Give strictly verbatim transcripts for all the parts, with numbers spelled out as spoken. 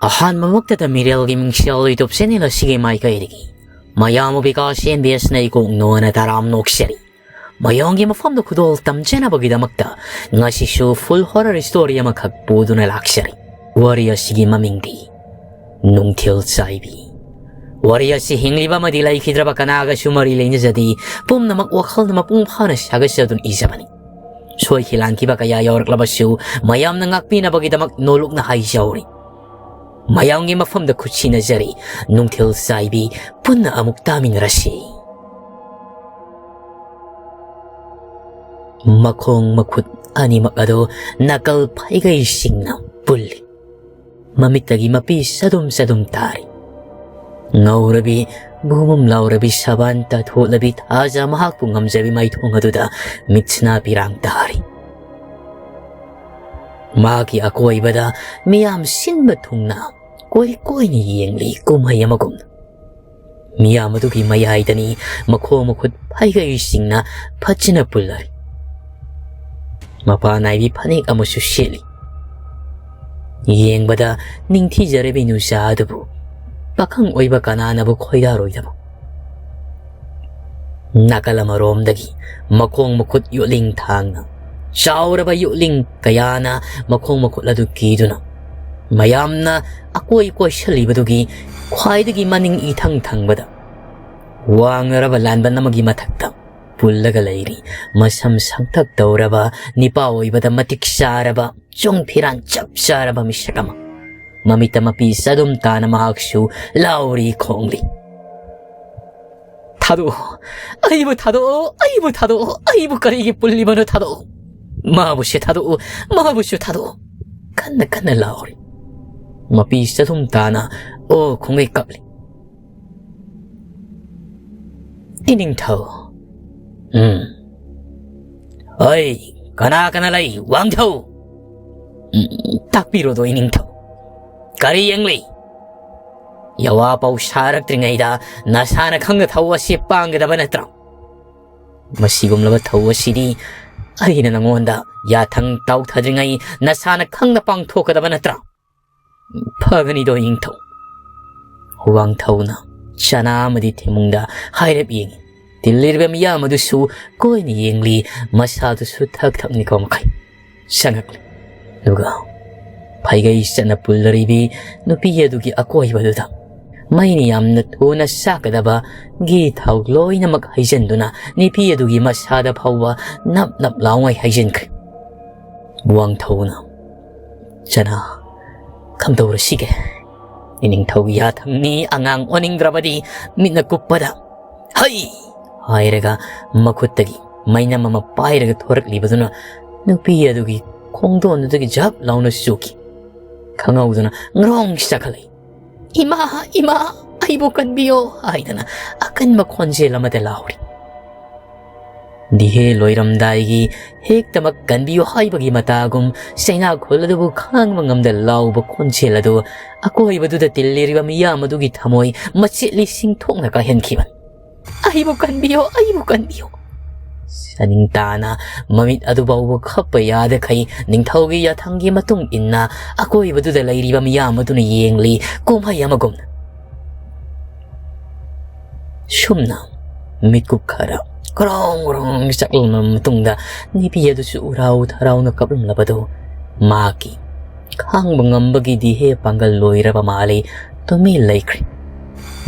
ꯑꯍꯥꯟꯕꯃꯛꯇꯗ ꯃꯤꯔꯦꯜꯒꯤ ꯃꯤꯡꯁꯦꯜ YouTube channel ꯑꯁꯤꯒꯤ ꯃꯥꯏꯀꯩꯗꯒꯤ ꯃꯌꯥꯝꯕꯨ ꯕꯤꯀꯥꯁ ꯑꯦꯝ ꯕꯤ ꯑꯦꯁꯅ ꯏꯀꯣꯛ ꯅꯣꯟꯅ ꯇꯔꯥꯝ ꯅꯣꯛꯆꯔꯤ꯫ ꯃꯌꯥꯝꯒꯤ ꯃꯐꯝꯗ ꯈꯨꯗꯣꯜ ꯇꯝꯖꯅꯕꯒꯤꯗꯃꯛꯇ ꯉꯁꯤꯁꯨ full horror story ꯑꯃꯈꯛ ꯄꯨꯗꯨꯅ ꯂꯥꯛꯆꯔꯤ꯫ ꯋꯥꯔꯤ ꯑꯁꯤꯒꯤ ꯃꯃꯤꯡꯗꯤ ꯅꯨꯡꯊꯤꯜ ꯆꯥꯏꯕꯤ꯫ ꯋꯥꯔꯤ ꯑꯁꯤ ꯍꯤꯡꯂꯤꯕ ꯑꯃꯗꯤ ꯂꯩꯈꯤꯗ꯭ꯔꯕ ꯀꯅꯥꯒꯁꯨ ꯃꯔꯤ ꯂꯩꯅꯖꯗꯦ, ꯄꯨꯝꯅꯃꯛ ꯋꯥꯈꯜꯅ ꯃꯄꯨꯡ ꯐꯥꯅ ꯁꯥꯒꯠꯆꯗꯨꯅ ꯏꯖꯕꯅꯤ꯫ ꯁꯣꯏꯈꯤ ꯂꯥꯟꯈꯤꯕ ꯀꯌꯥ ꯌꯥꯎꯔꯛꯂꯕꯁꯨ ꯃꯌꯥꯝꯅ ꯉꯥꯛꯄꯤꯅꯕꯒꯤꯗꯃꯛ ꯅꯣꯂꯨꯛꯅ ꯍꯥꯏꯖꯍꯧꯔꯤ꯫ ꯃꯌꯥꯝꯒꯤ ꯃꯐꯝꯗ ꯈꯨꯠꯁꯤꯟꯅꯖꯔꯤ, ꯅꯨꯡꯊꯤꯜ ꯆꯥꯏꯕꯤ ꯄꯨꯟꯅ ꯑꯃꯨꯛ ꯇꯥꯃꯤꯟꯅꯔꯁꯤ꯫ ꯃꯈꯣꯡ ꯃꯈꯨꯠ ꯑꯅꯤꯃꯛ ꯑꯗꯨ ꯅꯥꯀꯜ ꯐꯩꯒꯩꯁꯤꯡꯅ ꯄꯨꯜꯂꯤ꯫ ꯃꯃꯤꯠꯇꯒꯤ ꯃꯄꯤ ꯆꯗꯨꯝ ꯆꯗꯨꯝ ꯇꯥꯔꯤ꯫ ꯉꯧꯔꯕꯤ, ꯕꯨꯝꯕꯨꯝ ꯂꯥꯎꯔꯕꯤ ꯁꯕꯥꯟ ꯇꯥꯊꯣꯛꯂꯕꯤ ꯊꯥꯖ ꯃꯍꯥꯛꯄꯨ ꯉꯝꯖꯕꯤ ꯃꯥꯏꯊꯣꯡ ꯑꯗꯨꯗ ꯃꯤꯠꯁꯤꯅ ꯄꯤꯔꯥꯡ ꯇꯥꯔꯤ꯫ ꯃꯥꯒꯤ ꯑꯀꯣꯏꯕꯗ ꯃꯤꯌꯥꯝ ꯁꯤꯟꯕ ꯊꯨꯡꯅ ꯀꯣꯏ ꯀꯣꯏꯅ ꯌꯦꯡꯂꯤ ꯀꯨꯝꯍꯩ ꯑꯃꯒꯨꯝꯅ꯫ ꯃꯤꯌꯥꯝ ꯑꯗꯨꯒꯤ ꯃꯌꯥꯏꯗꯅꯤ ꯃꯈꯣꯡ ꯃꯈꯨꯠ ꯐꯩꯒꯩꯁꯤꯡꯅ ꯐꯖꯅ ꯄꯨꯜꯂꯔꯤ꯫ ꯃꯄꯥꯟ ꯅꯥꯏꯕꯤ ꯐꯅꯦꯛ ꯑꯃꯁꯨ ꯁꯦꯠꯂꯤ꯫ ꯌꯦꯡꯕꯗ ꯅꯤꯡꯊꯤꯖꯔꯕꯤ ꯅꯨꯡꯁꯥ ꯑꯗꯨꯕꯨ ꯄꯥꯈꯪ ꯑꯣꯏꯕ ꯀꯅꯥꯅꯕꯨ ꯈꯣꯏꯗꯥꯔꯣꯏꯗꯕ? ꯅꯥꯀꯜ ꯑꯃꯔꯣꯝꯗꯒꯤ ꯃꯈꯣꯡ ꯃꯈꯨꯠ ꯌꯣꯠꯂꯤꯡ ꯊꯥꯡꯅ ꯆꯥꯎꯔꯕ ꯌꯣꯠꯂꯤꯡ ꯀꯌꯥꯅ ꯃꯈꯣꯡ ꯃꯈꯨꯠ ꯑꯗꯨ ꯀꯤꯗꯨꯅ ꯃꯌꯥꯝꯅ ꯑꯀꯣꯏ ꯀꯣꯏꯁꯜꯂꯤꯕꯗꯨꯒꯤ ꯈ꯭ꯋꯥꯏꯗꯒꯤ ꯃꯅꯤꯡ ꯏꯊꯪ ꯊꯪꯕꯗ ꯋꯥꯡꯂꯔꯕ ꯂꯥꯟꯕꯟ ꯑꯃꯒꯤ ꯃꯊꯛꯇ ꯄꯨꯜꯂꯒ ꯂꯩꯔꯤ꯫ ꯃꯁꯝ ꯁꯪꯇꯛ ꯇꯧꯔꯕ, ꯅꯤꯄꯥ ꯑꯣꯏꯕꯗ ꯃꯇꯤꯛ ꯆꯥꯔꯕ, ꯆꯣꯡ ꯐꯤꯔꯥꯟ ꯆꯞ ꯆꯥꯔꯕ ꯃꯤꯁꯛ ꯑꯃ꯫ ꯃꯃꯤꯠꯇ ꯃꯄꯤ ꯆꯗꯨꯝ ꯇꯥꯅ ꯃꯍꯥꯛꯁꯨ ꯂꯥꯎꯔꯤ ꯈꯣꯡꯂꯤ꯫ "ꯊꯥꯗꯣꯛꯑꯣ, ꯑꯩꯕꯨ ꯊꯥꯗꯣꯛꯑꯣ, ꯑꯩꯕꯨ ꯊꯥꯗꯣꯛꯑꯣ, ꯑꯩꯕꯨ ꯀꯔꯤꯒꯤ ꯄꯨꯜꯂꯤꯕꯅꯣ? ꯊꯥꯗꯣꯛꯑꯣ, ꯃꯥꯕꯨꯁꯨ ꯊꯥꯗꯣꯛꯑꯣ, ꯃꯥꯕꯨꯁꯨ ꯊꯥꯗꯣꯛꯑꯣ!" ꯀꯟꯅ ꯀꯟꯅ ꯂꯥꯎꯔꯤ꯫ ꯃꯄꯤ ꯆꯗꯨꯝ ꯇꯥꯅ ꯑꯣ ꯈꯣꯡꯒꯩ ꯀꯞꯂꯤ꯫ "ꯏꯅꯤꯡꯊꯧ!" "ꯎꯝ꯫ ꯑꯩ, ꯀꯅꯥ ꯀꯅꯥ ꯂꯩ, ꯋꯥꯡꯊꯧ?" "ꯎꯝ, ꯇꯥꯛꯄꯤꯔꯣꯗꯣ, ꯏꯅꯤꯡꯊꯧ꯫ ꯀꯔꯤ ꯌꯦꯡꯂꯤ? ꯌꯋꯥ ꯄꯥꯎ ꯁꯥꯔꯛꯇ꯭ꯔꯤꯉꯩꯗ ꯅꯁꯥꯅ ꯈꯪꯅ ꯊꯧ ꯑꯁꯤ ꯄꯥꯡꯒꯗꯕ ꯅꯠꯇ꯭ꯔꯥ? ꯃꯁꯤꯒꯨꯝꯂꯕ ꯊꯧ ꯑꯁꯤꯗꯤ ꯑꯩꯅ ꯅꯉꯣꯟꯗ ꯌꯥꯊꯪ ꯇꯥꯎꯊꯗ꯭ꯔꯤꯉꯩ ꯅꯁꯥꯅ ꯈꯪꯅ ꯄꯥꯡꯊꯣꯛꯀꯗꯕ ꯅꯠꯇ꯭ꯔꯥ? "ꯐꯒꯅꯤꯗꯣ ꯅꯤꯡꯊꯧ"꯫ ꯋꯥꯡꯊꯧꯅ ꯆꯅꯥ ꯑꯃꯗꯤ ꯊꯤꯃꯨꯡꯗ ꯍꯥꯏꯔꯞ ꯌꯦꯡꯏ꯫ ꯇꯤꯜꯂꯤꯔꯤꯕ ꯃꯤꯌꯥꯝ ꯑꯗꯨꯁꯨ ꯀꯣꯏꯅ ꯌꯦꯡꯂꯤ, ꯃꯁꯥꯗꯨꯁꯨ ꯊꯛ ꯊꯛ ꯅꯤꯛꯄ ꯃꯈꯩ ꯆꯪꯉꯛꯂꯤ꯫ ꯑꯗꯨꯒ ꯐꯩꯒꯩ ꯆꯠꯅ ꯄꯨꯜꯂꯔꯤꯕꯤ ꯅꯨꯄꯤ ꯑꯗꯨꯒꯤ ꯑꯀꯣꯏꯕꯗꯨꯗ ꯃꯩꯅ ꯌꯥꯝꯅ ꯊꯨꯅ ꯆꯥꯛꯀꯗꯕ ꯘꯤ ꯊꯥꯎ ꯂꯣꯏꯅꯃꯛ ꯍꯩꯖꯤꯟꯗꯨꯅ ꯅꯨꯄꯤ ꯑꯗꯨꯒꯤ ꯃꯁꯥꯗ ꯐꯥꯎꯕ ꯅꯞ ꯅꯞ ꯂꯥꯎꯉꯩ ꯍꯩꯖꯤꯟꯈ꯭ꯔꯦ꯫ ꯋꯥꯡꯊꯧꯅ, "ꯆꯅꯥ, ꯀꯝꯗꯧꯔꯁꯤꯒꯦ? ꯏꯅꯤꯡꯊꯧꯒꯤ ꯌꯥꯊꯪꯅꯤ, ꯑꯉꯥꯡ ꯑꯣꯟꯅꯤꯡꯗ꯭ꯔꯕꯗꯤ"꯫ ꯃꯤꯠꯅ ꯀꯨꯞꯄꯗ, "ꯍꯩ!" ꯍꯥꯏꯔꯒ ꯃꯈꯨꯠꯇꯒꯤ ꯃꯩꯅꯝ ꯑꯃ ꯄꯥꯏꯔꯒ ꯊꯣꯔꯛꯂꯤꯕꯗꯨꯅ ꯅꯨꯄꯤ ꯑꯗꯨꯒꯤ ꯈꯣꯡꯗꯣꯟꯗꯨꯗꯒꯤ ꯖꯞ ꯂꯥꯎꯅ ꯆꯨꯈꯤ꯫ ꯈꯪꯍꯧꯗꯅ ꯉ꯭ꯔꯣꯡ ꯆꯥꯈꯠꯂꯛꯏ꯫ "ꯏꯃꯥ, ꯏꯃꯥ, ꯑꯩꯕꯨ ꯀꯟꯕꯤꯌꯣ" ꯍꯥꯏꯗꯅ ꯑꯀꯟꯕ ꯈꯣꯟꯖꯦꯜ ꯑꯃꯗ ꯂꯥꯎꯔꯤ꯫ ꯗꯤꯍꯦ ꯂꯣꯏꯔꯝꯗꯥꯏꯒꯤ ꯍꯦꯛꯇꯃꯛ ꯀꯟꯕꯤꯌꯨ ꯍꯥꯏꯕꯒꯤ ꯃꯇꯥꯒꯨꯝ ꯆꯩꯅꯥꯈꯣꯜ ꯑꯗꯨꯕꯨ ꯈꯥꯡꯕ ꯉꯝꯗ ꯂꯥꯎꯕ ꯈꯣꯟꯖꯦꯜ ꯑꯗꯨ ꯑꯀꯣꯏꯕꯗꯨꯗ ꯇꯤꯜꯂꯤꯔꯤꯕ ꯃꯤꯌꯥꯝ ꯑꯗꯨꯒꯤ ꯊꯃꯣꯏ ꯃꯆꯦꯠ ꯂꯤꯁꯤꯡ ꯊꯣꯛꯅ ꯀꯥꯏꯍꯟꯈꯤꯕ꯫ "ꯑꯩꯕꯨ ꯀꯟꯕꯤꯌꯣ, ꯑꯩꯕꯨ ꯀꯟꯕꯤꯌꯣ!" ꯆꯥꯅꯤꯡ ꯇꯥꯅ ꯃꯃꯤꯠ ꯑꯗꯨ ꯐꯥꯎꯕ ꯈꯞꯄ ꯌꯥꯗꯈꯩ ꯅꯤꯡꯊꯧꯒꯤ ꯌꯥꯊꯪꯒꯤ ꯃꯇꯨꯡ ꯏꯟꯅ ꯑꯀꯣꯏꯕꯗꯨꯗ ꯂꯩꯔꯤꯕ ꯃꯤꯌꯥꯝ ꯑꯗꯨꯅ ꯌꯦꯡꯂꯤ, ꯀꯨꯝꯍꯩ ꯑꯃꯒꯨꯝꯅ꯫ ꯁꯨꯝꯅ ꯃꯤꯠꯀꯨꯞ ꯈꯔ ꯀ꯭ꯔꯣꯡ ꯀ꯭ꯔꯣꯡ ꯆꯠꯂꯕ ꯃꯇꯨꯡꯗ ꯅꯨꯄꯤ ꯑꯗꯨꯁꯨ ꯎꯔꯥꯎ ꯊꯔꯥꯎꯅ ꯀꯞꯂꯝꯂꯕꯗꯨ ꯃꯍꯥꯛꯀꯤ ꯈꯥꯡꯕ ꯉꯝꯕꯒꯤ ꯗꯤꯍꯦ ꯄꯥꯡꯒꯜ ꯂꯣꯏꯔꯕ ꯃꯥꯜꯂꯤ, ꯇꯨꯃꯤꯟ ꯂꯩꯈ꯭ꯔꯦ꯫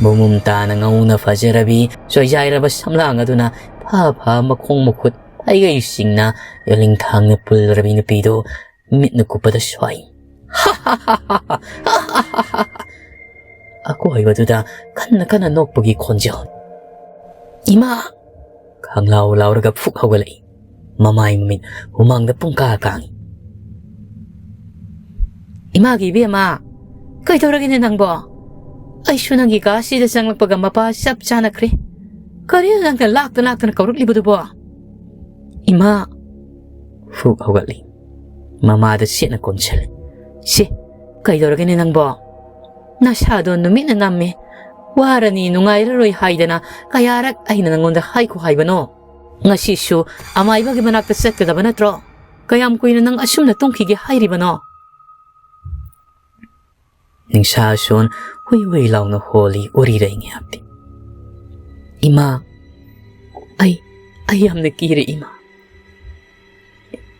ꯕꯨꯝꯕꯨꯝ ꯇꯥꯅ ꯉꯧꯅ ꯐꯖꯔꯕꯤ ꯆꯣꯏꯖꯥꯏꯔꯕ ꯁꯝꯂꯥꯡ ꯑꯗꯨꯅ ꯐꯥ ꯐꯥ ꯃꯈꯣꯡ ꯃꯈꯨꯠ ꯐꯩꯒꯩꯁꯤꯡꯅ ꯌꯣꯂꯤꯡꯊꯥꯡꯅ ꯄꯨꯜꯂꯔꯕꯤ ꯅꯨꯄꯤꯗꯨ ꯃꯤꯠꯅ ꯀꯨꯞꯄꯗ ꯁ꯭ꯋꯥꯏ꯫ ꯑꯀꯣꯏꯕꯗꯨꯗ ꯀꯟꯅ ꯀꯟꯅ ꯅꯣꯛꯄꯒꯤ ꯈꯣꯟꯖꯦꯜ꯫ "ꯏꯃꯥ!" ꯈꯪꯂꯥꯎ ꯂꯥꯎꯔꯒ ꯐꯨꯛ ꯍꯧꯒꯠꯂꯛꯏ꯫ ꯃꯃꯥꯏ ꯃꯃꯤꯠ ꯍꯨꯃꯥꯡꯗ ꯄꯨꯡꯀꯥ ꯀꯥꯡꯏ꯫ "ꯏꯃꯥꯒꯤ ꯏꯕꯦꯝꯃ, ꯀꯩꯗꯧꯔꯒꯦꯅꯦ ꯅꯪꯕꯣ? ꯑꯩꯁꯨ ꯅꯪꯒꯤ ꯀꯥꯁꯤꯗ ꯆꯪꯂꯛꯄꯒ ꯃꯄꯥ ꯆꯞ ꯆꯥꯅꯈ꯭ꯔꯦ꯫ ꯀꯔꯤꯅꯣ ꯅꯪꯅ ꯂꯥꯛꯇ ꯂꯥꯛꯇꯅ ꯀꯧꯔꯛꯂꯤꯕꯗꯨꯕꯣ?" "ꯏꯃꯥ!" ꯐꯨꯛ ꯍꯧꯒꯠꯂꯤ꯫ ꯃꯃꯥꯗ ꯁꯦꯠꯅ ꯀꯣꯟꯁꯤꯜꯂꯤ꯫ "ꯁꯤ, ꯀꯩꯗꯧꯔꯒꯦꯅꯦ ꯅꯪꯕꯣ? ꯅꯁꯥꯗꯣ ꯅꯨꯃꯤꯠꯅ ꯅꯝꯃꯦ꯫ ꯋꯥꯔꯅꯤ, ꯅꯨꯡꯉꯥꯏꯔꯔꯣꯏ ꯍꯥꯏꯗꯅ ꯀꯌꯥꯔꯛ ꯑꯩꯅ ꯅꯪꯉꯣꯟꯗ ꯍꯥꯏꯈꯣ ꯍꯥꯏꯕꯅꯣ? ꯉꯁꯤꯁꯨ ꯑꯃꯥꯏꯕꯒꯤ ꯃꯅꯥꯛꯇ ꯆꯠꯀꯗꯕ ꯅꯠꯇ꯭ꯔꯣ? ꯀꯌꯥꯝ ꯀꯨꯏꯅ ꯅꯪ ꯑꯁꯨꯝꯅ ꯇꯨꯝꯈꯤꯒꯦ ꯍꯥꯏꯔꯤꯕꯅꯣ?" ꯅꯤꯡꯁꯥ ꯁꯣꯟ ꯍꯨꯏ ꯍꯨꯏ ꯂꯥꯎꯅ ꯍꯣꯜꯂꯤ ꯎꯔꯤꯔꯩ ꯉꯥꯏꯍꯥꯛꯇꯤ꯫ "ꯏꯃꯥ, ꯑꯩ, ꯑꯩ ꯌꯥꯝꯅ ꯀꯤꯔꯦ ꯏꯃꯥ꯫"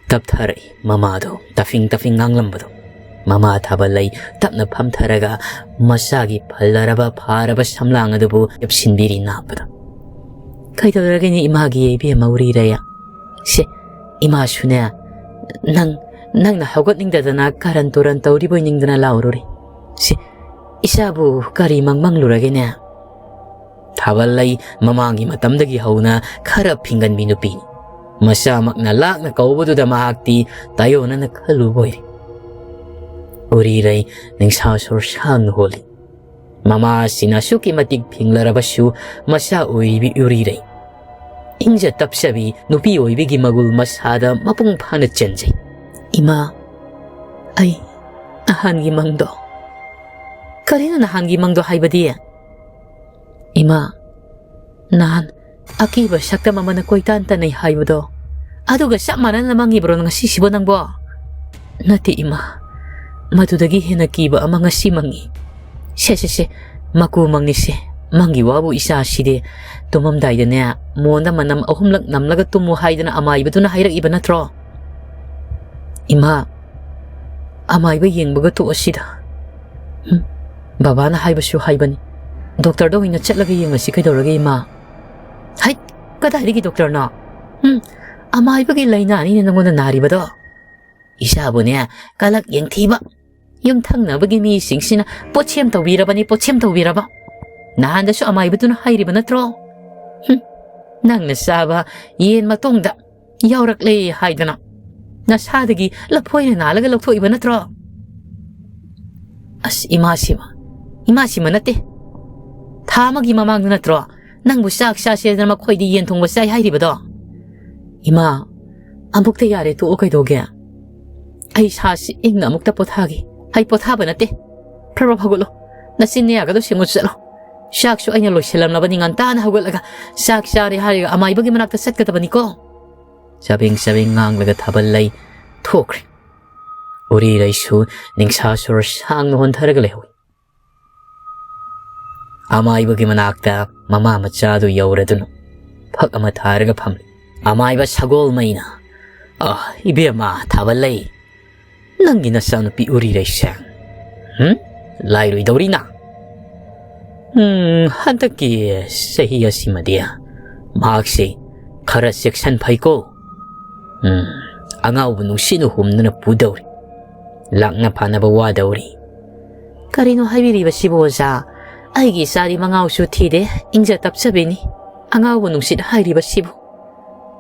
ꯇꯞꯊꯔꯛꯏ ꯃꯃꯥꯗꯣ ꯇꯐꯤꯡ ꯇꯐꯤꯡ ꯉꯥꯡꯂꯝꯕꯗꯣ꯫ ꯃꯃꯥ ꯊꯥꯕꯜꯂꯩ ꯇꯞꯅ ꯐꯝꯊꯔꯒ ꯃꯆꯥꯒꯤ ꯐꯜꯂꯔꯕ ꯐꯥꯔꯕ ꯁꯝꯂꯥꯡ ꯑꯗꯨꯕꯨ ꯌꯦꯞꯁꯤꯟꯕꯤꯔꯤ ꯅꯥꯞꯄꯗ꯫ "ꯀꯩꯗꯧꯔꯒꯦꯅꯦ ꯏꯃꯥꯒꯤ ꯏꯕꯦꯝꯃ ꯎꯔꯤꯔꯩ? ꯁꯦ, ꯏꯃꯥꯁꯨꯅꯦ, ꯅꯪ, ꯅꯪꯅ ꯍꯧꯒꯠꯅꯤꯡꯗꯗꯅ ꯀꯔꯟ ꯇꯨꯔꯟ ꯇꯧꯔꯤꯕꯣꯏ ꯅꯤꯡꯗꯅ ꯂꯥꯎꯔꯨꯔꯦ꯫ ꯁꯦ, ꯏꯆꯥꯕꯨ ꯀꯔꯤ ꯃꯪ ꯃꯪꯂꯨꯔꯒꯦꯅꯦ?" ꯊꯥꯕꯜꯂꯩ ꯃꯃꯥꯡꯒꯤ ꯃꯇꯝꯗꯒꯤ ꯍꯧꯅ ꯈꯔ ꯐꯤꯡꯒꯟꯕꯤ ꯅꯨꯄꯤꯅꯤ꯫ ꯃꯆꯥꯃꯛꯅ ꯂꯥꯛꯅ ꯀꯧꯕꯗꯨꯗ ꯃꯍꯥꯛꯇꯤ ꯇꯥꯏꯑꯣꯟꯅꯅ ꯈꯜꯂꯨꯕ ꯑꯣꯏꯔꯦ꯫ ꯎꯔꯤꯔꯩ ꯅꯤꯡꯁꯥ ꯁꯣꯔ ꯁꯥꯡꯅ ꯍꯣꯜꯂꯤ꯫ ꯃꯃꯥꯁꯤꯅ ꯑꯁꯨꯛꯀꯤ ꯃꯇꯤꯛ ꯐꯤꯡꯂꯔꯕꯁꯨ ꯃꯆꯥ ꯑꯣꯏꯔꯤꯕꯤ ꯎꯔꯤꯔꯩ ꯏꯪꯖ ꯇꯞꯆꯕꯤ ꯅꯨꯄꯤ ꯑꯣꯏꯕꯤꯒꯤ ꯃꯒꯨꯜ ꯃꯁꯥꯗ ꯃꯄꯨꯡ ꯐꯥꯅ ꯆꯟꯖꯩ꯫ "ꯏꯃꯥ, ꯑꯩ ꯅꯍꯥꯟꯒꯤ ꯃꯪꯗꯣ꯫" "ꯀꯔꯤꯅꯣ ꯅꯍꯥꯟꯒꯤ ꯃꯪꯗꯣ ꯍꯥꯏꯕꯗꯤ?" "ꯏꯃꯥ, ꯅꯍꯥꯟ ꯑꯀꯤꯕ ꯁꯛꯇꯝ ꯑꯃꯅ ꯀꯣꯏꯇꯥꯟ ꯇꯥꯟꯅꯩ ꯍꯥꯏꯕꯗꯣ, ꯑꯗꯨꯒ ꯆꯞ ꯃꯥꯟꯅꯅ ꯃꯪꯉꯤꯕ꯭ꯔꯣ ꯉꯁꯤꯁꯤꯕꯣ ꯅꯪꯕꯣ?" "ꯅꯠꯇꯦ ꯏꯃꯥ, ꯃꯗꯨꯗꯒꯤ ꯍꯦꯟꯅ ꯀꯤꯕ ꯑꯃ ꯉꯁꯤ ꯃꯪꯉꯤ꯫" "ꯁꯦ, ꯁꯦ, ꯁꯦ, ꯃꯀꯨ ꯃꯪꯅꯤꯁꯦ, ꯃꯪꯒꯤ ꯋꯥꯕꯨ ꯏꯆꯥꯁꯤꯗꯤ ꯇꯨꯝꯃꯝꯗꯥꯏꯗꯅꯦ ꯃꯣꯟꯗ ꯃꯅꯝ ꯑꯍꯨꯝꯂꯛ ꯅꯝꯂꯒ ꯇꯨꯝꯃꯨ ꯍꯥꯏꯗꯅ ꯑꯃꯥꯏꯕꯗꯨꯅ ꯍꯥꯏꯔꯛꯏꯕ ꯅꯠꯇ꯭ꯔꯣ?" "ꯏꯃꯥ, ꯑꯃꯥꯏꯕ ꯌꯦꯡꯕꯒ ꯇꯣꯛꯑꯁꯤꯗ꯫" "ꯎꯝ, ꯕꯕꯥꯅ ꯍꯥꯏꯕꯁꯨ ꯍꯥꯏꯕꯅꯤ, ꯗꯣꯛꯇꯔꯗ ꯑꯣꯏꯅ ꯆꯠꯂꯒ ꯌꯦꯡꯉꯁꯤ ꯀꯩꯗꯧꯔꯒꯦ ꯏꯃꯥ?" "ꯍꯩꯠ, ꯀꯗꯥꯏꯗꯒꯤ ꯗꯣꯛꯇꯔꯅꯣ? ꯎꯝ, ꯑꯃꯥꯏꯕꯒꯤ ꯂꯥꯏꯅꯥꯅꯤꯅꯦ ꯅꯪꯉꯣꯟꯗ ꯅꯥꯔꯤꯕꯗꯣ꯫ ꯏꯆꯥꯕꯨꯅꯦ ꯀꯂꯛ ꯌꯦꯡꯊꯤꯕ ꯌꯨꯝꯊꯪꯅꯕꯒꯤ ꯃꯤꯁꯤꯡꯁꯤꯅ ꯄꯣꯠꯁꯦꯝ ꯇꯧꯕꯤꯔꯕꯅꯤ, ꯄꯣꯠꯁꯦꯝ ꯇꯧꯕꯤꯔꯕ꯫ ꯅꯍꯥꯟꯗꯁꯨ ꯑꯃꯥꯏꯕꯗꯨꯅ ꯍꯥꯏꯔꯤꯕ ꯅꯠꯇ꯭ꯔꯣ? ꯍꯨꯝ, ꯅꯪꯅ ꯆꯥꯕ ꯌꯦꯟ ꯃꯇꯣꯡꯗ ꯌꯥꯎꯔꯛꯂꯦ ꯍꯥꯏꯗꯅ ꯅꯁꯥꯗꯒꯤ ꯂꯐꯣꯏꯅ ꯅꯥꯜꯂꯒ ꯂꯧꯊꯣꯛꯏꯕ ꯅꯠꯇ꯭ꯔꯣ?" "ꯑꯁ, ꯏꯃꯥꯁꯤꯃ, ꯏꯃꯥꯁꯤꯃ ꯅꯠꯇꯦ꯫ ꯊꯥ ꯑꯃꯒꯤ ꯃꯃꯥꯡꯗ ꯅꯠꯇ꯭ꯔꯣ ꯅꯪꯕꯨ ꯆꯥꯛ ꯆꯥꯁꯦꯗꯅ ꯃꯈꯣꯏꯗꯤ ꯌꯦꯟ ꯊꯣꯡꯕ ꯆꯥꯏ ꯍꯥꯏꯔꯤꯕꯗꯣ?" "ꯏꯃꯥ, ꯑꯃꯨꯛꯇ ꯌꯥꯔꯦ, ꯇꯣꯛꯑꯣ, ꯀꯩꯗꯧꯒꯦ? ꯑꯩ ꯁꯥꯁꯤ ꯏꯪꯅ ꯑꯃꯨꯛꯇ ꯄꯣꯊꯥꯒꯦ꯫" "ꯍꯩ, ꯄꯣꯊꯥꯕ ꯅꯠꯇꯦ, ꯐ꯭ꯔꯕ ꯍꯧꯒꯠꯂꯣ, ꯅꯆꯤꯟ ꯅꯌꯥꯒꯗꯣ ꯁꯦꯡꯉꯨ ꯆꯠꯂꯣ꯫ ꯆꯥꯛꯁꯨ ꯑꯩꯅ ꯂꯣꯏꯁꯤꯜꯂꯝꯂꯕꯅꯤ, ꯉꯟꯇꯥꯅ ꯍꯧꯒꯠꯂꯒ ꯆꯥꯛ ꯆꯥꯔꯦ ꯍꯥꯏꯔꯒ ꯑꯃꯥꯏꯕꯒꯤ ꯃꯅꯥꯛꯇ ꯆꯠꯀꯗꯕꯅꯤꯀꯣ꯫" ꯆꯕꯦꯡ ꯆꯕꯦꯡ ꯉꯥꯡꯂꯒ ꯊꯥꯕꯜ ꯂꯩ ꯊꯣꯛꯈ꯭ꯔꯦ꯫ ꯎꯔꯤꯔꯩꯁꯨ ꯅꯤꯡꯁꯥ ꯁꯣꯔ ꯁꯥꯡꯅ ꯍꯣꯟꯊꯔꯒ ꯂꯩꯍꯧꯏ꯫ ꯑꯃꯥꯏꯕꯒꯤ ꯃꯅꯥꯛꯇ ꯃꯃꯥ ꯃꯆꯥꯗꯨ ꯌꯧꯔꯗꯨꯅ ꯐꯛ ꯑꯃ ꯊꯥꯔꯒ ꯐꯝꯂꯤ꯫ ꯑꯃꯥꯏꯕ ꯁꯒꯣꯜꯃꯩꯅ, "ꯑ, ꯏꯕꯦꯝꯃ ꯊꯥꯕꯜꯂꯩ, ꯅꯪꯒꯤ ꯅꯆꯥꯅꯨꯄꯤ ꯎꯔꯤꯔꯩꯁꯦ, ꯍꯨꯝ? ꯂꯥꯏꯔꯣꯏꯗꯧꯔꯤꯅ? ꯎꯝ, ꯍꯟꯗꯛꯀꯤ ꯆꯍꯤ ꯑꯁꯤꯃꯗꯤ ꯃꯍꯥꯛꯁꯤ ꯈꯔ ꯆꯦꯛꯁꯤꯟ ꯐꯩꯀꯣ꯫ ꯎꯝ, ꯑꯉꯥꯎꯕ ꯅꯨꯡꯁꯤꯠꯅ ꯍꯨꯝꯗꯨꯅ ꯄꯨꯗꯧꯔꯤ꯫ ꯂꯥꯛꯅ ꯐꯥꯅꯕ ꯋꯥꯗꯧꯔꯤ꯫" "ꯀꯔꯤꯅꯣ ꯍꯥꯏꯕꯤꯔꯤꯕꯁꯤꯕꯨ, ꯑꯣꯖꯥ? ꯑꯩꯒꯤ ꯏꯆꯥꯗꯤ ꯃꯉꯥꯎꯁꯨ ꯊꯤꯗꯦ, ꯏꯪꯖ ꯇꯞꯆꯕꯤꯅꯤ꯫ ꯑꯉꯥꯎꯕ ꯅꯨꯡꯁꯤꯠ ꯍꯥꯏꯔꯤꯕꯁꯤꯕꯨ?"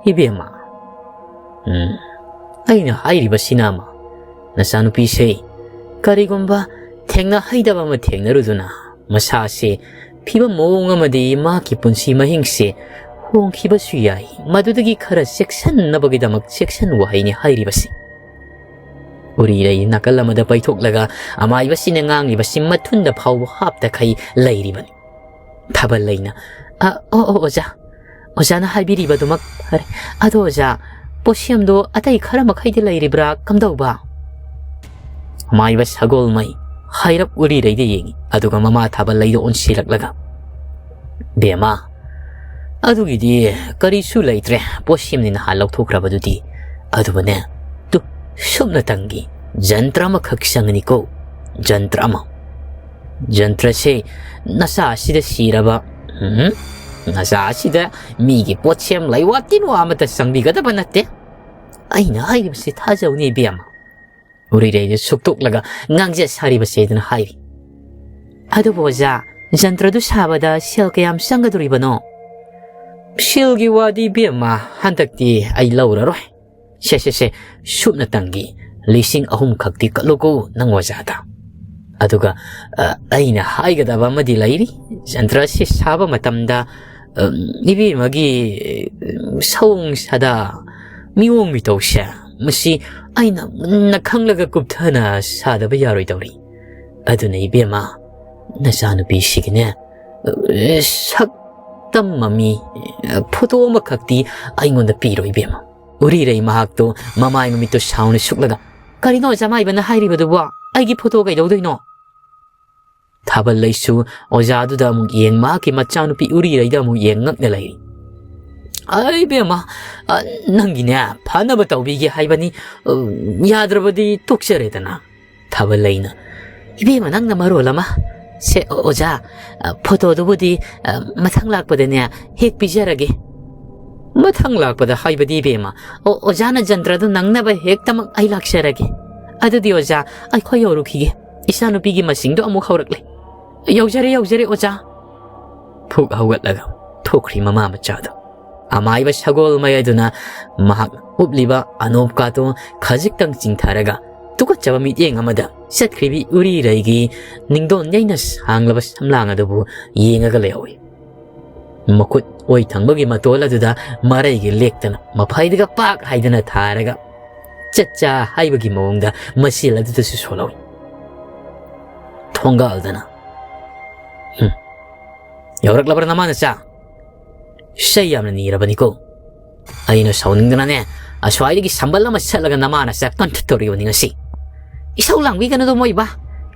"ꯏꯕꯦꯝꯃ, ꯎꯝ, ꯑꯩꯅ ꯍꯥꯏꯔꯤꯕꯁꯤꯅ ꯑꯃ, ꯅꯆꯥꯅꯨꯄꯤꯁꯦ ꯀꯔꯤꯒꯨꯝꯕ ꯊꯦꯡꯅꯍꯩꯗꯕ ꯑꯃ ꯊꯦꯡꯅꯔꯨꯗꯨꯅ ꯃꯁꯥꯁꯦ ꯐꯤꯕꯝ ꯃꯑꯣꯡ ꯑꯃꯗꯤ ꯃꯍꯥꯛꯀꯤ ꯄꯨꯟꯁꯤ ꯃꯍꯤꯡꯁꯦ ꯍꯣꯡꯈꯤꯕꯁꯨ ꯌꯥꯏ꯫ ꯃꯗꯨꯗꯒꯤ ꯈꯔ ꯆꯦꯛꯁꯤꯟꯅꯕꯒꯤꯗꯃꯛ ꯆꯦꯛꯁꯤꯟ ꯋꯥꯍꯩꯅꯤ ꯍꯥꯏꯔꯤꯕꯁꯤ꯫" ꯎꯔꯤꯔꯩ ꯅꯥꯀꯜ ꯑꯃꯗ ꯄꯩꯊꯣꯛꯂꯒ ꯑꯃꯥꯏꯕꯁꯤꯅ ꯉꯥꯡꯂꯤꯕꯁꯤ ꯃꯊꯨꯟꯗ ꯐꯥꯎꯕ ꯍꯥꯞꯇꯈꯩ ꯂꯩꯔꯤꯕꯅꯤ꯫ ꯊꯥꯕꯜꯂꯩꯅ, "ꯑ, ꯑꯣ, ꯑꯣ, ꯑꯣꯖꯥ, ꯑꯣꯖꯥꯅ ꯍꯥꯏꯕꯤꯔꯤꯕꯗꯨꯃꯛ ꯐꯔꯦ꯫ ꯑꯗꯣ ꯑꯣꯖꯥ, ꯄꯣꯠꯁꯦꯝꯗꯣ ꯑꯇꯩ ꯈꯔ ꯃꯈꯩꯗꯤ ꯂꯩꯔꯤꯕ꯭ꯔꯥ, ꯀꯝꯗꯧꯕ?" ꯑꯃꯥꯏꯕ ꯁꯒꯣꯜꯃꯩ ꯍꯥꯏꯔꯞ ꯎꯔꯤꯔꯩꯗ ꯌꯦꯡꯏ, ꯑꯗꯨꯒ ꯃꯃꯥ ꯊꯥꯕꯜꯂꯩꯗ ꯑꯣꯟꯁꯤꯜꯂꯛꯂꯒ, "ꯕꯦꯝꯃ, ꯑꯗꯨꯒꯤꯗꯤ ꯀꯔꯤꯁꯨ ꯂꯩꯇ꯭ꯔꯦ, ꯄꯣꯠꯁꯦꯝꯅꯤ ꯅꯍꯥꯟ ꯂꯧꯊꯣꯛꯈ꯭ꯔꯕꯗꯨꯗꯤ꯫ ꯑꯗꯨꯕꯨꯅꯦ, ꯇꯨ, ꯁꯨꯞꯅꯇꯪꯒꯤ ꯖꯟꯇ꯭ꯔ ꯑꯃꯈꯛ ꯆꯪꯒꯅꯤꯀꯣ, ꯖꯟꯇ꯭ꯔ ꯑꯃ꯫ ꯖꯟꯇ꯭ꯔꯁꯦ ꯅꯆꯥ ꯑꯁꯤꯗ ꯁꯤꯔꯕ, ꯎꯝ, ꯅꯆꯥ ꯑꯁꯤꯗ ꯃꯤꯒꯤ ꯄꯣꯠꯁꯦꯝ ꯂꯩꯋꯥ ꯇꯤꯟꯋꯥ ꯑꯃꯠꯇ ꯆꯪꯕꯤꯒꯗꯕ ꯅꯠꯇꯦ꯫ ꯑꯩꯅ ꯍꯥꯏꯔꯤꯕꯁꯤ ꯊꯥꯖꯧꯅꯦ ꯏꯕꯦꯝꯃ꯫" ꯎꯔꯤꯔꯩꯗ ꯁꯨꯛꯇꯣꯛꯂꯒ ꯉꯥꯡꯖ ꯁꯥꯔꯤꯕꯁꯦ ꯑꯗꯨꯅ ꯍꯥꯏꯔꯤ꯫ "ꯑꯗꯨꯕꯨ ꯑꯣꯖꯥ, ꯖꯟꯇ꯭ꯔꯗꯨ ꯁꯥꯕꯗ ꯁꯦꯜ ꯀꯌꯥꯝ ꯆꯪꯒꯗꯣꯔꯤꯕꯅꯣ?" "ꯁꯦꯜꯒꯤ ꯋꯥꯗꯤ ꯏꯕꯦꯝꯃ, ꯍꯟꯗꯛꯇꯤ ꯑꯩ ꯂꯧꯔꯔꯣꯏ꯫ ꯁꯦ, ꯁꯦ, ꯁꯦ, ꯁꯨꯞꯅꯇꯪꯒꯤ ꯂꯤꯁꯤꯡ ꯑꯍꯨꯝ ꯈꯛꯇꯤ ꯀꯠꯂꯨꯀꯣ ꯅꯪ ꯑꯣꯖꯥꯗ꯫ ꯑꯗꯨꯒ, ꯑ, ꯑꯩꯅ ꯍꯥꯏꯒꯗꯕ ꯑꯃꯗꯤ ꯂꯩꯔꯤ꯫ ꯖꯟꯇ꯭ꯔ ꯑꯁꯤ ꯁꯥꯕ ꯃꯇꯝꯗ, ꯑ, ꯏꯕꯦꯝꯃꯒꯤ, ꯑ, ꯁꯑꯣꯡ ꯁꯥꯗꯥ, ꯃꯤꯑꯣꯡ ꯃꯤꯇꯧꯁꯦ, ꯃꯁꯤ ꯑꯩꯅ ꯃꯨꯟꯅ ꯈꯪꯂꯒ ꯀꯨꯞꯊꯅ ꯁꯥꯗꯕ ꯌꯥꯔꯣꯏꯗꯧꯔꯤ꯫ ꯑꯗꯨꯅ ꯏꯕꯦꯝꯃ, ꯅꯆꯥꯅꯨꯄꯤꯁꯤꯒꯤꯅꯦ, ꯑ, ꯁꯛꯇꯝ ꯃꯃꯤ, ꯑ, ꯐꯣꯇꯣ ꯑꯃꯈꯛꯇꯤ ꯑꯩꯉꯣꯟꯗ ꯄꯤꯔꯣ ꯏꯕꯦꯝꯃ꯫" ꯎꯔꯤꯔꯩ ꯃꯍꯥꯛꯇꯣ ꯃꯃꯥꯏ ꯃꯃꯤꯠꯇꯣ ꯁꯥꯎꯅ ꯁꯨꯛꯂꯒ, "ꯀꯔꯤꯅꯣ ꯑꯣꯖꯥ ꯃꯥꯏꯕꯅ ꯍꯥꯏꯔꯤꯕꯗꯨꯕꯣ? ꯑꯩꯒꯤ ꯐꯣꯇꯣ ꯀꯩꯗꯧꯗꯣꯏꯅꯣ?" ꯊꯥꯕꯜꯂꯩꯁꯨ ꯑꯣꯖꯥꯗꯨꯗ ꯑꯃꯨꯛ ꯌꯦꯡ, ꯃꯍꯥꯛꯀꯤ ꯃꯆꯥꯅꯨꯄꯤ ꯎꯔꯤꯔꯩꯗ ꯑꯃꯨꯛ ꯌꯦꯡ ꯉꯛꯅ ꯂꯩꯔꯤ꯫ "ꯑꯩ ꯏꯕꯦꯝꯃ, ꯑ, ꯅꯪꯒꯤꯅꯦ ꯐꯅꯕ ꯇꯧꯕꯤꯒꯦ ꯍꯥꯏꯕꯅꯤ, ꯑ, ꯌꯥꯗ꯭ꯔꯕꯗꯤ ꯇꯣꯛꯆꯔꯦꯗꯅ꯫" ꯊꯥꯕꯜꯂꯩꯅ, "ꯏꯕꯦꯝꯃ ꯅꯪꯅ ꯃꯔꯣꯜ ꯑꯃ꯫ ꯁꯦ, ꯑꯣ-, ꯑꯣꯖꯥ, ꯑ, ꯐꯣꯇꯣꯗꯨꯕꯨꯗꯤ, ꯑ, ꯃꯊꯪ ꯂꯥꯛꯄꯗꯅꯦ ꯍꯦꯛ ꯄꯤꯖꯔꯒꯦ꯫" "ꯃꯊꯪ ꯂꯥꯛꯄꯗ ꯍꯥꯏꯕꯗꯤ ꯏꯕꯦꯝꯃ?" "ꯑꯣ, ꯑꯣꯖꯥꯅ ꯖꯟꯇ꯭ꯔꯗꯨ ꯅꯪꯅꯕ ꯍꯦꯛꯇꯃꯛ ꯑꯩ ꯂꯥꯛꯆꯔꯒꯦ꯫" "ꯑꯗꯨꯗꯤ ꯑꯣꯖꯥ, ꯑꯩꯈꯣꯏ ꯌꯧꯔꯨꯈꯤꯒꯦ꯫ ꯏꯆꯥꯅꯨꯄꯤꯒꯤ ꯃꯁꯤꯡꯗꯣ ꯑꯃꯨꯛ ꯍꯧꯔꯛꯂꯦ꯫" "ꯌꯧꯖꯔꯦ, ꯌꯧꯖꯔꯦ, ꯑꯣꯖꯥ꯫" ꯐꯨꯛ ꯍꯧꯒꯠꯂꯒ ꯊꯣꯛꯈ꯭ꯔꯤ ꯃꯃꯥ ꯃꯆꯥꯗꯣ꯫ ꯑꯃꯥꯏꯕ ꯁꯒꯣꯜ ꯃꯌꯥꯏꯗꯨꯅ ꯃꯍꯥꯛ ꯎꯞꯂꯤꯕ ꯑꯅꯣꯞꯀꯥꯗꯣ ꯈꯖꯤꯛꯇꯪ ꯆꯤꯡꯊꯔꯒ ꯇꯨꯀꯠꯆꯕ ꯃꯤꯠꯌꯦꯡ ꯑꯃꯗ ꯆꯠꯈ꯭ꯔꯤꯕꯤ ꯎꯔꯤꯔꯩꯒꯤ ꯅꯤꯡꯗꯣꯟ ꯌꯩꯅ ꯁꯥꯡꯂꯕ ꯁꯝꯂꯥꯡ ꯑꯗꯨꯕꯨ ꯌꯦꯡꯉꯒ ꯂꯩꯍꯧꯏ꯫ ꯃꯈꯨꯠ ꯑꯣꯏ ꯊꯪꯕꯒꯤ ꯃꯇꯣꯜ ꯑꯗꯨꯗ ꯃꯔꯩꯒ ꯂꯦꯛꯇꯅ ꯃꯐꯩꯗꯒ ꯄꯥꯛ ꯍꯥꯏꯗꯅ ꯊꯥꯔꯒ ꯆꯠꯆꯥ ꯍꯥꯏꯕꯒꯤ ꯃꯑꯣꯡꯗ ꯃꯆꯤꯜ ꯑꯗꯨꯗꯁꯨ ꯁꯣꯜꯍꯧꯏ꯫ ꯊꯣꯡꯒꯥꯜꯗꯅ, "ꯍꯨꯝ, ꯌꯧꯔꯛꯂꯕ꯭ꯔꯥ ꯅꯃꯥ ꯅꯆꯥ? ꯏꯁꯩ ꯌꯥꯝꯅ ꯅꯤꯔꯕꯅꯤꯀꯣ꯫ ꯑꯩꯅ ꯁꯥꯎꯅꯤꯡꯗꯅꯅꯦ, ꯑꯁ꯭ꯋꯥꯏꯗꯒꯤ ꯁꯝꯕꯜ ꯑꯃ ꯁꯠꯂꯒ ꯅꯃꯥ ꯅꯆꯥ ꯀꯟꯊꯠꯇꯧꯔꯤꯕꯅꯤ ꯉꯁꯤ꯫" "ꯏꯁꯧ ꯂꯥꯡꯕꯤꯒꯅꯨꯗꯣ ꯃꯣꯏꯕ,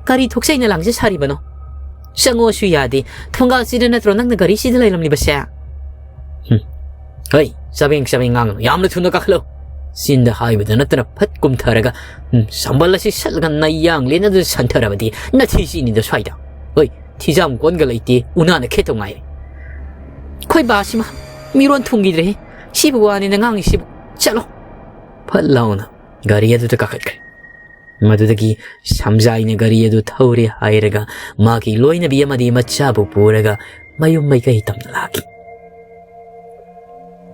ꯀꯔꯤ ꯊꯣꯛꯆꯩꯅ ꯂꯥꯡꯖ ꯁꯥꯔꯤꯕꯅꯣ? ꯆꯪꯉꯣꯁꯨ ꯌꯥꯗꯦ, ꯊꯣꯡꯒꯥꯜꯁꯤꯗ ꯅꯠꯇ꯭ꯔꯣ ꯅꯪꯅ ꯒꯥꯔꯤꯁꯤꯗ ꯂꯩꯔꯝꯂꯤꯕꯁꯦ?" "ꯍꯨꯝ, ꯍꯩ, ꯆꯕꯦꯡ ꯆꯕꯦꯡ ꯉꯥꯡꯒꯅꯨ, ꯌꯥꯝꯅ ꯊꯨꯅ ꯀꯥꯈꯠꯂꯨ꯫" ꯆꯤꯟꯗ ꯍꯥꯏꯕꯗ ꯅꯠꯇꯅ ꯐꯠ ꯀꯨꯝꯊꯔꯒ, "ꯎꯝ, ꯁꯝꯕꯜ ꯑꯁꯤ ꯁꯠꯂꯒ ꯅꯌꯥꯡ ꯂꯦꯟ ꯑꯗꯨꯗ ꯁꯟꯊꯔꯕꯗꯤ ꯅꯊꯤ ꯆꯤꯠꯅꯤꯗ ꯁ꯭ꯋꯥꯏꯗ꯫ ꯍꯣꯏ, ꯊꯤꯖꯥꯝ ꯀꯣꯟꯒ ꯂꯩꯇꯦ, ꯎꯅꯥꯅ ꯈꯦꯠꯇꯧ ꯉꯥꯏꯔꯦ꯫" "ꯈꯣꯏ ꯕꯥꯁꯤꯃ ꯃꯤꯔꯣꯟ ꯊꯨꯡꯈꯤꯗ꯭ꯔꯦꯍꯦ꯫ ꯁꯤꯕꯨ ꯋꯥꯅꯦꯅ ꯉꯥꯡꯉꯤꯁꯤꯕꯨ꯫ ꯆꯠꯂꯣ꯫" ꯐꯠ ꯂꯥꯎꯅ ꯒꯥꯔꯤ ꯑꯗꯨꯗ ꯀꯥꯈꯠꯈ꯭ꯔꯦ꯫ ꯃꯗꯨꯗꯒꯤ ꯁꯝꯖꯥꯏꯅ ꯒꯥꯔꯤ ꯑꯗꯨ ꯊꯧꯔꯦ ꯍꯥꯏꯔꯒ ꯃꯥꯒꯤ ꯂꯣꯏꯅꯕꯤ ꯑꯃꯗꯤ ꯃꯆꯥꯕꯨ ꯄꯨꯔꯒ ꯃꯌꯨꯝ ꯃꯥꯏꯀꯩ ꯇꯝꯅ ꯂꯥꯛꯈꯤ꯫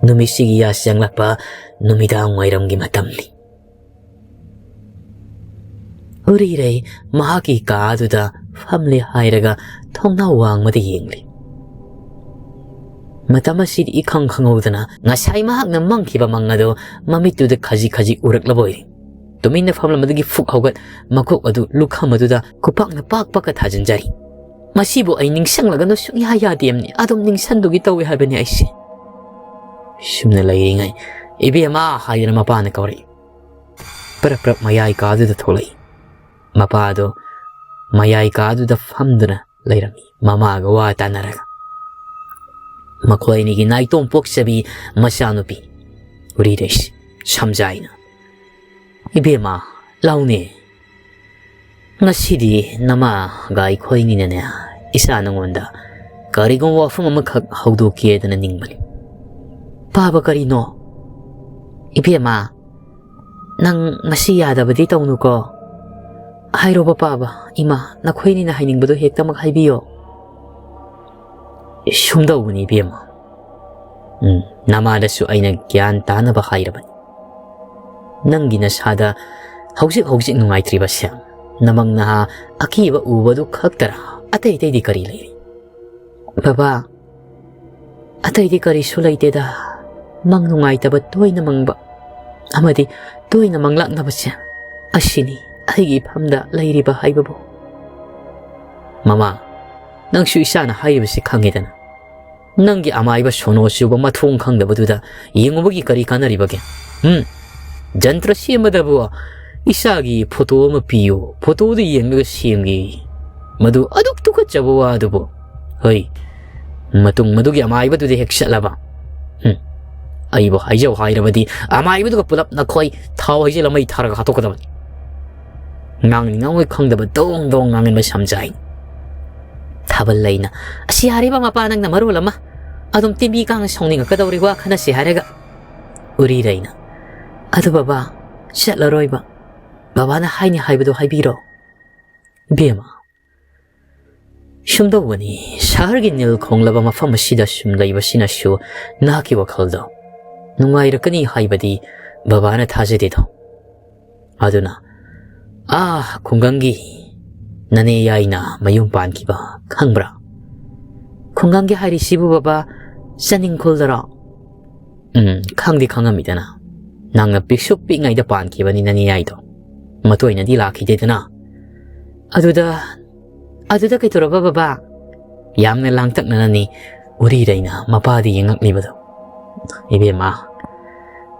ꯅꯨꯃꯤꯠꯁꯤꯒꯤ ꯌꯥ ꯆꯪꯂꯛꯄ ꯅꯨꯃꯤꯗꯥꯡ ꯋꯥꯏꯔꯝꯒꯤ ꯃꯇꯝꯅꯤ꯫ ꯎꯔꯤꯔꯩ ꯃꯍꯥꯛꯀꯤ ꯀꯥ ꯑꯗꯨꯗ ꯐꯝꯂꯦ ꯍꯥꯏꯔꯒ ꯊꯣꯡꯅꯥꯎ ꯋꯥꯡꯃꯗ ꯌꯦꯡꯂꯤ꯫ ꯃꯇꯝ ꯑꯁꯤꯗꯤ ꯏꯈꯪ ꯈꯪꯍꯧꯗꯅ ꯉꯁꯥꯏ ꯃꯍꯥꯛꯅ ꯃꯪꯈꯤꯕ ꯃꯪ ꯑꯗꯨ ꯃꯃꯤꯠꯇꯨꯗ ꯈꯖꯤꯛ ꯈꯖꯤꯛ ꯎꯔꯛꯂꯕ ꯑꯣꯏꯔꯦ꯫ ꯇꯨꯃꯤꯟꯅ ꯐꯝꯂꯝꯕꯗꯒꯤ ꯐꯨꯛ ꯍꯧꯒꯠ, ꯃꯀꯣꯛ ꯑꯗꯨ ꯂꯨꯈꯝ ꯑꯗꯨꯗ ꯈꯨꯄꯥꯛꯅ ꯄꯥꯛ ꯄꯥꯛꯀ ꯊꯥꯖꯤꯟꯖꯔꯤ꯫ "ꯃꯁꯤꯕꯨ ꯑꯩ ꯅꯤꯡꯁꯤꯡꯂꯒꯅꯨ ꯁꯨꯡꯌꯥ ꯌꯥꯗꯦꯝꯅꯤ꯫ ꯑꯗꯨꯝ ꯅꯤꯡꯁꯤꯡꯗꯨꯒꯤ ꯇꯧꯏ ꯍꯥꯏꯕꯅꯤ ꯑꯩꯁꯦ꯫" ꯁꯨꯝꯅ ꯂꯩꯔꯤꯉꯩ, "ꯏꯕꯦꯝꯃ" ꯍꯥꯏꯗꯅ ꯃꯄꯥꯅ ꯀꯧꯔꯛꯏ꯫ ꯄ꯭ꯔꯞ ꯄ꯭ꯔꯞ ꯃꯌꯥꯏ ꯀꯥꯗꯨꯗ ꯊꯣꯛꯂꯛꯏ꯫ ꯃꯄꯥꯗꯣ ꯃꯌꯥꯏ ꯀꯥꯗꯨꯗ ꯐꯝꯗꯨꯅ ꯂꯩꯔꯝꯃꯤ, ꯃꯃꯥꯒ ꯋꯥ ꯇꯥꯅꯔꯒ꯫ ꯃꯈꯣꯏ ꯑꯅꯤꯒꯤ ꯅꯥꯏꯇꯣꯝ ꯄꯣꯛꯆꯕꯤ ꯃꯆꯥꯅꯨꯄꯤ ꯎꯔꯤꯔꯩꯁꯤ ꯁꯝꯖꯥꯏꯅ, "ꯏꯕꯦꯝꯃ, ꯂꯥꯎꯅꯦ꯫ ꯉꯁꯤꯗꯤ ꯅꯃꯥꯒ ꯑꯩꯈꯣꯏꯅꯤꯅꯅꯦ, ꯏꯆꯥ ꯅꯉꯣꯟꯗ ꯀꯔꯤꯒꯨꯝꯕ ꯋꯥꯐꯝ ꯑꯃꯈꯛ ꯍꯧꯗꯣꯛꯀꯦꯗꯅ ꯅꯤꯡꯕꯅꯤ꯫" "ꯄꯥꯕ, ꯀꯔꯤꯅꯣ?" "ꯏꯕꯦꯝꯃ, ꯅꯪ ꯉꯁꯤ ꯌꯥꯗꯕꯗꯤ ꯇꯧꯅꯨꯀꯣ꯫ ꯍꯥꯏꯔꯣꯕ ꯄꯥꯕ, ꯏꯃꯥ, ꯅꯈꯣꯏꯅꯤꯅ ꯍꯥꯏꯅꯤꯡꯕꯗꯣ ꯍꯦꯛꯇꯃꯛ ꯍꯥꯏꯕꯤꯌꯣ꯫" "ꯁꯨꯝꯗꯧꯕꯅꯤ ꯏꯕꯦꯝꯃ, ꯎꯝ, ꯅꯃꯥꯗꯁꯨ ꯑꯩꯅ ꯒ꯭ꯌꯥꯟ ꯇꯥꯅꯕ ꯍꯥꯏꯔꯕꯅꯤ꯫ ꯅꯪꯒꯤ ꯅꯁꯥꯗ ꯍꯧꯖꯤꯛ ꯍꯧꯖꯤꯛ ꯅꯨꯡꯉꯥꯏꯇ꯭ꯔꯤꯕꯁꯦ ꯅꯃꯪ ꯅꯍꯥ ꯑꯀꯤꯕ ꯎꯕꯗꯨ ꯈꯛꯇꯔꯥ? ꯑꯇꯩ ꯑꯇꯩꯗꯤ ꯀꯔꯤ ꯂꯩꯔꯤ?" "ꯕꯕꯥ, ꯑꯇꯩꯗꯤ ꯀꯔꯤꯁꯨ ꯂꯩꯇꯦꯗ꯫ ꯃꯪ ꯅꯨꯡꯉꯥꯏꯇꯕ ꯇꯣꯏꯅ ꯃꯪꯕ ꯑꯃꯗꯤ ꯇꯣꯏꯅ ꯃꯪꯂꯥꯛꯅꯕꯁꯦ, ꯑꯁꯤꯅꯤ ꯑꯩꯒꯤ ꯏꯐꯝꯗ ꯂꯩꯔꯤꯕ ꯍꯥꯏꯕꯕꯨ꯫" "ꯃꯃꯥ, ꯅꯪꯁꯨ ꯏꯆꯥꯅ ꯍꯥꯏꯔꯤꯕꯁꯤ ꯈꯪꯉꯤꯗꯅ꯫ ꯅꯪꯒꯤ ꯑꯃꯥꯏꯕ ꯁꯣꯅꯣ ꯆꯨꯕ ꯃꯊꯣꯡ ꯈꯪꯗꯕꯗꯨꯗ ꯌꯦꯡꯉꯨꯕꯒꯤ ꯀꯔꯤ ꯀꯥꯟꯅꯔꯤꯕꯒꯦ? ꯎꯝ? ꯖꯟꯇ꯭ꯔ ꯁꯦꯝꯕꯗꯕꯨ ꯏꯆꯥꯒꯤ ꯐꯣꯇꯣ ꯑꯃ ꯄꯤꯌꯨ, ꯐꯣꯇꯣꯗꯨ ꯌꯦꯡꯂꯒ ꯁꯦꯝꯒꯦ꯫ ꯃꯗꯨ ꯑꯗꯨꯛ ꯇꯨꯀꯠꯆꯕ ꯋꯥꯗꯨꯕꯨ꯫ ꯍꯣꯏ, ꯃꯇꯨꯡ ꯃꯗꯨꯒꯤ ꯑꯃꯥꯏꯕꯗꯨꯗ ꯍꯦꯛ ꯆꯠꯂꯕ, ꯎꯝ, ꯑꯩꯕꯨ ꯍꯥꯏꯖꯧ ꯍꯥꯏꯔꯕꯗꯤ ꯑꯃꯥꯏꯕꯗꯨꯒ ꯄꯨꯂꯞ ꯅꯈꯣꯏ ꯊꯥꯎ ꯍꯩꯖꯤꯜꯂ ꯃꯩ ꯊꯥꯔꯒ ꯍꯥꯠꯇꯣꯛꯀꯗꯕꯅꯤ꯫" ꯉꯥꯡꯅꯤꯡꯉꯥꯏ ꯈꯪꯗꯕ ꯗꯣꯡ ꯗꯣꯡ ꯉꯥꯡꯉꯤꯕ ꯁꯝꯖꯥꯏ꯫ ꯊꯥꯕꯜ ꯂꯩꯅ, "ꯑꯁꯤ ꯌꯥꯔꯤꯕ ꯃꯄꯥ, ꯅꯪꯅ ꯃꯔꯣꯜ ꯑꯃ ꯑꯗꯨꯝ ꯇꯤꯟꯕꯤ ꯀꯥꯡ ꯁꯥꯎꯅꯤꯡꯉꯛꯀꯗꯧꯔꯤ, ꯋꯥ ꯈꯟꯅꯁꯤ ꯍꯥꯏꯔꯒ꯫" ꯎꯔꯤꯔꯩꯅ, "ꯑꯗꯨ ꯕꯕꯥ, ꯆꯠꯂꯔꯣꯏꯕ꯫ ꯕꯕꯥꯅ ꯍꯥꯏꯅꯤ ꯍꯥꯏꯕꯗꯣ ꯍꯥꯏꯕꯤꯔꯣ꯫" "ꯏꯕꯦꯝꯃ, ꯁꯨꯝꯗꯧꯕꯅꯤ, ꯁꯍꯔꯒꯤ ꯅꯤꯜ ꯈꯣꯡꯂꯕ ꯃꯐꯝ ꯑꯁꯤꯗ ꯁꯨꯝ ꯂꯩꯕꯁꯤꯅꯁꯨ ꯅꯍꯥꯛꯀꯤ ꯋꯥꯈꯜꯗꯣ ꯅꯨꯡꯉꯥꯏꯔꯛꯀꯅꯤ ꯍꯥꯏꯕꯗꯤ ꯕꯕꯥꯅ ꯊꯥꯖꯗꯦꯗꯣ꯫ ꯑꯗꯨꯅ ꯑꯥ ꯈꯨꯡꯒꯪꯒꯤ ꯅꯅꯦ ꯌꯥꯏꯅ ꯃꯌꯨꯝ ꯄꯥꯟꯈꯤꯕ ꯈꯪꯕ꯭ꯔꯥ?" "ꯈꯨꯡꯒꯪꯒꯤ ꯍꯥꯏꯔꯤꯁꯤꯕꯨ ꯕꯕꯥ, ꯆꯅꯤꯡꯈꯣꯜꯗꯔꯣ?" "ꯎꯝ, ꯈꯪꯗꯤ ꯈꯪꯉꯝꯃꯤꯗꯅ꯫ ꯅꯪꯅ ꯄꯤꯛꯁꯨ ꯄꯤꯛꯉꯩꯗ ꯄꯥꯟꯈꯤꯕꯅꯤ ꯅꯅꯦ ꯌꯥꯏꯗꯣ꯫ ꯃꯇꯣꯏꯅꯗꯤ ꯂꯥꯛꯈꯤꯗꯦꯗꯅ꯫ ꯑꯗꯨꯗ, ꯑꯗꯨꯗ ꯀꯩꯗꯧꯔꯕ ꯕꯕꯥ?" ꯌꯥꯝꯅ ꯂꯥꯡꯇꯛꯅꯅꯅꯤ ꯎꯔꯤꯔꯩꯅ ꯃꯄꯥꯗ ꯌꯦꯡꯉꯛꯂꯤꯕꯗꯣ꯫ "ꯏꯕꯦꯝꯃ,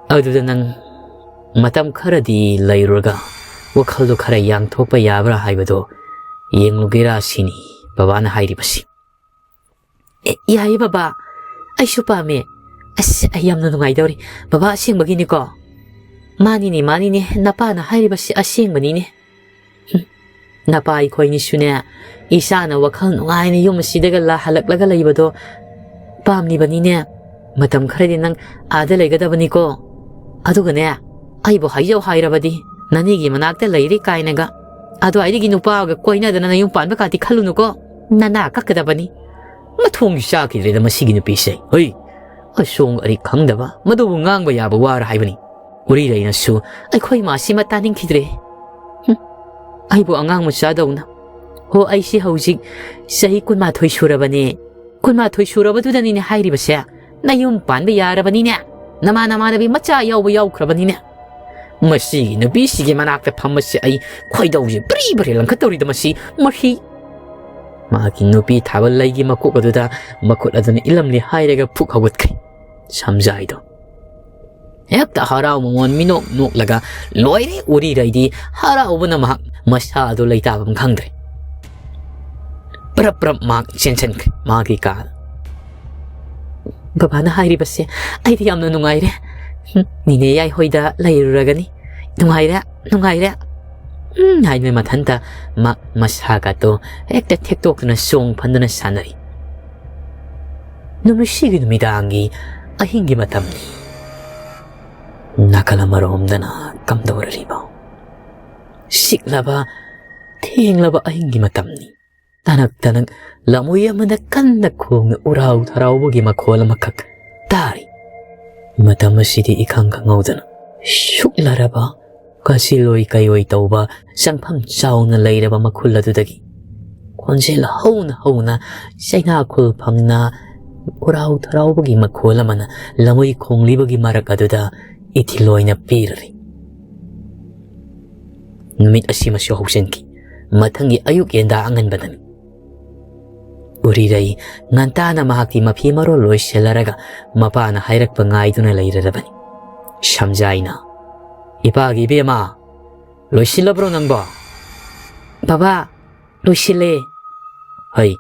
ꯑꯗꯨꯗ ꯅꯪ ꯃꯇꯝ ꯈꯔꯗꯤ ꯂꯩꯔꯨꯔꯒ ꯋꯥꯈꯜꯗꯣ ꯈꯔ ꯌꯥꯡꯊꯣꯛꯄ ꯌꯥꯕ꯭ꯔꯥ ꯍꯥꯏꯕꯗꯣ ꯌꯦꯡꯂꯨꯒꯦꯔꯥ ꯁꯤꯅꯤ ꯕꯕꯥꯅ ꯍꯥꯏꯔꯤꯕꯁꯤ꯫ "ꯑꯦ, ꯌꯥꯏꯌꯦ ꯕꯕꯥ, ꯑꯩꯁꯨ ꯄꯥꯝꯃꯦ꯫ ꯑꯁ, ꯑꯩ ꯌꯥꯝꯅ ꯅꯨꯡꯉꯥꯏꯗꯧꯔꯤ꯫ ꯕꯕꯥ ꯑꯁꯦꯡꯕꯒꯤꯅꯤꯀꯣ?" "ꯃꯥꯅꯤꯅꯦ, ꯃꯥꯅꯤꯅꯦ, ꯅꯄꯥꯅ ꯍꯥꯏꯔꯤꯕꯁꯤ ꯑꯁꯦꯡꯕꯅꯤꯅꯦ꯫ ꯍꯨꯝ, ꯅꯄꯥ ꯑꯩꯈꯣꯏꯅꯤꯁꯨꯅꯦ, ꯏꯆꯥꯅ ꯋꯥꯈꯜ ꯅꯨꯡꯉꯥꯏꯅ ꯌꯨꯝ ꯑꯁꯤꯗꯒ ꯂꯥ-, ꯍꯜꯂꯛꯂꯒ ꯂꯩꯕꯗꯣ ꯄꯥꯝꯂꯤꯕꯅꯤꯅꯦ꯫ ꯃꯇꯝ ꯈꯔꯗꯤ ꯅꯪ ꯑꯥꯗ ꯂꯩꯒꯗꯕꯅꯤꯀꯣ꯫ ꯑꯗꯨꯒꯅꯦ, ꯑꯩꯕꯨ ꯍꯥꯏꯖꯧ ꯍꯥꯏꯔꯕꯗꯤ, ꯅꯅꯦꯒꯤ ꯃꯅꯥꯛꯇ ꯂꯩꯔꯤ ꯀꯥꯏꯅꯒ ꯑꯗꯨꯋꯥꯏꯗꯒꯤ ꯅꯨꯄꯥꯒ ꯀꯣꯏꯅꯗꯅ ꯅꯌꯨꯝ ꯄꯥꯟꯕ ꯀꯥꯇꯤ ꯈꯜꯂꯨꯅꯨꯀꯣ꯫ ꯅꯅꯥ ꯀꯛꯀꯗꯕꯅꯤ꯫" ꯃꯊꯣꯡ ꯆꯥꯈꯤꯗ꯭ꯔꯦꯗ ꯃꯁꯤꯒꯤ ꯅꯨꯄꯤꯁꯦ꯫ ꯍꯨꯏ! ꯑꯁꯣꯡ ꯑꯔꯤꯛ ꯈꯪꯗꯕ, ꯃꯗꯨꯕꯨ ꯉꯥꯡꯕ ꯌꯥꯕ ꯋꯥꯔ ꯍꯥꯏꯕꯅꯤ꯫ ꯎꯔꯤꯔꯩꯅꯁꯨ ꯑꯩꯈꯣꯏ ꯃꯥꯁꯤꯃ ꯇꯥꯅꯤꯡꯈꯤꯗ꯭ꯔꯦ꯫ ꯍꯨꯝ, ꯑꯩꯕꯨ ꯑꯉꯥꯡ ꯃꯆꯥꯗꯧꯅ꯫ ꯍꯣ, ꯑꯩꯁꯤ ꯍꯧꯖꯤꯛ ꯆꯍꯤ ꯀꯨꯟꯃꯥꯊꯣꯏ ꯁꯨꯔꯕꯅꯦ꯫ ꯀꯨꯟꯃꯥꯊꯣꯏ ꯁꯨꯔꯕꯗꯨꯗꯅꯤꯅꯦ ꯍꯥꯏꯔꯤꯕꯁꯦ꯫ ꯅꯌꯨꯝ ꯄꯥꯟꯕ ꯌꯥꯔꯕꯅꯤꯅꯦ꯫ ꯅꯃꯥꯟ ꯅꯃꯥꯟꯅꯕꯤ ꯃꯆꯥ ꯌꯥꯎꯕ ꯌꯥꯎꯈ꯭ꯔꯕꯅꯤꯅꯦ꯫ ꯃꯁꯤꯒꯤ ꯅꯨꯄꯤꯁꯤꯒꯤ ꯃꯅꯥꯛꯇ ꯐꯝꯕꯁꯦ ꯑꯩ ꯈꯣꯏꯗꯧꯁꯦ ꯕ꯭ꯔꯤ ꯕ꯭ꯔꯤ ꯂꯪꯈꯠꯇꯧꯔꯤꯗ ꯃꯁꯤ꯫ ꯃꯁꯤ꯫ ꯃꯍꯥꯛꯀꯤ ꯅꯨꯄꯤ ꯊꯥꯕ ꯂꯩꯒꯤ ꯃꯀꯣꯛ ꯑꯗꯨꯗ ꯃꯈꯨꯠ ꯑꯗꯨꯅ ꯏꯜꯂꯝꯂꯦ ꯍꯥꯏꯔꯒ ꯐꯨꯛ ꯍꯧꯒꯠꯈ꯭ꯔꯦ ꯁꯝꯖꯥꯏꯗꯣ꯫ ꯍꯦꯛꯇ ꯍꯔꯥꯎ ꯃꯃꯣꯟ ꯃꯤꯅꯣꯛ ꯅꯣꯛꯂꯒ ꯂꯣꯏꯔꯦ꯫ ꯎꯔꯤꯔꯩꯗꯤ ꯍꯔꯥꯎꯕꯅ ꯃꯍꯥꯛ ꯃꯁꯥ ꯑꯗꯨ ꯂꯩꯇꯥꯐꯝ ꯈꯪꯗ꯭ꯔꯦ꯫ ꯄ꯭ꯔꯞ ꯄ꯭ꯔꯞ ꯃꯍꯥꯛ ꯆꯦꯟꯁꯤꯟꯈ꯭ꯔꯦ ꯃꯥꯒꯤ ꯀꯥꯗ꯫ "ꯕꯕꯥꯅ ꯍꯥꯏꯔꯤꯕꯁꯦ ꯑꯩꯗꯤ ꯌꯥꯝꯅ ꯅꯨꯡꯉꯥꯏꯔꯦ꯫ ꯍꯨꯝ, ꯅꯤꯅꯦ ꯌꯥꯏꯍꯣꯏꯗ ꯂꯩꯔꯨꯔꯒꯅꯤ꯫ ꯅꯨꯡꯉꯥꯏꯔꯦ, ꯅꯨꯡꯉꯥꯏꯔꯦ꯫ ꯎꯝ," ꯍꯥꯏꯗꯨꯅ ꯃꯊꯟꯇ ꯃꯥ ꯃꯁꯥꯒꯗꯣ ꯍꯦꯛꯇ ꯊꯦꯛꯇꯣꯛꯇꯨꯅ ꯆꯣꯡ ꯐꯟꯗꯨꯅ ꯁꯥꯟꯅꯔꯤ꯫ ꯅꯨꯃꯤꯠꯁꯤꯒꯤ ꯅꯨꯃꯤꯗꯥꯡꯒꯤ ꯑꯍꯤꯡꯒꯤ ꯃꯇꯝꯅꯤ꯫ ꯅꯥꯀꯜ ꯑꯃꯔꯣꯝꯗꯅ ꯀꯝꯗꯧꯔꯤꯕ? ꯁꯤꯛꯂꯕ, ꯊꯦꯡꯂꯕ ꯑꯍꯤꯡꯒꯤ ꯃꯇꯝꯅꯤ꯫ ꯇꯅꯛ ꯇꯅꯛ ꯂꯝꯍꯨꯏ ꯑꯃꯅ ꯀꯟꯅ ꯈꯣꯡꯅ ꯎꯔꯥꯎ ꯊꯔꯥꯎꯕꯒꯤ ꯃꯈꯣꯜ ꯑꯃꯈꯛ ꯇꯥꯔꯤ꯫ ꯃꯇꯝ ꯑꯁꯤꯗꯤ ꯏꯈꯪ ꯈꯪꯍꯧꯗꯅ ꯁꯨꯛꯂꯔꯕ ꯀꯥꯁꯤꯂꯣꯏ ꯀꯩꯑꯣꯏ ꯇꯧꯕ ꯆꯪꯐꯝ ꯆꯥꯎꯅ ꯂꯩꯔꯕ ꯃꯈꯨꯜ ꯑꯗꯨꯗꯒꯤ ꯈꯣꯟꯖꯦꯜ ꯍꯧꯅ ꯍꯧꯅ ꯆꯩꯅꯥꯈꯣꯜ ꯐꯪꯅ ꯎꯔꯥꯎ ꯊꯔꯥꯎꯕꯒꯤ ꯃꯈꯣꯜ ꯑꯃꯅ ꯂꯝꯍꯨꯏ ꯈꯣꯡꯂꯤꯕꯒꯤ ꯃꯔꯛ ꯑꯗꯨꯗ ꯏꯊꯤꯜ ꯑꯣꯏꯅ ꯄꯤꯔꯔꯤ꯫ ꯅꯨꯃꯤꯠ ꯑꯁꯤꯃꯁꯨ ꯍꯧꯖꯤꯟꯈꯤ꯫ ꯃꯊꯪꯒꯤ ꯑꯌꯨꯛ ꯌꯦꯟꯗꯥ ꯑꯉꯟꯕꯗꯅꯤ꯫ ꯎꯔꯤꯔꯩ ꯉꯟꯇꯥꯅ ꯃꯍꯥꯛꯀꯤ ꯃꯐꯤ ꯃꯔꯣꯜ ꯂꯣꯏꯁꯤꯜꯂꯔꯒ ꯃꯄꯥꯅ ꯍꯥꯏꯔꯛꯄ ꯉꯥꯏꯗꯨꯅ ꯂꯩꯔꯔꯕꯅꯤ꯫ ꯁꯝꯖꯥꯏꯅ, "ꯏꯄꯥꯒꯤ ꯏꯕꯦꯝꯃ, ꯂꯣꯏꯁꯤꯜꯂꯕ꯭ꯔꯣ ꯅꯪꯕꯣ?" "ꯕꯕꯥ, ꯂꯣꯏꯁꯤꯜꯂꯦ꯫" "ꯍꯩ,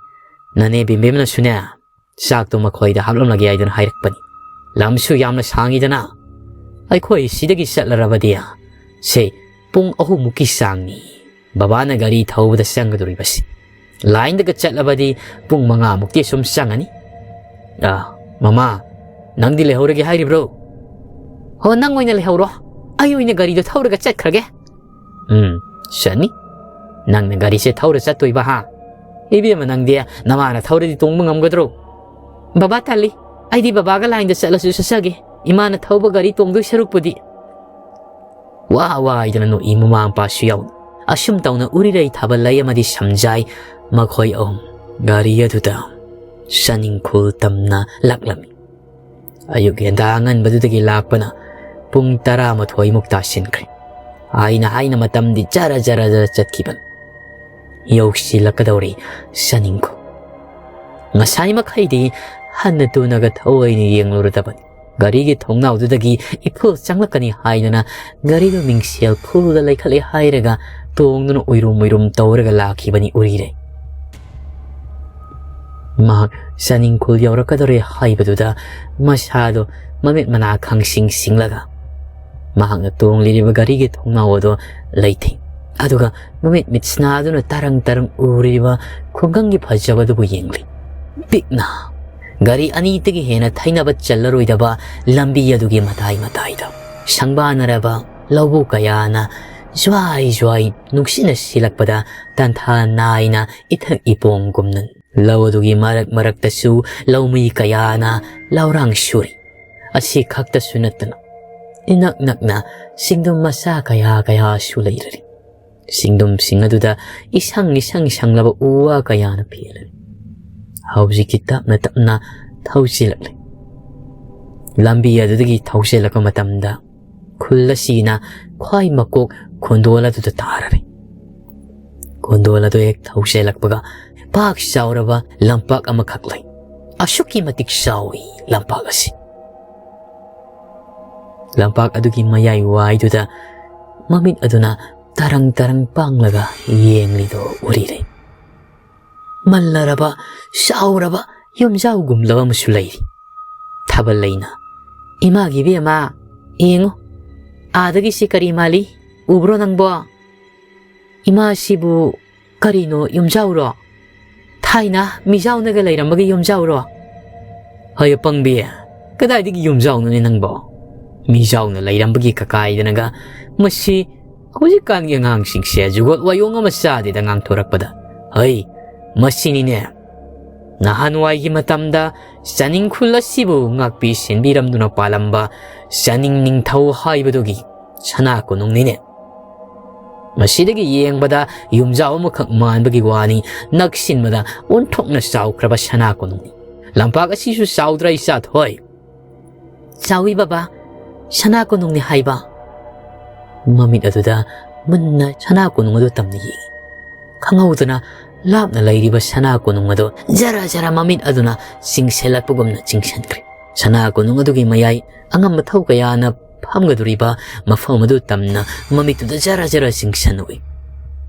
ꯅꯅꯦ ꯕꯦꯝꯕꯦꯝꯅꯁꯨꯅꯦ, ꯆꯥꯛꯇꯣ ꯃꯈꯣꯏꯗ ꯍꯥꯞꯂꯝꯂꯒꯦ ꯍꯥꯏꯗꯅ ꯍꯥꯏꯔꯛꯄꯅꯤ꯫ ꯂꯝꯁꯨ ꯌꯥꯝꯅ ꯁꯥꯡꯉꯤꯗꯅ꯫ ꯑꯩꯈꯣꯏ ꯁꯤꯗꯒꯤ ꯆꯠꯂꯔꯕꯗꯤ ꯁꯦ ꯄꯨꯡ ꯑꯍꯨꯝꯃꯨꯛꯀꯤ ꯆꯥꯡꯅꯤ ꯕꯕꯥꯅ ꯒꯥꯔꯤ ꯊꯧꯕꯗ ꯆꯪꯒꯗꯧꯔꯤꯕꯁꯤ꯫ ꯂꯥꯏꯟꯗꯒ ꯆꯠꯂꯕꯗꯤ ꯄꯨꯡ ꯃꯉꯥꯃꯨꯛꯇꯤ ꯁꯨꯝ ꯆꯪꯉꯅꯤ꯫ ꯑꯥ, ꯃꯃꯥ, ꯅꯪꯗꯤ ꯂꯩꯍꯧꯔꯒꯦ ꯍꯥꯏꯔꯤꯕ꯭ꯔꯣ?" "ꯍꯣ, ꯅꯪ ꯑꯣꯏꯅ ꯂꯩꯍꯧꯔꯣ꯫ ꯑꯩ ꯑꯣꯏꯅ ꯒꯥꯔꯤꯗꯣ ꯊꯧꯔꯒ ꯆꯠꯈ꯭ꯔꯒꯦ꯫" "ꯎꯝ, ꯆꯠꯅꯤ꯫ ꯅꯪꯅ ꯒꯥꯔꯤꯁꯦ ꯊꯧꯔ ꯆꯠꯇꯣꯏꯕ, ꯍꯥ? ꯏꯕꯦꯝꯃ, ꯅꯪꯗꯤ ꯅꯃꯥꯅ ꯊꯧꯔꯗꯤ ꯇꯣꯡꯕ ꯉꯝꯒꯗ꯭ꯔꯣ?" "ꯕꯕꯥ ꯇꯜꯂꯤ꯫ ꯑꯩꯗꯤ ꯕꯕꯥꯒ ꯂꯥꯏꯟꯗ ꯆꯠꯂꯁꯨ ꯆꯠꯆꯒꯦ, ꯏꯃꯥꯅ ꯊꯧꯕ ꯒꯥꯔꯤ ꯇꯣꯡꯗꯣꯏ ꯁꯔꯨꯛꯄꯨꯗꯤ꯫" ꯋꯥ ꯋꯥ ꯍꯥꯏꯗꯅ ꯅꯣꯛꯏ ꯃꯃꯥ ꯃꯄꯥꯁꯨ ꯌꯥꯎꯅ꯫ ꯑꯁꯨꯝ ꯇꯧꯅ ꯎꯔꯤꯔꯩ ꯊꯥꯕꯜꯂꯩ ꯑꯃꯗꯤ ꯁꯝꯖꯥꯏ, ꯃꯈꯣꯏ ꯑꯍꯨꯝ ꯒꯥꯔꯤ ꯑꯗꯨꯗ ꯆꯥꯅꯤꯡꯈꯣꯜ ꯇꯝꯅ ꯂꯥꯛꯂꯝꯃꯤ꯫ ꯑꯌꯨꯛ ꯉꯟꯇꯥ ꯑꯉꯟꯕꯗꯨꯗꯒꯤ ꯂꯥꯛꯄꯅ ꯄꯨꯡ ꯇꯔꯥꯃꯥꯊꯣꯏꯃꯨꯛ ꯇꯥꯁꯤꯟꯈ꯭ꯔꯦ꯫ ꯍꯥꯏꯅ ꯍꯥꯏꯅ ꯃꯇꯝꯗꯤ ꯖꯔ ꯖꯔ ꯖꯔ ꯆꯠꯈꯤꯕꯅꯤ꯫ ꯌꯧꯁꯤꯜꯂꯛꯀꯗꯧꯔꯦ ꯆꯥꯅꯤꯡꯈꯣꯜ꯫ ꯉꯁꯥꯏ ꯃꯈꯩꯗꯤ ꯍꯟꯅ ꯇꯨꯅꯒ ꯊꯑꯣꯏꯅ ꯌꯦꯡꯂꯨꯔꯗꯕꯅꯤ꯫ ꯒꯥꯔꯤꯒꯤ ꯊꯣꯡꯅꯥꯎꯗꯨꯗꯒꯤ ꯏꯐꯨꯜ ꯆꯪꯂꯛꯀꯅꯤ ꯍꯥꯏꯗꯅ ꯒꯥꯔꯤꯗꯨ ꯃꯤꯡꯁꯦꯜ ꯐꯨꯜꯗ ꯂꯩꯈꯠꯂꯦ ꯍꯥꯏꯔꯒ ꯇꯣꯡꯗꯨꯅ ꯎꯏꯔꯨꯝ ꯎꯏꯔꯨꯝ ꯇꯧꯔꯒ ꯂꯥꯛꯈꯤꯕꯅꯤ ꯎꯔꯤꯔꯩ꯫ ꯃꯍꯥꯛ ꯆꯥꯅꯤꯡꯈꯣꯜ ꯌꯧꯔꯛꯀꯗꯧꯔꯦ ꯍꯥꯏꯕꯗꯨꯗ ꯃꯁꯥꯗꯣ ꯃꯃꯤꯠ ꯃꯅꯥ ꯈꯪꯁꯤꯡ ꯁꯤꯡꯂꯒ ꯃꯍꯥꯛꯅ ꯇꯣꯡꯂꯤꯔꯤꯕ ꯒꯥꯔꯤꯒꯤ ꯊꯣꯡꯅꯥꯎ ꯑꯗꯨ ꯂꯩꯊꯩ꯫ ꯑꯗꯨꯒ ꯃꯃꯤꯠ ꯃꯤꯠꯁꯅꯥꯗꯨꯅ ꯇꯔꯪ ꯇꯔꯪ ꯎꯔꯤꯕ ꯈꯨꯡꯒꯪꯒꯤ ꯐꯖꯕꯗꯨꯕꯨ ꯌꯦꯡꯂꯤ꯫ ꯄꯤꯛꯅ ꯒꯥꯔꯤ ꯑꯅꯤꯗꯒꯤ ꯍꯦꯟꯅ ꯊꯩꯅꯕ ꯆꯜꯂꯔꯣꯏꯗꯕ ꯂꯝꯕꯤ ꯑꯗꯨꯒꯤ ꯃꯇꯥꯏ ꯃꯇꯥꯏꯗ ꯁꯪꯕꯥꯅꯔꯕ ꯂꯧꯕꯨꯛ ꯀꯌꯥꯅ ꯖ꯭ꯋꯥꯏ ꯖ꯭ꯋꯥꯏ ꯅꯨꯡꯁꯤꯠꯅ ꯁꯤꯜꯂꯛꯄꯗ ꯇꯟꯊꯥ ꯅꯥꯏꯅ ꯏꯊꯛ ꯏꯄꯣꯝꯒꯨꯝꯅ ꯂꯧ ꯑꯗꯨꯒꯤ ꯃꯔꯛ ꯃꯔꯛꯇꯁꯨ ꯂꯧꯃꯤ ꯀꯌꯥꯅ ꯂꯧꯔꯥꯡ ꯁꯨꯔꯤ꯫ ꯑꯁꯤ ꯈꯛꯇꯁꯨ ꯅꯠꯇꯅ ꯏꯅꯛ ꯅꯛꯅ ꯆꯤꯡꯗꯨꯝ ꯃꯆꯥ ꯀꯌꯥ ꯀꯌꯥꯁꯨ ꯂꯩꯔꯔꯤ꯫ ꯆꯤꯡꯗꯨꯝꯁꯤꯡ ꯑꯗꯨꯗ ꯏꯁꯪ ꯏꯁꯪ ꯁꯪꯂꯕ ꯎ ꯋꯥ ꯀꯌꯥꯅ ꯐꯦꯜꯂꯔꯤ꯫ ꯍꯧꯖꯤꯛꯇꯤ ꯇꯞꯅ ꯇꯞꯅ ꯊꯧꯖꯤꯜꯂꯛꯂꯦ꯫ ꯂꯝꯕꯤ ꯑꯗꯨꯗꯒꯤ ꯊꯧꯖꯤꯜꯂꯛꯄ ꯃꯇꯝꯗ ꯈꯨꯜ ꯑꯁꯤꯅ ꯈ꯭ꯋꯥꯏ ꯃꯀꯣꯛ ꯈꯣꯟꯗꯣꯜ ꯑꯗꯨꯗ ꯇꯥꯔꯔꯦ꯫ ꯈꯣꯟꯗꯣꯜ ꯑꯗꯨ ꯍꯦꯛ ꯊꯧꯖꯤꯜꯂꯛꯄꯒ ꯄꯥꯛ ꯆꯥꯎꯔꯕ ꯂꯝꯄꯥꯛ ꯑꯃꯈꯛ ꯂꯩ꯫ ꯑꯁꯨꯛꯀꯤ ꯃꯇꯤꯛ ꯆꯥꯎꯏ ꯂꯝꯄꯥꯛ ꯑꯁꯤ꯫ ꯂꯝꯄꯥꯛ ꯑꯗꯨꯒꯤ ꯃꯌꯥꯏ ꯋꯥꯏꯗꯨꯗ ꯃꯃꯤꯠ ꯑꯗꯨꯅ ꯇꯔꯪ ꯇꯔꯪ ꯄꯥꯡꯂꯒ ꯌꯦꯡꯂꯤꯗꯣ ꯎꯔꯤꯔꯦ꯫ ꯃꯜꯂꯔꯕ, ꯆꯥꯎꯔꯕ ꯌꯨꯝꯖꯥꯎꯒꯨꯝꯂꯕ ꯑꯃꯁꯨ ꯂꯩꯔꯤ꯫ ꯊꯥꯕꯜ ꯂꯩꯅ, "ꯏꯃꯥꯒꯤ ꯏꯕꯦꯝꯃ, ꯌꯦꯡꯉꯨ, ꯑꯥꯗꯒꯤꯁꯤ ꯀꯔꯤ ꯃꯥꯜꯂꯤ? ꯎꯕ꯭ꯔꯣ ꯅꯪꯕꯣ? ꯏꯃꯥꯁꯤꯕꯨ ꯀꯔꯤꯅꯣ, ꯌꯨꯝꯖꯥꯎꯔꯣ? ꯊꯥꯏꯅ ꯃꯤꯖꯥꯎꯅꯒ ꯂꯩꯔꯝꯕꯒꯤ ꯌꯨꯝꯖꯥꯎꯔꯣ?" "ꯍꯣꯏ, ꯑꯄꯪꯕꯤ, ꯀꯗꯥꯏꯗꯒꯤ ꯌꯨꯝꯖꯥꯎꯅꯣꯅꯦ ꯅꯪꯕꯣ? ꯃꯤꯖꯥꯎꯅ ꯂꯩꯔꯝꯕꯒꯤ ꯀꯀꯥꯏꯗꯅꯒ ꯃꯁꯤ ꯍꯧꯖꯤꯛꯀꯥꯟꯒꯤ ꯑꯉꯥꯡꯁꯤꯡꯁꯦ ꯖꯨꯒꯣꯠ ꯋꯥꯌꯣꯡ ꯑꯃ ꯆꯥꯗꯦꯗ ꯉꯥꯡꯊꯣꯔꯛꯄꯗ꯫ ꯍꯩ, ꯃꯁꯤꯅꯤꯅꯦ ꯅꯍꯥꯟꯋꯥꯏꯒꯤ ꯃꯇꯝꯗ ꯆꯥꯅꯤꯡ ꯈꯨꯜ ꯑꯁꯤꯕꯨ ꯉꯥꯛꯄꯤ ꯁꯦꯟꯕꯤꯔꯝꯗꯨꯅ ꯄꯥꯜꯂꯝꯕ ꯆꯥꯅꯤꯡ ꯅꯤꯡꯊꯧ ꯍꯥꯏꯕꯗꯨꯒꯤ ꯁꯅꯥ ꯀꯣꯅꯨꯡꯅꯤꯅꯦ꯫ ꯃꯁꯤꯗꯒꯤ ꯌꯦꯡꯕꯗ ꯌꯨꯝꯖꯥꯎ ꯑꯃꯈꯛ ꯃꯥꯟꯕꯒꯤ ꯋꯥꯅꯤ, ꯅꯛꯁꯤꯟꯕꯗ ꯑꯣꯟꯊꯣꯛꯅ ꯆꯥꯎꯈ꯭ꯔꯕ ꯁꯅꯥ ꯀꯣꯅꯨꯡꯅꯤ꯫ ꯂꯝꯄꯥꯛ ꯑꯁꯤꯁꯨ ꯆꯥꯎꯗ꯭ꯔꯥ, ꯏꯆꯥꯊꯣꯏ?" "ꯆꯥꯎꯏ ꯕꯕꯥ, ꯁꯅꯥ ꯀꯣꯅꯨꯡꯅꯤ ꯍꯥꯏꯕ?" ꯃꯃꯤꯠ ꯑꯗꯨꯗ ꯃꯨꯟꯅ ꯁꯅꯥ ꯀꯣꯅꯨꯡ ꯑꯗꯨ ꯇꯝꯅ ꯌꯦꯡꯏ꯫ ꯈꯪꯍꯧꯗꯅ ꯂꯥꯞꯅ ꯂꯩꯔꯤꯕ ꯁꯅꯥ ꯀꯣꯅꯨꯡ ꯑꯗꯨ ꯖꯔ ꯖꯔ ꯃꯃꯤꯠ ꯑꯗꯨꯅ ꯆꯤꯡꯁꯤꯜꯂꯛꯄꯒꯨꯝꯅ ꯆꯤꯡꯁꯤꯟꯈ꯭ꯔꯦ꯫ ꯁꯅꯥ ꯀꯣꯅꯨꯡ ꯑꯗꯨꯒꯤ ꯃꯌꯥꯏ ꯑꯉꯝꯕ ꯊꯧ ꯀꯌꯥꯅ ꯐꯝꯒꯗꯧꯔꯤꯕ ꯃꯐꯝ ꯑꯗꯨ ꯇꯝꯅ ꯃꯃꯤꯠꯇꯨꯗ ꯖꯔ ꯖꯔ ꯆꯤꯡꯁꯤꯟꯅꯨꯏ꯫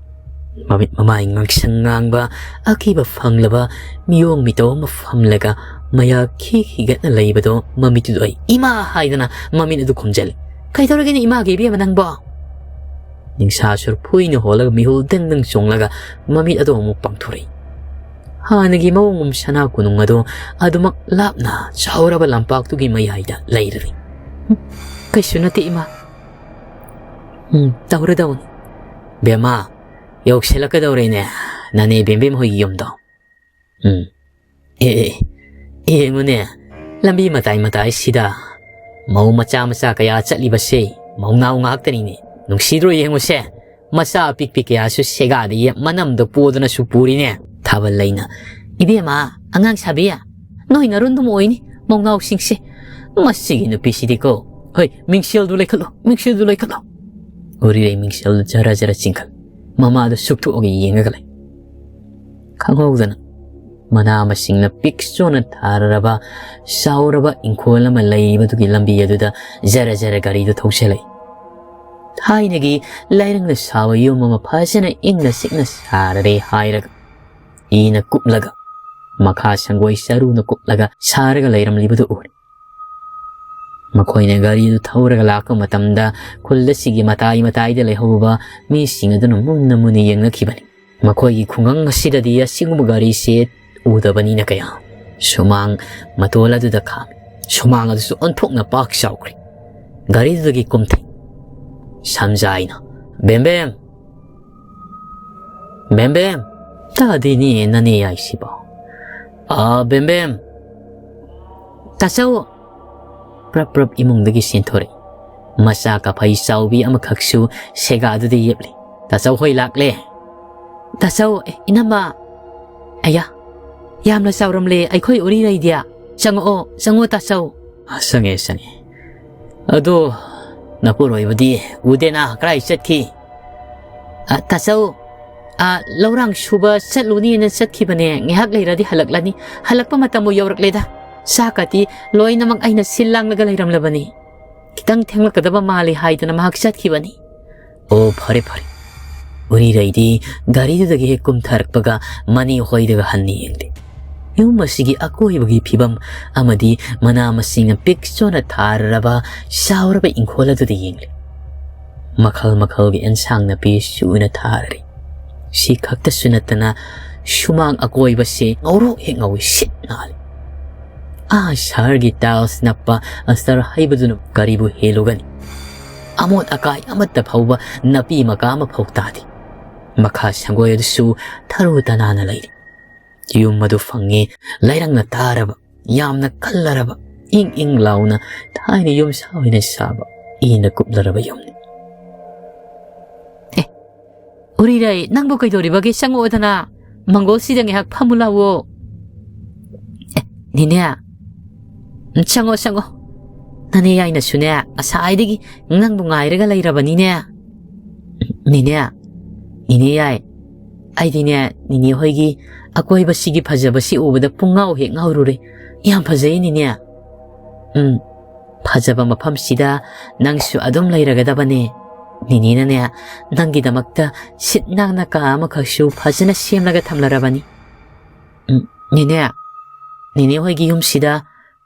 ꯃꯃꯤꯠ ꯃꯃꯥꯏ ꯉꯥꯡꯁꯪ ꯉꯥꯡꯕ, ꯑꯀꯤꯕ ꯐꯪꯂꯕ ꯃꯤꯑꯣꯡ ꯃꯤꯇꯧ ꯑꯃ ꯐꯝꯂꯒ ꯃꯌꯥ ꯈꯤ ꯈꯤꯒꯠꯅ ꯂꯩꯕꯗꯣ ꯃꯃꯤꯠꯇꯨꯗ ꯑꯩ "ꯏꯃꯥ" ꯍꯥꯏꯗꯅ ꯃꯃꯤꯠ ꯑꯗꯨ ꯈꯨꯝꯖꯤꯜꯂꯤ꯫ "ꯀꯩꯗꯧꯔꯒꯦꯅꯦ ꯏꯃꯥꯒꯤ ꯏꯕꯦꯝꯃ ꯅꯪꯕꯣ?" ꯅꯤꯡꯁꯥ ꯁꯨꯔ ꯐꯨꯏꯅ ꯍꯣꯜꯂꯒ ꯃꯤꯍꯨꯜ ꯗꯪ ꯗꯪ ꯆꯣꯡꯂꯒ ꯃꯃꯤꯠ ꯑꯗꯨ ꯑꯃꯨꯛ ꯄꯥꯡꯊꯣꯔꯛꯏ꯫ ꯍꯥꯟꯅꯒꯤ ꯃꯑꯣꯡ ꯑꯃ ꯁꯅꯥ ꯀꯣꯅꯨꯡ ꯑꯗꯨ ꯑꯗꯨꯃꯛ ꯂꯥꯞꯅ ꯆꯥꯎꯔꯕ ꯂꯝꯄꯥꯛꯇꯨꯒꯤ ꯃꯌꯥꯏꯗ ꯂꯩꯔꯔꯤ꯫ "ꯀꯩꯁꯨ ꯅꯠꯇꯦ ꯏꯃꯥ꯫ ꯎꯝ, ꯇꯧꯔꯗꯧꯅꯤ꯫ ꯕꯦꯝꯃ, ꯌꯧꯁꯤꯜꯂꯛꯀꯗꯧꯔꯦꯅꯦ ꯅꯅꯦ ꯕꯦꯝꯕꯦꯝ ꯍꯣꯏꯒꯤ ꯌꯨꯝꯗꯣ꯫ ꯎꯝ, ꯑꯦ, ꯑꯦ, ꯑꯦ, ꯌꯦꯡꯉꯨꯅꯦ, ꯂꯝꯕꯤ ꯃꯇꯥꯏ ꯃꯇꯥꯏꯁꯤꯗ ꯃꯧ ꯃꯆꯥ ꯃꯆꯥ ꯀꯌꯥ ꯆꯠꯂꯤꯕꯁꯦ ꯃꯧꯅꯥꯎ ꯉꯥꯛꯇꯅꯤꯅꯦ꯫ ꯅꯨꯡꯁꯤꯗ꯭ꯔꯣ ꯌꯦꯡꯉꯨꯁꯦ? ꯃꯆꯥ ꯑꯄꯤꯛꯄꯤ ꯀꯌꯥꯁꯨ ꯁꯦꯒꯥꯗ ꯌꯦꯞ ꯃꯅꯝꯗ ꯄꯣꯗꯨꯅꯁꯨ ꯄꯨꯔꯤꯅꯦ꯫" ꯊꯥꯕꯜ ꯂꯩꯅ, "ꯏꯕꯦꯝꯃ, ꯑꯉꯥꯡ ꯁꯥꯕꯤ, ꯅꯣꯏ ꯅꯔꯨꯟꯗꯨꯝ ꯑꯣꯏꯅꯤ ꯃꯧꯅꯥꯎꯁꯤꯡꯁꯦ꯫ ꯃꯁꯤꯒꯤ ꯅꯨꯄꯤꯁꯤꯗꯤꯀꯣ꯫ ꯍꯣꯏ, ꯃꯤꯡꯁꯦꯜꯗꯨ ꯂꯩꯈꯠꯂꯣ, ꯃꯤꯡꯁꯦꯜꯗꯨ ꯂꯩꯈꯠꯂꯣ꯫" ꯎꯔꯤꯔꯩ ꯃꯤꯡꯁꯦꯜꯗꯨ ꯖꯔ ꯖꯔ ꯆꯤꯡꯈꯠ꯫ ꯃꯃꯥꯗꯨ ꯁꯨꯛꯊꯣꯛꯑꯒ ꯌꯦꯡꯉꯒ ꯂꯩ꯫ ꯈꯪꯍꯧꯗꯅ ꯃꯅꯥ ꯃꯁꯤꯡꯅ ꯄꯤꯛ ꯆꯣꯟꯅ ꯊꯥꯔꯔꯕ ꯆꯥꯎꯔꯕ ꯏꯪꯈꯣꯜ ꯑꯃ ꯂꯩꯕꯗꯨꯒꯤ ꯂꯝꯕꯤ ꯑꯗꯨꯗ ꯖꯔ ꯖꯔ ꯒꯥꯔꯤꯗꯨ ꯊꯧꯖꯤꯜꯂꯛꯏ꯫ ꯊꯥꯏꯅꯒꯤ ꯂꯩꯔꯪꯅ ꯁꯥꯕ ꯌꯨꯝ ꯑꯃ ꯐꯖꯅ ꯏꯪꯅ ꯆꯤꯛꯅ ꯁꯥꯔꯔꯦ ꯍꯥꯏꯔꯒ, ꯏꯅ ꯀꯨꯞꯂꯒ, ꯃꯈꯥ ꯁꯪꯒꯣꯏ ꯆꯔꯨꯅ ꯀꯨꯞꯂꯒ ꯁꯥꯔꯒ ꯂꯩꯔꯝꯂꯤꯕꯗꯨ ꯎꯔꯦ꯫ ꯃꯈꯣꯏꯅ ꯒꯥꯔꯤꯗꯨ ꯊꯧꯔꯒ ꯂꯥꯛꯄ ꯃꯇꯝꯗ ꯈꯨꯜ ꯑꯁꯤꯒꯤ ꯃꯇꯥꯏ ꯃꯇꯥꯏꯗ ꯂꯩꯍꯧꯕ ꯃꯤꯁꯤꯡ ꯑꯗꯨꯅ ꯃꯨꯟꯅ ꯃꯨꯟꯅ ꯌꯦꯡꯅꯈꯤꯕꯅꯤ꯫ ꯃꯈꯣꯏꯒꯤ ꯈꯨꯡꯒꯪ ꯑꯁꯤꯗꯗꯤ ꯑꯁꯤꯒꯨꯝꯕ ꯒꯥꯔꯤꯁꯦ ꯎꯗꯕꯅꯤꯅ ꯀꯌꯥ꯫ ꯁꯨꯃꯥꯡ ꯃꯇꯣꯜ ꯑꯗꯨꯗ ꯈꯥꯝꯃꯤ꯫ ꯁꯨꯃꯥꯡ ꯑꯗꯨꯁꯨ ꯑꯣꯟꯊꯣꯛꯅ ꯄꯥꯛ ꯆꯥꯎꯈ꯭ꯔꯦ꯫ ꯒꯥꯔꯤꯗꯨꯗꯒꯤ ꯀꯨꯝꯊꯩ꯫ ꯁꯝꯖꯥꯏꯅ, "ꯕꯦꯝꯕꯦꯝ! ꯕꯦꯝꯕꯦꯝ!" "ꯇꯥꯗꯦꯅꯦ ꯅꯅꯦ ꯍꯥꯏꯁꯤꯕꯣ꯫ ꯑꯥ, ꯕꯦꯝꯕꯦꯝ!" "ꯇꯥꯆꯧ!" ꯄ꯭ꯔꯞ ꯄ꯭ꯔꯞ ꯏꯃꯨꯡꯗꯒꯤ ꯆꯦꯟꯊꯣꯔꯛꯏ꯫ ꯃꯆꯥ ꯀꯐꯩ ꯆꯥꯎꯕꯤ ꯑꯃꯈꯛꯁꯨ ꯁꯦꯒꯥꯗꯨꯗ ꯌꯦꯞꯂꯤ꯫ "ꯇꯥꯆꯧ ꯍꯣꯏ ꯂꯥꯛꯂꯦ!" "ꯇꯥꯆꯧ, ꯑꯦ, ꯏꯅꯝꯃ!" "ꯑꯌꯥ, ꯌꯥꯝꯅ ꯆꯥꯎꯔꯝꯂꯦ ꯑꯩꯈꯣꯏ ꯎꯔꯤꯔꯩꯗꯤ꯫ ꯆꯪꯉꯛꯑꯣ, ꯆꯪꯉꯣ ꯇꯥꯆꯧ!" "ꯑ, ꯆꯪꯉꯦ, ꯆꯪꯉꯦ꯫ ꯑꯗꯣ ꯅꯄꯨꯔꯣꯏꯕꯗꯤ ꯎꯗꯦꯅ, ꯀꯗꯥꯏ ꯆꯠꯈꯤ?" "ꯑ, ꯇꯥꯆꯧ, ꯑ, ꯂꯧꯔꯥꯡ ꯁꯨꯕ ꯆꯠꯂꯨꯅꯤꯅ ꯆꯠꯈꯤꯕꯅꯦ꯫ ꯉꯥꯏꯍꯥꯛ ꯂꯩꯔꯗꯤ ꯍꯜꯂꯛꯂꯅꯤ꯫ ꯍꯜꯂꯛꯄ ꯃꯇꯝꯕꯨ ꯌꯧꯔꯛꯂꯦꯗ꯫ ꯆꯥꯛꯀꯗꯤ ꯂꯣꯏꯅꯃꯛ ꯑꯩꯅ ꯁꯤꯜ ꯂꯥꯡꯂꯒ ꯂꯩꯔꯝꯂꯕꯅꯤ꯫ ꯈꯤꯇꯪ ꯊꯦꯡꯂꯛꯀꯗꯕ ꯃꯥꯜꯂꯤ ꯍꯥꯏꯗꯨꯅ ꯃꯍꯥꯛ ꯆꯠꯈꯤꯕꯅꯤ꯫" ꯑꯣ, ꯐꯔꯦ, ꯐꯔꯦ꯫ ꯎꯔꯤꯔꯩꯗꯤ ꯒꯥꯔꯤꯗꯨꯗꯒꯤ ꯍꯦꯛ ꯀꯨꯝꯊꯔꯛꯄꯒ ꯃꯅꯦ ꯍꯣꯏꯗꯒ ꯍꯟꯅ ꯌꯦꯡꯂꯦ꯫ ꯌꯨꯝ ꯑꯁꯤꯒꯤ ꯑꯀꯣꯏꯕꯒꯤ ꯐꯤꯕꯝ ꯑꯃꯗꯤ ꯃꯅꯥ ꯃꯁꯤꯡꯅ ꯄꯤꯛ ꯆꯣꯟꯅ ꯊꯥꯔꯔꯕ ꯆꯥꯎꯔꯕ ꯏꯪꯈꯣꯜ ꯑꯗꯨꯗ ꯌꯦꯡꯂꯦ꯫ ꯃꯈꯜ ꯃꯈꯜꯒꯤ ꯑꯦꯟꯁꯥꯡ ꯅꯥꯄꯤ ꯁꯨꯅ ꯊꯥꯔꯔꯤ꯫ ꯁꯤ ꯈꯛꯇꯁꯨ ꯅꯠꯇꯅ ꯁꯨꯃꯥꯡ ꯑꯀꯣꯏꯕꯁꯦ ꯉꯧꯔꯣꯛ ꯍꯦꯛ ꯉꯧꯏ, ꯁꯤꯠ ꯅꯥꯜꯂꯤ꯫ ꯑꯥ ꯁꯍꯔꯒꯤ tiles ꯅꯞꯄ ꯑꯁꯇꯔ ꯍꯩꯕꯗꯨꯅ ꯀꯔꯤꯕꯨ ꯍꯦꯜꯂꯨꯒꯅꯤ? ꯑꯃꯣꯠ ꯑꯀꯥꯏ ꯑꯃꯠꯇ ꯐꯥꯎꯕ ꯅꯥꯄꯤ ꯃꯀꯥ ꯑꯃ ꯐꯥꯎ ꯇꯥꯗꯦ꯫ ꯃꯈꯥ ꯁꯪꯒꯣꯏ ꯑꯗꯨꯁꯨ ꯊꯔꯨ ꯇꯅꯥꯟꯅ ꯂꯩꯔꯤ꯫ ꯌꯨꯝ ꯑꯗꯨ ꯐꯪꯉꯦ, ꯂꯩꯔꯪꯅ ꯇꯥꯔꯕ, ꯌꯥꯝꯅ ꯀꯜꯂꯔꯕ, ꯏꯪ ꯏꯪ ꯂꯥꯎꯅ ꯊꯥꯏꯅ ꯌꯨꯝ ꯁꯥ ꯑꯣꯏꯅ ꯁꯥꯕ, ꯏꯅ ꯀꯨꯞꯂꯔꯕ ꯌꯨꯝꯅꯤ꯫ "ꯑꯦ, ꯎꯔꯤꯔꯩ, ꯅꯪꯕꯨ ꯀꯩꯗꯧꯔꯤꯕꯒꯦ? ꯆꯪꯉꯛꯑꯣꯗꯅ, ꯃꯪꯒꯣꯜꯁꯤꯗ ꯉꯥꯏꯍꯥꯛ ꯐꯝꯃꯨ ꯂꯥꯛꯑꯣ꯫" "ꯑꯦ, ꯅꯦꯅꯦ, ꯆꯪꯉꯣ, ꯆꯪꯉꯣ꯫ ꯅꯅꯦ ꯌꯥꯏꯅꯁꯨꯅꯦ, ꯉꯁꯥꯏꯗꯒꯤ ꯅꯪꯕꯨ ꯉꯥꯏꯔꯒ ꯂꯩꯔꯕꯅꯤꯅꯦ꯫" "ꯅꯦꯅꯦ, ꯅꯦꯅꯦ ꯌꯥꯏ, ꯑꯩꯗꯤꯅꯦ, ꯅꯤꯅꯦ ꯍꯣꯏꯒꯤ ꯑꯀꯣꯏꯕꯁꯤꯒꯤ ꯐꯖꯕꯁꯤ ꯎꯕꯗ ꯄꯨꯡꯉꯥꯎ ꯍꯦꯛ ꯉꯥꯎꯔꯨꯔꯦ꯫ ꯌꯥꯝ ꯐꯖꯩ, ꯅꯤꯅꯦ꯫ ꯎꯝ, ꯐꯖꯕ ꯃꯐꯝꯁꯤꯗ ꯅꯪꯁꯨ ꯑꯗꯨꯝ ꯂꯩꯔꯒꯗꯕꯅꯦ꯫ ꯅꯤꯅꯦꯅꯅꯦ, ꯅꯪꯒꯤꯗꯃꯛꯇ ꯁꯤꯠ ꯅꯥꯟꯅ ꯀꯥ ꯑꯃꯈꯛꯁꯨ ꯐꯖꯅ ꯁꯦꯝꯂꯒ ꯊꯝꯂꯔꯕꯅꯤ꯫ ꯎꯝ, ꯅꯤꯅꯦ, ꯅꯤꯅꯦ ꯍꯣꯏꯒꯤ ꯌꯨꯝꯁꯤꯗ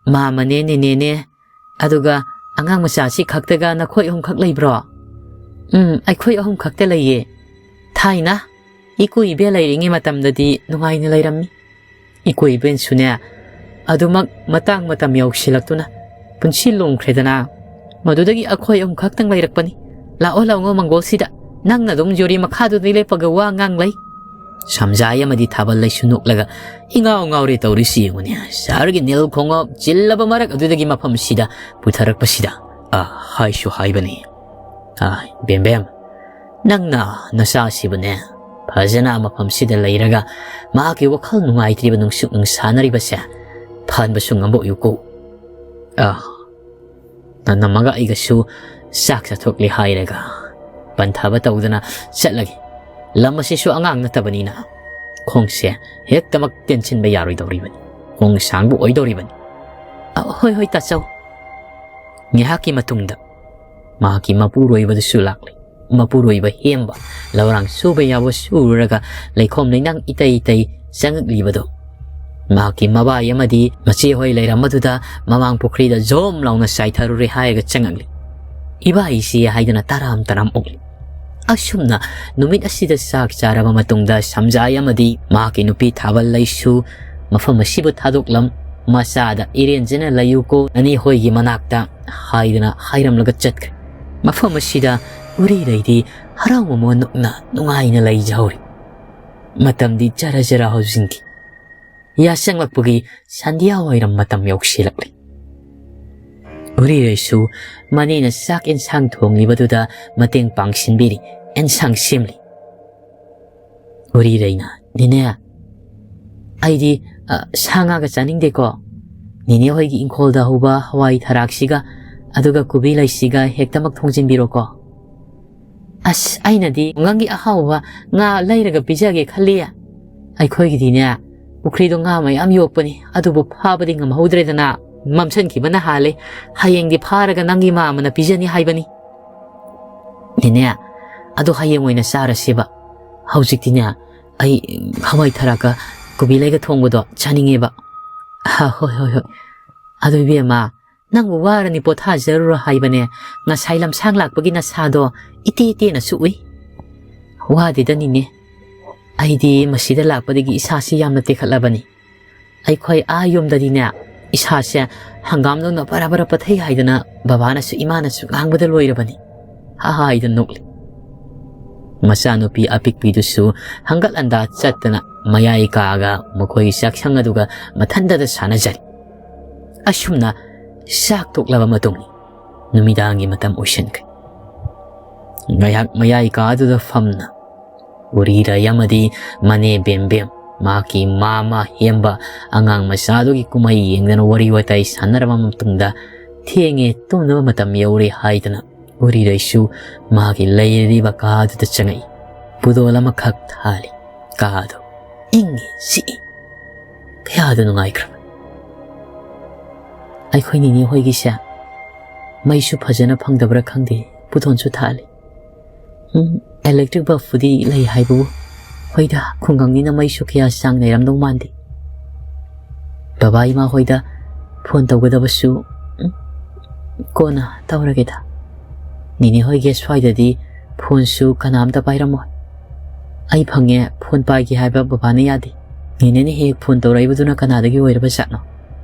ꯃꯥꯃꯅꯦ, ꯅꯤꯅꯦꯅꯦ, ꯑꯗꯨꯒ ꯑꯉꯥꯡ ꯃꯆꯥꯁꯤ ꯈꯛꯇꯒ ꯅꯈꯣꯏ ꯑꯍꯨꯝꯈꯛ ꯂꯩꯕ꯭ꯔꯣ? ꯎꯝ, ꯑꯩꯈꯣꯏ ꯑꯍꯨꯝ ꯈꯛꯇ ꯂꯩꯌꯦ꯫ ꯊꯥꯏꯅ ꯏꯀꯣ ꯏꯕꯦꯜ ꯂꯩꯔꯤꯉꯩ ꯃꯇꯝꯗꯗꯤ ꯅꯨꯡꯉꯥꯏꯅ ꯂꯩꯔꯝꯃꯤ꯫ ꯏꯀꯣ ꯏꯕꯦꯜꯁꯨꯅꯦ, ꯑꯗꯨꯃꯛ ꯃꯇꯥꯡ ꯃꯇꯝ ꯌꯧꯁꯤꯜꯂꯛꯇꯨꯅ ꯄꯨꯟꯁꯤ ꯂꯣꯡꯈ꯭ꯔꯦꯗꯅ꯫ ꯃꯗꯨꯗꯒꯤ ꯑꯩꯈꯣꯏ ꯑꯍꯨꯝ ꯈꯛꯇꯪ ꯂꯩꯔꯛꯄꯅꯤ꯫ ꯂꯥꯛꯑꯣ, ꯂꯥꯛꯑꯣ, ꯃꯪꯒꯣꯜꯁꯤꯗ꯫ ꯅꯪꯅ ꯑꯗꯨꯝ ꯌꯨꯔꯤ ꯃꯈꯥꯗꯨꯗ ꯂꯦꯞꯄꯒ ꯋꯥ ꯉꯥꯡ ꯂꯩ꯫ ꯁꯝꯖꯥꯏ ꯑꯃꯗꯤ ꯊꯥꯕꯜ ꯂꯩꯁꯨ ꯅꯣꯛꯂꯒ, "ꯏꯉꯥꯎ ꯉꯥꯎꯔꯦ ꯇꯧꯔꯤꯁꯤ ꯌꯦꯡꯉꯨꯅꯦ꯫ ꯁꯍꯔꯒꯤ ꯅꯤꯜ ꯈꯣꯡꯉꯞ ꯆꯤꯜꯂꯕ ꯃꯔꯛ ꯑꯗꯨꯗꯒꯤ ꯃꯐꯝꯁꯤꯗ ꯄꯨꯊꯔꯛꯄꯁꯤꯗ, ꯑ, ꯍꯥꯏꯁꯨ ꯍꯥꯏꯕꯅꯤ꯫ ꯑ, ꯕꯦꯝꯕꯦꯝ, ꯅꯪꯅ ꯅꯆꯥꯁꯤꯕꯨꯅꯦ, ꯐꯖꯅ ꯃꯐꯝꯁꯤꯗ ꯂꯩꯔꯒ ꯃꯍꯥꯛꯀꯤ ꯋꯥꯈꯜ ꯅꯨꯡꯉꯥꯏꯇ꯭ꯔꯤꯕ ꯅꯨꯡꯁꯨꯛ ꯅꯨꯡꯁꯥꯅꯔꯤꯕꯁꯦ ꯐꯍꯟꯕꯁꯨ ꯉꯝꯕ ꯑꯣꯏꯌꯨꯀꯣ꯫ ꯑ, ꯅꯅꯝꯃꯒ ꯑꯩꯒꯁꯨ ꯆꯥꯛ ꯆꯥꯊꯣꯛꯂꯦ ꯍꯥꯏꯔꯒ ꯄꯟꯊꯕ ꯇꯧꯗꯅ ꯆꯠꯂꯒꯦ꯫ ꯂꯝ ꯑꯁꯤꯁꯨ ꯑꯉꯥꯡ ꯅꯠꯇꯕꯅꯤꯅ ꯈꯣꯡꯁꯦ ꯍꯦꯛꯇꯃꯛ ꯇꯦꯟꯁꯤꯟꯕ ꯌꯥꯔꯣꯏꯗꯧꯔꯤꯕꯅꯤ꯫ ꯈꯣꯡ ꯁꯥꯡꯕ ꯑꯣꯏꯗꯧꯔꯤꯕꯅꯤ꯫" "ꯑ, ꯍꯣꯏ, ꯍꯣꯏ, ꯇꯥꯆꯧ꯫" ꯉꯥꯏꯍꯥꯛꯀꯤ ꯃꯇꯨꯡꯗ ꯃꯍꯥꯛꯀꯤ ꯃꯄꯨꯔꯣꯏꯕꯗꯨꯁꯨ ꯂꯥꯛꯂꯦ꯫ ꯃꯄꯨꯔꯣꯏꯕ ꯍꯦꯝꯕ, ꯂꯧꯔꯥꯡ ꯁꯨꯕ ꯌꯥꯕ ꯁꯨꯔꯨꯔꯒ ꯂꯩꯈꯣꯝ ꯂꯩꯅꯥꯡ ꯏꯇꯩ ꯏꯇꯩ ꯆꯪꯉꯛꯂꯤꯕꯗꯣ꯫ ꯃꯍꯥꯛꯀꯤ ꯃꯕꯥꯏ ꯑꯃꯗꯤ ꯃꯆꯦ ꯍꯣꯏ ꯂꯩꯔꯝꯕꯗꯨꯗ ꯃꯃꯥꯡ ꯄꯨꯈ꯭ꯔꯤꯗ ꯖꯣꯝ ꯂꯥꯎꯅ ꯆꯥꯏꯊꯔꯨꯔꯦ ꯍꯥꯏꯔꯒ ꯆꯪꯉꯛꯂꯤ꯫ "ꯏꯕꯥ ꯏꯆꯦ" ꯍꯥꯏꯗꯨꯅ ꯇꯔꯥꯝ ꯇꯔꯥꯝ ꯑꯣꯛꯂꯤ꯫ ꯑꯁꯨꯝꯅ ꯅꯨꯃꯤꯠ ꯑꯁꯤꯗ ꯆꯥꯛ ꯆꯥꯔꯕ ꯃꯇꯨꯡꯗ ꯁꯝꯖꯥꯏ ꯑꯃꯗꯤ ꯃꯍꯥꯛꯀꯤ ꯅꯨꯄꯤ ꯊꯥꯕꯜ ꯂꯩꯁꯨ ꯃꯐꯝ ꯑꯁꯤꯕꯨ ꯊꯥꯗꯣꯛꯂꯝ ꯃꯆꯥꯗ "ꯏꯔꯦꯟꯖꯅ ꯂꯩꯌꯨꯀꯣ ꯅꯅꯦ ꯍꯣꯏꯒꯤ ꯃꯅꯥꯛꯇ" ꯍꯥꯏꯗꯨꯅ ꯍꯥꯏꯔꯝꯂꯒ ꯆꯠꯈ꯭ꯔꯦ꯫ ꯃꯐꯝ ꯑꯁꯤꯗ ꯎꯔꯤꯔꯩꯗꯤ ꯍꯔꯥꯎ ꯃꯃꯣꯟ ꯅꯣꯛꯅ ꯅꯨꯡꯉꯥꯏꯅ ꯂꯩꯖꯍꯧꯔꯤ꯫ ꯃꯇꯝꯗꯤ ꯖꯔ ꯖꯔ ꯍꯧꯖꯤꯟꯈꯤ꯫ ꯌꯥꯆꯪꯂꯛꯄꯒꯤ ꯁꯟꯙ꯭ꯌꯥ ꯋꯥꯏꯔꯝ ꯃꯇꯝ ꯌꯧꯁꯤꯜꯂꯛꯂꯤ꯫ ꯎꯔꯤꯔꯩꯁꯨ ꯃꯅꯦꯅ ꯆꯥꯛ ꯑꯦꯟꯁꯥꯡ ꯊꯣꯡꯂꯤꯕꯗꯨꯗ ꯃꯇꯦꯡ ꯄꯥꯡꯁꯤꯟꯕꯤꯔꯤ, ꯑꯦꯟꯁꯥꯡ ꯁꯦꯝꯂꯤ꯫ ꯎꯔꯤꯔꯩꯅ, "ꯅꯦꯅꯦ, ꯑꯩꯗꯤ, ꯑ, ꯁꯥ ꯉꯥꯒ ꯆꯥꯅꯤꯡꯗꯦꯀꯣ꯫ ꯅꯦꯅꯦ ꯍꯣꯏꯒꯤ ꯏꯪꯈꯣꯜꯗ ꯍꯧꯕ ꯍꯋꯥꯏ ꯊꯔꯥꯛꯁꯤꯒ ꯑꯗꯨꯒ ꯀꯣꯕꯤ ꯂꯩꯁꯤꯒ ꯍꯦꯛꯇꯃꯛ ꯊꯣꯡꯖꯤꯟꯕꯤꯔꯣꯀꯣ꯫" "ꯑꯁ, ꯑꯩꯅꯗꯤ ꯈꯨꯡꯒꯪꯒꯤ ꯑꯍꯥꯎꯕ ꯉꯥ ꯂꯩꯔꯒ ꯄꯤꯖꯒꯦ ꯈꯜꯂꯤ꯫ ꯑꯩꯈꯣꯏꯒꯤꯗꯤꯅꯦ, ꯄꯨꯈ꯭ꯔꯤꯗꯣ ꯉꯥ ꯃꯌꯥꯝ ꯌꯣꯛꯄꯅꯤ, ꯑꯗꯨꯕꯨ ꯐꯥꯕꯗꯤ ꯉꯝꯍꯧꯗ꯭ꯔꯦꯗꯅ, ꯃꯝꯁꯤꯟꯈꯤꯕꯅ ꯍꯥꯜꯂꯦ꯫ ꯍꯌꯦꯡꯗꯤ ꯐꯥꯔꯒ ꯅꯪꯒꯤ ꯃꯥꯝꯃꯅ ꯄꯤꯖꯅꯤ ꯍꯥꯏꯕꯅꯤ꯫ ꯅꯦꯅꯦ, ꯑꯗꯣ ꯍꯌꯦꯡ ꯑꯣꯏꯅ ꯆꯥꯔꯁꯦꯕ꯫ ꯍꯧꯖꯤꯛꯇꯤꯅꯦ, ꯑꯩ ꯍꯋꯥꯏ ꯊꯔꯥꯛꯀ ꯀꯣꯕꯤ ꯂꯩꯒ ꯊꯣꯡꯕꯗꯣ ꯆꯥꯅꯤꯡꯉꯦꯕ꯫" "ꯍꯥ, ꯍꯣꯏ, ꯍꯣꯏ, ꯍꯣꯏ꯫ ꯑꯗꯨ ꯏꯕꯦꯝꯃ, ꯅꯪꯕꯨ ꯋꯥꯔꯅꯤ, ꯄꯣꯊꯥꯖꯔꯨꯔꯣ ꯍꯥꯏꯕꯅꯦ꯫ ꯉꯁꯥꯏ ꯂꯝꯁꯥꯡ ꯂꯥꯛꯄꯒꯤ ꯅꯁꯥꯗꯣ ꯏꯇꯦ ꯇꯦꯅꯁꯨ ꯎꯏ꯫" "ꯋꯥꯗꯦꯗ ꯅꯤꯅꯦ, ꯑꯩꯗꯤ ꯃꯁꯤꯗ ꯂꯥꯛꯄꯗꯒꯤ ꯏꯁꯥꯁꯤ ꯌꯥꯝꯅ ꯇꯦꯛꯈꯠꯂꯕꯅꯤ꯫ ꯑꯩꯈꯣꯏ ꯑꯥ ꯌꯨꯝꯗꯗꯤꯅꯦ, ꯏꯁꯥꯁꯦ ꯍꯪꯒꯥꯝꯗꯧꯅ ꯕꯔꯥ ꯕꯔꯥ ꯄꯠꯊꯩ ꯍꯥꯏꯗꯅ ꯕꯕꯥꯅꯁꯨ ꯏꯃꯥꯅꯁꯨ ꯉꯥꯡꯕꯗ ꯂꯣꯏꯔꯕꯅꯤ꯫" ꯍꯥ ꯍꯥꯏꯗꯅ ꯅꯣꯛꯂꯤ꯫ ꯃꯆꯥꯅꯨꯄꯤ ꯑꯄꯤꯛꯄꯤꯗꯨꯁꯨ ꯍꯪꯒꯠ ꯍꯟꯗꯥ ꯆꯠꯇꯅ ꯃꯌꯥꯏ ꯀꯥꯒ ꯃꯈꯣꯏꯒꯤ ꯆꯥꯛꯁꯪ ꯑꯗꯨꯒ ꯃꯊꯟꯇꯗ ꯁꯥꯟꯅꯖꯔꯤ꯫ ꯑꯁꯨꯝꯅ ꯆꯥꯛ ꯇꯣꯛꯂꯕ ꯃꯇꯨꯡ ꯅꯨꯃꯤꯗꯥꯡꯒꯤ ꯃꯇꯝ ꯑꯣꯏꯁꯤꯟꯈ꯭ꯔꯦ꯫ ꯉꯥꯏꯍꯥꯛ ꯃꯌꯥꯏ ꯀꯥꯗꯨꯗ ꯐꯝꯅ ꯎꯔꯤꯔꯩ ꯑꯃꯗꯤ ꯃꯅꯦ ꯕꯦꯝꯕꯦꯝ, ꯃꯍꯥꯛꯀꯤ ꯃꯥꯃ ꯍꯦꯝꯕ ꯑꯉꯥꯡ ꯃꯆꯥꯗꯨꯒꯤ ꯀꯨꯝꯍꯩ ꯌꯦꯡꯗꯅ ꯋꯥꯔꯤ ꯋꯥꯇꯥꯏ ꯁꯥꯟꯅꯔꯕ ꯃꯇꯨꯡꯗ, ꯊꯦꯡꯉꯦ, ꯇꯨꯝꯅꯕ ꯃꯇꯝ ꯌꯧꯔꯦ ꯍꯥꯏꯗꯅ ꯎꯔꯤꯔꯩꯁꯨ ꯃꯥꯒꯤ ꯂꯩꯔꯤꯕ ꯀꯥꯗꯨꯗ ꯆꯪꯉꯛꯏ꯫ ꯄꯨꯗꯣꯜ ꯑꯃꯈꯛ ꯊꯥꯜꯂꯤ꯫ ꯀꯥꯗꯨ ꯏꯪꯉꯤ ꯆꯤꯛꯏ꯫ ꯀꯌꯥꯗ ꯅꯨꯡꯉꯥꯏꯈ꯭ꯔꯕ꯫ ꯑꯩꯈꯣꯏ ꯅꯤꯅꯦ ꯍꯣꯏꯒꯤꯁꯦ ꯃꯩꯁꯨ ꯐꯖꯅ ꯐꯪꯗꯕ꯭ꯔꯥ ꯈꯪꯗꯦ, ꯄꯨꯗꯣꯟꯁꯨ ꯊꯥꯜꯂꯤ꯫ ꯎꯝ, electric bulbꯄꯨꯗꯤ ꯂꯩ ꯍꯥꯏꯕꯕꯨ, ꯍꯣꯏꯗ, ꯈꯨꯡꯒꯪꯅꯤꯅ ꯃꯩꯁꯨ ꯀꯌꯥ ꯆꯥꯡ ꯅꯥꯏꯔꯝꯗꯧ ꯃꯥꯟꯗꯦ꯫ ꯕꯕꯥ ꯏꯃꯥ ꯍꯣꯏꯗ ꯐꯣꯟ ꯇꯧꯒꯗꯕꯁꯨ, ꯎꯝ, ꯀꯣꯟꯅ ꯇꯧꯔꯒꯦꯗ꯫ ꯅꯤꯅꯦ ꯍꯣꯏꯒꯤ ꯁ꯭ꯋꯥꯏꯗꯗꯤ ꯐꯣꯟꯁꯨ ꯀꯅꯥꯝꯇ ꯄꯥꯏꯔꯝꯃꯣꯏ꯫ ꯑꯩ ꯐꯪꯉꯦ, ꯐꯣꯟ ꯄꯥꯏꯒꯦ ꯍꯥꯏꯕ ꯕꯕꯥꯅ ꯌꯥꯗꯦ꯫ ꯅꯤꯅꯦꯅ ꯍꯦꯛ ꯐꯣꯟ ꯇꯧꯔꯛꯏꯕꯗꯨꯅ ꯀꯅꯥꯗꯒꯤ ꯑꯣꯏꯔꯕ ꯖꯥꯠꯅꯣ?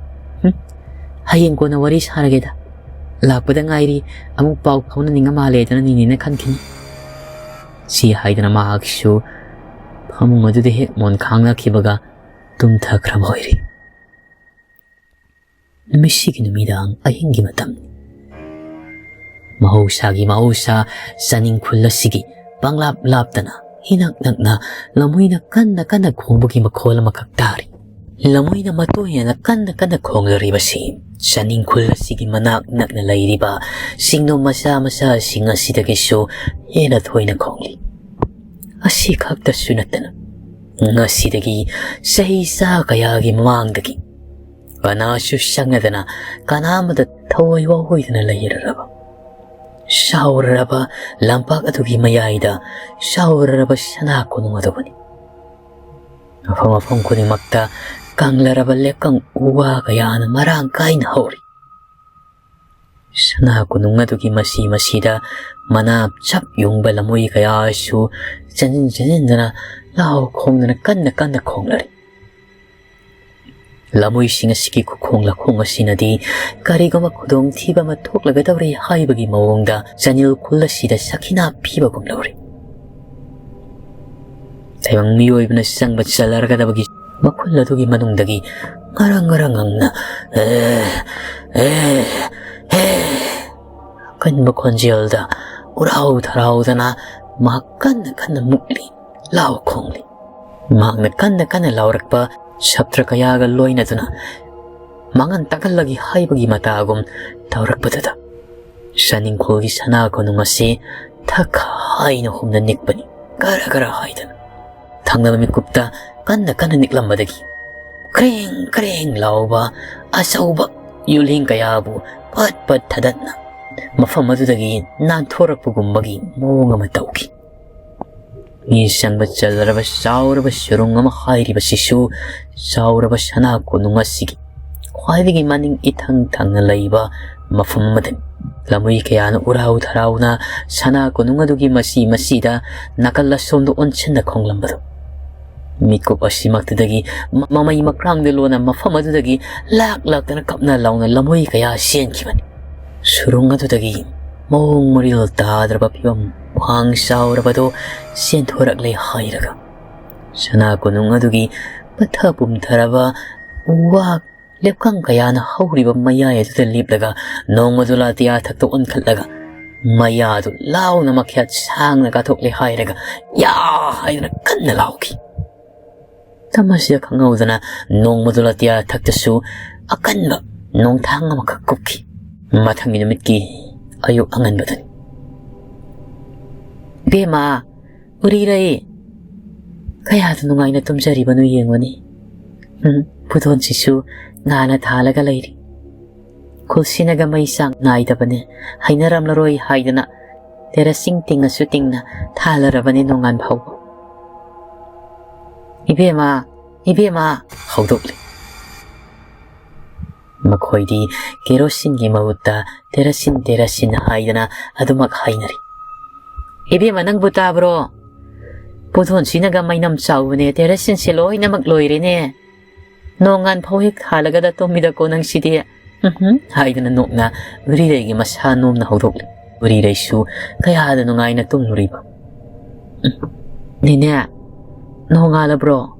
ꯍꯨꯝ? ꯍꯌꯦꯡ ꯀꯣꯟꯅ ꯋꯥꯔꯤ ꯁꯥꯔꯒꯦꯗ꯫ ꯂꯥꯛꯄꯗ ꯉꯥꯏꯔꯤ, ꯑꯃꯨꯛ ꯄꯥꯎ ꯐꯥꯎꯅꯅꯤꯡꯉ ꯃꯥꯜꯂꯦꯗꯅ ꯅꯤꯅꯦꯅ ꯈꯟꯈꯤꯅꯤ꯫ ꯁꯤ ꯍꯥꯏꯗꯅ ꯃꯍꯥꯛꯁꯨ ꯐꯃꯨꯡ ꯑꯗꯨꯗ ꯍꯦꯛ ꯃꯣꯟ ꯈꯥꯡꯅꯈꯤꯕꯒ ꯇꯨꯝꯊꯈ꯭ꯔꯕ ꯑꯣꯏꯔꯦ꯫ ꯅꯨꯃꯤꯠꯁꯤꯒꯤ ꯅꯨꯃꯤꯗꯥꯡ ꯑꯍꯤꯡꯒꯤ ꯃꯇꯝꯅꯤ꯫ ꯃꯍꯧꯁꯥꯒꯤ ꯃꯍꯧꯁꯥ ꯆꯥꯅꯤꯡ ꯈꯨꯜ ꯑꯁꯤꯒꯤ ꯄꯪꯂꯥꯞ ꯂꯥꯞꯇꯅ ꯏꯅꯛ ꯅꯛꯅ ꯂꯝꯍꯨꯏꯅ ꯀꯟꯅ ꯀꯟꯅ ꯈꯣꯡꯕꯒꯤ ꯃꯈꯣꯜ ꯑꯃꯈꯛ ꯇꯥꯔꯤ꯫ ꯂꯃꯣꯏꯅ ꯃꯇꯣꯏꯅꯅ ꯀꯟꯅ ꯀꯟꯅ ꯈꯣꯡꯂꯔꯤꯕꯁꯤ ꯆꯥꯅꯤꯡꯈꯨꯜ ꯑꯁꯤꯒꯤ ꯃꯅꯥꯛ ꯅꯛꯅ ꯂꯩꯔꯤꯕ ꯆꯤꯡꯗꯣ ꯃꯆꯥ ꯃꯆꯥꯁꯤꯡ ꯑꯁꯤꯗꯒꯤꯁꯨ ꯍꯦꯟꯅ ꯊꯣꯏꯅ ꯈꯣꯡꯂꯤ꯫ ꯑꯁꯤ ꯈꯛꯇꯁꯨ ꯅꯠꯇꯅ, ꯉꯁꯤꯗꯒꯤ ꯆꯍꯤ ꯆꯥ ꯀꯌꯥꯒꯤ ꯃꯃꯥꯡꯗꯒꯤ ꯀꯅꯥꯁꯨ ꯆꯪꯅꯗꯅ, ꯀꯅꯥ ꯑꯃꯗ ꯊꯋꯥꯏ ꯋꯥꯍꯣꯏꯗꯅ ꯂꯩꯔꯔꯕ ꯆꯥꯎꯔꯔꯕ ꯂꯝꯄꯥꯛ ꯑꯗꯨꯒꯤ ꯃꯌꯥꯏꯗ ꯆꯥꯎꯔꯔꯕ ꯁꯅꯥ ꯀꯣꯅꯨꯡ ꯑꯗꯨꯕꯨꯅꯤ꯫ ꯃꯐꯝ ꯃꯐꯝ ꯈꯨꯗꯤꯡꯃꯛꯇ ꯀꯪꯂꯔꯕ ꯂꯩꯀꯪ ꯎ ꯋꯥ ꯀꯌꯥꯅ ꯃꯔꯥꯡ ꯀꯥꯏꯅ ꯍꯧꯔꯤ꯫ ꯁꯅꯥ ꯀꯣꯅꯨꯡ ꯑꯗꯨꯒꯤ ꯃꯁꯤ ꯃꯁꯤꯗ ꯃꯅꯥ ꯆꯞ ꯌꯨꯡꯕ ꯂꯃꯣꯏ ꯀꯌꯥꯁꯨ ꯆꯦꯟꯁꯤꯟ ꯆꯦꯟꯁꯤꯟꯗꯅ ꯂꯥꯎ ꯈꯣꯡꯗꯅ ꯀꯟꯅ ꯀꯟꯅ ꯈꯣꯡꯂꯔꯤ꯫ ꯂꯃꯣꯏꯁꯤꯡ ꯑꯁꯤꯒꯤ ꯈꯨꯈꯣꯡ ꯂꯥꯈꯣꯡ ꯑꯁꯤꯅꯗꯤ ꯀꯔꯤꯒꯨꯝꯕ ꯈꯨꯗꯣꯡꯊꯤꯕ ꯑꯃ ꯊꯣꯛꯂꯒꯗꯧꯔꯦ ꯍꯥꯏꯕꯒꯤ ꯃꯑꯣꯡꯗ ꯆꯥꯅꯤꯜ ꯈꯨꯜ ꯑꯁꯤꯗ ꯁꯈꯤꯅꯥ ꯄꯤꯕꯒꯨꯝ ꯂꯧꯔꯤ꯫ ꯇꯥꯏꯕꯪ ꯃꯤꯑꯣꯏꯕꯅ ꯆꯪꯕ ꯆꯜꯂꯔꯒꯗꯕꯒꯤ ꯃꯈꯨꯜ ꯑꯗꯨꯒꯤ ꯃꯅꯨꯡꯗꯒꯤ ꯉꯔꯪ ꯉꯔꯪ ꯉꯪꯅ, "ꯑꯦ, ꯑꯦ, ꯑꯦ," ꯑꯀꯟꯕ ꯈꯣꯟꯖꯦꯜꯗ ꯎꯔꯥꯎ ꯊꯔꯥꯎꯗꯅ ꯃꯍꯥꯛ ꯀꯟꯅ ꯀꯟꯅ ꯃꯨꯛꯂꯤ, ꯂꯥꯎ ꯈꯣꯡꯂꯤ꯫ ꯃꯍꯥꯛꯅ ꯀꯟꯅ ꯀꯟꯅ ꯂꯥꯎꯔꯛꯄ ꯁꯞꯇ꯭ꯔ ꯀꯌꯥꯒ ꯂꯣꯏꯅꯗꯨꯅ ꯃꯥꯡꯍꯟ ꯇꯥꯛꯍꯜꯂꯒꯦ ꯍꯥꯏꯕꯒꯤ ꯃꯇꯥꯒꯨꯝ ꯇꯧꯔꯛꯄꯗꯨꯗ, ꯆꯥꯅꯤꯡꯈꯣꯜꯒꯤ ꯁꯅꯥ ꯀꯣꯅꯨꯡ ꯑꯁꯤ ꯊꯛ ꯍꯥꯏꯅ ꯍꯨꯝꯅ ꯅꯤꯛꯄꯅꯤ, ꯒꯔ ꯒꯔ ꯍꯥꯏꯗꯅ꯫ ꯊꯪꯅꯕ ꯃꯤꯀꯨꯞꯇ ꯀꯟꯅ ꯀꯟꯅ ꯅꯤꯛꯂꯝꯕꯗꯒꯤ ꯀ꯭ꯔꯦꯡ ꯀ꯭ꯔꯦꯡ ꯂꯥꯎꯕ ꯑꯆꯧꯕ ꯌꯨꯂꯤꯡ ꯀꯌꯥꯕꯨ ꯄꯠ ꯄꯠ ꯊꯗꯠꯅ ꯃꯐꯝ ꯑꯗꯨꯗꯒꯤ ꯅꯥꯟꯊꯣꯔꯛꯄꯒꯨꯝꯕꯒꯤ ꯃꯑꯣꯡ ꯑꯃ ꯇꯧꯈꯤ꯫ ꯃꯤ ꯆꯪꯕ ꯆꯜꯂꯔꯕ ꯆꯥꯎꯔꯕ ꯁꯨꯔꯨꯡ ꯑꯃ ꯍꯥꯏꯔꯤꯕꯁꯤꯁꯨ ꯆꯥꯎꯔꯕ ꯁꯅꯥ ꯀꯣꯅꯨꯡ ꯑꯁꯤꯒꯤ ꯈ꯭ꯋꯥꯏꯗꯒꯤ ꯃꯅꯤꯡ ꯏꯊꯪ ꯊꯪꯅ ꯂꯩꯕ ꯃꯐꯝ ꯑꯃꯗꯅꯤ꯫ ꯂꯃꯣꯏ ꯀꯌꯥꯅ ꯎꯔꯥꯎ ꯊꯔꯥꯎꯅ ꯁꯅꯥ ꯀꯣꯅꯨꯡ ꯑꯗꯨꯒꯤ ꯃꯁꯤ ꯃꯁꯤꯗ ꯅꯥꯀꯜ ꯑꯁꯣꯝꯗ ꯑꯣꯟꯁꯤꯟꯅ ꯈꯣꯡꯂꯝꯕꯗꯣ, ꯃꯤꯀꯨꯞ ꯑꯁꯤꯃꯛꯇꯗꯒꯤ ꯃ-, ꯃꯃꯩ ꯃꯈ꯭ꯔꯥꯡꯗ ꯂꯣꯟꯅ ꯃꯐꯝ ꯑꯗꯨꯗꯒꯤ ꯂꯥꯛ ꯂꯥꯛꯇꯅ ꯀꯞꯅ ꯂꯥꯎꯅ ꯂꯃꯣꯏ ꯀꯌꯥ ꯆꯦꯟꯈꯤꯕꯅꯤ꯫ ꯁꯨꯔꯨꯡ ꯑꯗꯨꯗꯒꯤ ꯃꯑꯣꯡ ꯃꯔꯤꯜ ꯇꯥꯗ꯭ꯔꯕ ꯐꯤꯕꯝ ꯋꯥꯡ ꯆꯥꯎꯔꯕꯗꯣ ꯆꯦꯟꯊꯣꯔꯛꯂꯦ ꯍꯥꯏꯔꯒ, ꯁꯅꯥ ꯀꯣꯅꯨꯡ ꯑꯗꯨꯒꯤ ꯄꯠꯊ ꯄꯨꯝꯊꯔꯕ ꯎ ꯋꯥ ꯂꯦꯞꯀꯪ ꯀꯌꯥꯅ ꯍꯧꯔꯤꯕ ꯃꯌꯥꯏ ꯑꯗꯨꯗ ꯂꯦꯞꯂꯒ ꯅꯣꯡꯃꯗꯨ ꯂꯥꯇꯤꯌꯥ ꯊꯛꯇ ꯑꯣꯟꯈꯠꯂꯒ ꯃꯌꯥꯗꯨ ꯂꯥꯎꯅ ꯃꯈ꯭ꯌꯥꯠ ꯁꯥꯡꯅ ꯀꯥꯊꯣꯛꯂꯦ ꯍꯥꯏꯔꯒ "ꯌꯥ!" ꯍꯥꯏꯗꯨꯅ ꯀꯟꯅ ꯂꯥꯎꯈꯤ꯫ ꯃꯇꯝ ꯑꯁꯤꯗ ꯈꯪꯍꯧꯗꯅ ꯅꯣꯡ ꯃꯗꯨꯂꯥꯇꯤꯌꯥ ꯊꯛꯇꯁꯨ ꯑꯀꯟꯕ ꯅꯣꯡꯊꯥꯡ ꯑꯃꯈꯛ ꯀꯨꯞꯈꯤ꯫ ꯃꯊꯪꯒꯤ ꯅꯨꯃꯤꯠꯀꯤ ꯑꯌꯨꯛ ꯑꯉꯟꯕꯗꯅꯤ꯫ "ꯏꯕꯦꯝꯃ, ꯎꯔꯤꯔꯩ, ꯀꯌꯥꯗ ꯅꯨꯡꯉꯥꯏꯅ ꯇꯨꯝꯖꯔꯤꯕꯅꯣ ꯌꯦꯡꯉꯨꯅꯦ꯫ ꯎꯝ, ꯄꯨꯗꯣꯟꯁꯤꯁꯨ ꯉꯥꯅ ꯊꯥꯜꯂꯒ ꯂꯩꯔꯤ꯫ ꯈꯨꯜꯁꯤꯅꯒ ꯃꯩ ꯆꯥꯡ ꯅꯥꯏꯗꯕꯅꯦ, ꯍꯩꯅꯔꯝꯂꯔꯣꯏ ꯍꯥꯏꯗꯅ ꯇꯦꯔꯁꯤꯡ ꯇꯤꯡꯉꯁꯨ ꯇꯤꯡꯅ ꯊꯥꯜꯂꯔꯕꯅꯦ ꯅꯣꯡꯉꯥꯟ ꯐꯥꯎꯕ꯫ ꯏꯕꯦꯝꯃ, ꯏꯕꯦꯝꯃ!" ꯍꯧꯗꯣꯛꯂꯤ꯫ ꯃꯈꯣꯏꯗꯤ ꯀꯦꯔꯣꯁꯤꯟꯒꯤ ꯃꯍꯨꯠꯇ ꯇꯦꯔꯁꯤꯟ, ꯇꯦꯔꯁꯤꯟ ꯍꯥꯏꯗꯅ ꯑꯗꯨꯃꯛ ꯍꯥꯏꯅꯔꯤ꯫ "ꯏꯕꯦꯝꯃ, ꯅꯪꯕꯨ ꯇꯥꯕ꯭ꯔꯣ? ꯄꯨꯗꯣꯟꯁꯤꯅꯒ ꯃꯩꯅꯝ ꯆꯥꯎꯕꯅꯦ, ꯇꯦꯔꯁꯤꯟꯁꯦ ꯂꯣꯏꯅꯃꯛ ꯂꯣꯏꯔꯦꯅꯦ꯫ ꯅꯣꯡꯉꯥꯟ ꯐꯥꯎ ꯍꯦꯛ ꯊꯥꯜꯂꯒꯗ ꯇꯨꯝꯃꯤꯗꯀꯣ ꯅꯪꯁꯤꯗꯤ꯫ ꯎꯝꯍꯨꯝ," ꯍꯥꯏꯗꯨꯅ ꯅꯣꯛꯅ ꯎꯔꯤꯔꯩꯒꯤ ꯃꯁꯥ ꯅꯣꯝꯅ ꯍꯧꯗꯣꯛꯂꯤ꯫ ꯎꯔꯤꯔꯩꯁꯨ ꯀꯌꯥꯗ ꯅꯨꯡꯉꯥꯏꯅ ꯇꯨꯝꯂꯨꯔꯤꯕ꯫ "ꯎꯝ, ꯅꯦꯅꯦ, ꯅꯣꯡꯉꯥꯜꯂꯕ꯭ꯔꯣ?"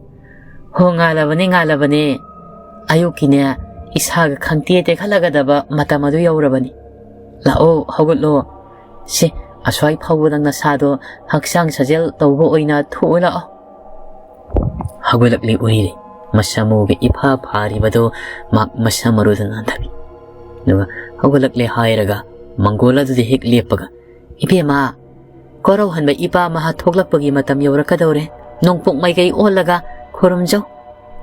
"ꯍꯣ, ꯉꯥꯜꯂꯕꯅꯦ, ꯉꯥꯜꯂꯕꯅꯦ꯫ ꯑꯌꯨꯛꯀꯤꯅꯦ, ꯏꯁꯥꯒ ꯈꯪꯇꯦ ꯇꯦꯛꯍꯜꯂꯒꯗꯕ ꯃꯇꯝ ꯑꯗꯨ ꯌꯧꯔꯕꯅꯤ꯫ ꯂꯥꯛꯑꯣ, ꯍꯧꯒꯠꯂꯣ꯫ ꯁꯦ, ꯑꯁ꯭ꯋꯥꯏ ꯐꯥꯎꯕꯗ ꯅꯁꯥꯗꯣ ꯍꯛꯆꯥꯡ ꯁꯥꯖꯦꯜ ꯇꯧꯕ ꯑꯣꯏꯅ ꯊꯣꯛꯑꯣ ꯂꯥꯛꯑꯣ꯫" ꯍꯧꯒꯠꯂꯛꯂꯤ ꯎꯔꯤꯔꯩ꯫ ꯃꯁꯝ ꯃꯎꯒ ꯏꯐꯥ ꯐꯥꯔꯤꯕꯗꯣ ꯃꯍꯥꯛ ꯃꯁꯝ ꯃꯔꯨꯗ ꯅꯥꯟꯊꯕꯤ꯫ ꯑꯗꯨꯒ ꯍꯧꯒꯠꯂꯛꯂꯦ ꯍꯥꯏꯔꯒ ꯃꯪꯒꯣꯜ ꯑꯗꯨꯗ ꯍꯦꯛ ꯂꯦꯞꯄꯒ, "ꯏꯕꯦꯝꯃ, ꯀꯣꯔꯧꯍꯟꯕ ꯏꯄꯥ ꯃꯍꯥ ꯊꯣꯛꯂꯛꯄꯒꯤ ꯃꯇꯝ ꯌꯧꯔꯛꯀꯗꯧꯔꯦ꯫ ꯅꯣꯡꯄꯣꯛ ꯃꯥꯏꯀꯩ ꯑꯣꯜꯂꯒ ꯈꯨꯔꯨꯝꯖꯧ꯫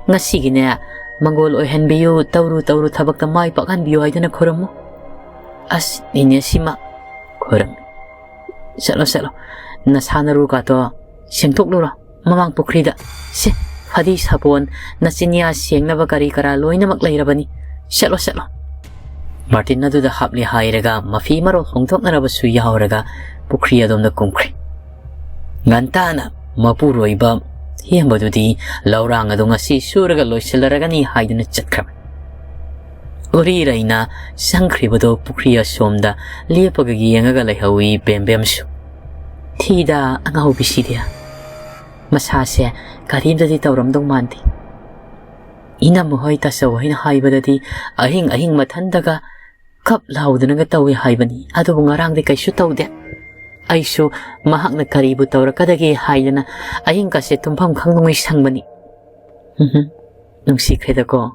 ꯉꯁꯤꯒꯤꯅꯦ, ꯃꯪꯒꯣꯜ ꯑꯣꯏꯍꯟꯕꯤꯌꯨ, ꯇꯧꯔꯨ ꯇꯧꯔꯨ ꯊꯕꯛꯇ ꯃꯥꯏ ꯄꯥꯛꯍꯟꯕꯤꯌꯨ ꯍꯥꯏꯗꯨꯅ ꯈꯨꯔꯨꯝꯃꯨ꯫" "ꯑꯁ, ꯏꯅꯦ ꯁꯤꯃ ꯈꯨꯔꯨꯝ꯫ ꯆꯠꯂꯣ, ꯆꯠꯂꯣ꯫ ꯅꯁꯥ ꯅꯔꯨꯒꯗꯣ ꯁꯦꯡꯗꯣꯛꯂꯨꯔꯣ ꯃꯃꯥꯡ ꯄꯨꯈ꯭ꯔꯤꯗ꯫ ꯁꯦ, ꯐꯗꯤ ꯁꯥꯄꯣꯟ, ꯅꯆꯤꯟꯌꯥ ꯁꯦꯡꯅꯕ ꯀꯔꯤ ꯀꯔꯥ ꯂꯣꯏꯅꯃꯛ ꯂꯩꯔꯕꯅꯤ꯫ ꯆꯠꯂꯣ, ꯆꯠꯂꯣ꯫" ꯃꯥꯔꯇꯤꯟ ꯑꯗꯨꯗ ꯍꯥꯞꯂꯦ ꯍꯥꯏꯔꯒ ꯃꯐꯤ ꯃꯔꯣꯜ ꯍꯣꯡꯗꯣꯛꯅꯔꯕꯁꯨ ꯌꯥꯎꯔꯒ ꯄꯨꯈ꯭ꯔꯤ ꯑꯗꯣꯝꯗ ꯀꯨꯝꯈ꯭ꯔꯦ꯫ ꯉꯟꯇꯥꯅ ꯃꯄꯨꯔꯣꯏꯕ ꯍꯦꯝꯕꯗꯨꯗꯤ ꯂꯧꯔꯥꯡ ꯑꯗꯨ ꯉꯁꯤ ꯁꯨꯔꯒ ꯂꯣꯏꯁꯤꯜꯂꯔꯒꯅꯤ ꯍꯥꯏꯗꯨꯅ ꯆꯠꯈ꯭ꯔꯕꯅꯤ꯫ ꯎꯔꯤꯔꯩꯅ ꯆꯪꯈ꯭ꯔꯤꯕꯗꯣ ꯄꯨꯈ꯭ꯔꯤ ꯑꯁꯣꯝꯗ ꯂꯦꯞꯄꯒ ꯌꯦꯡꯉꯒ ꯂꯩꯍꯧꯏ ꯕꯦꯝꯕꯦꯝꯁꯨ꯫ "ꯊꯤꯗ ꯑꯉꯥꯎꯕꯤꯁꯤꯗꯤ꯫ ꯃꯁꯥꯁꯦ ꯀꯔꯤꯝꯇꯗꯤ ꯇꯧꯔꯝꯗꯧ ꯃꯥꯟꯗꯦ꯫ ꯏꯅꯝꯃ ꯍꯣꯏ ꯇꯥꯆꯧ ꯍꯣꯏꯅ ꯍꯥꯏꯕꯗꯗꯤ ꯑꯍꯤꯡ ꯑꯍꯤꯡ ꯃꯊꯟꯇꯒ ꯀꯞ ꯂꯥꯎꯗꯅꯒ ꯇꯧꯏ ꯍꯥꯏꯕꯅꯤ, ꯑꯗꯨꯕꯨ ꯉꯔꯥꯡꯗꯤ ꯀꯩꯁꯨ ꯇꯧꯗꯦ꯫ ꯑꯩꯁꯨ ꯃꯍꯥꯛꯅ ꯀꯔꯤꯕꯨ ꯇꯧꯔꯛꯀꯗꯒꯦ ꯍꯥꯏꯗꯅ ꯑꯍꯤꯡ ꯀꯥꯁꯦ ꯇꯨꯝꯐꯝ ꯈꯪꯗꯉꯩ ꯁꯪꯕꯅꯤ꯫ ꯎꯝꯍꯨꯝ, ꯅꯨꯡꯁꯤꯈ꯭ꯔꯦꯗꯀꯣ꯫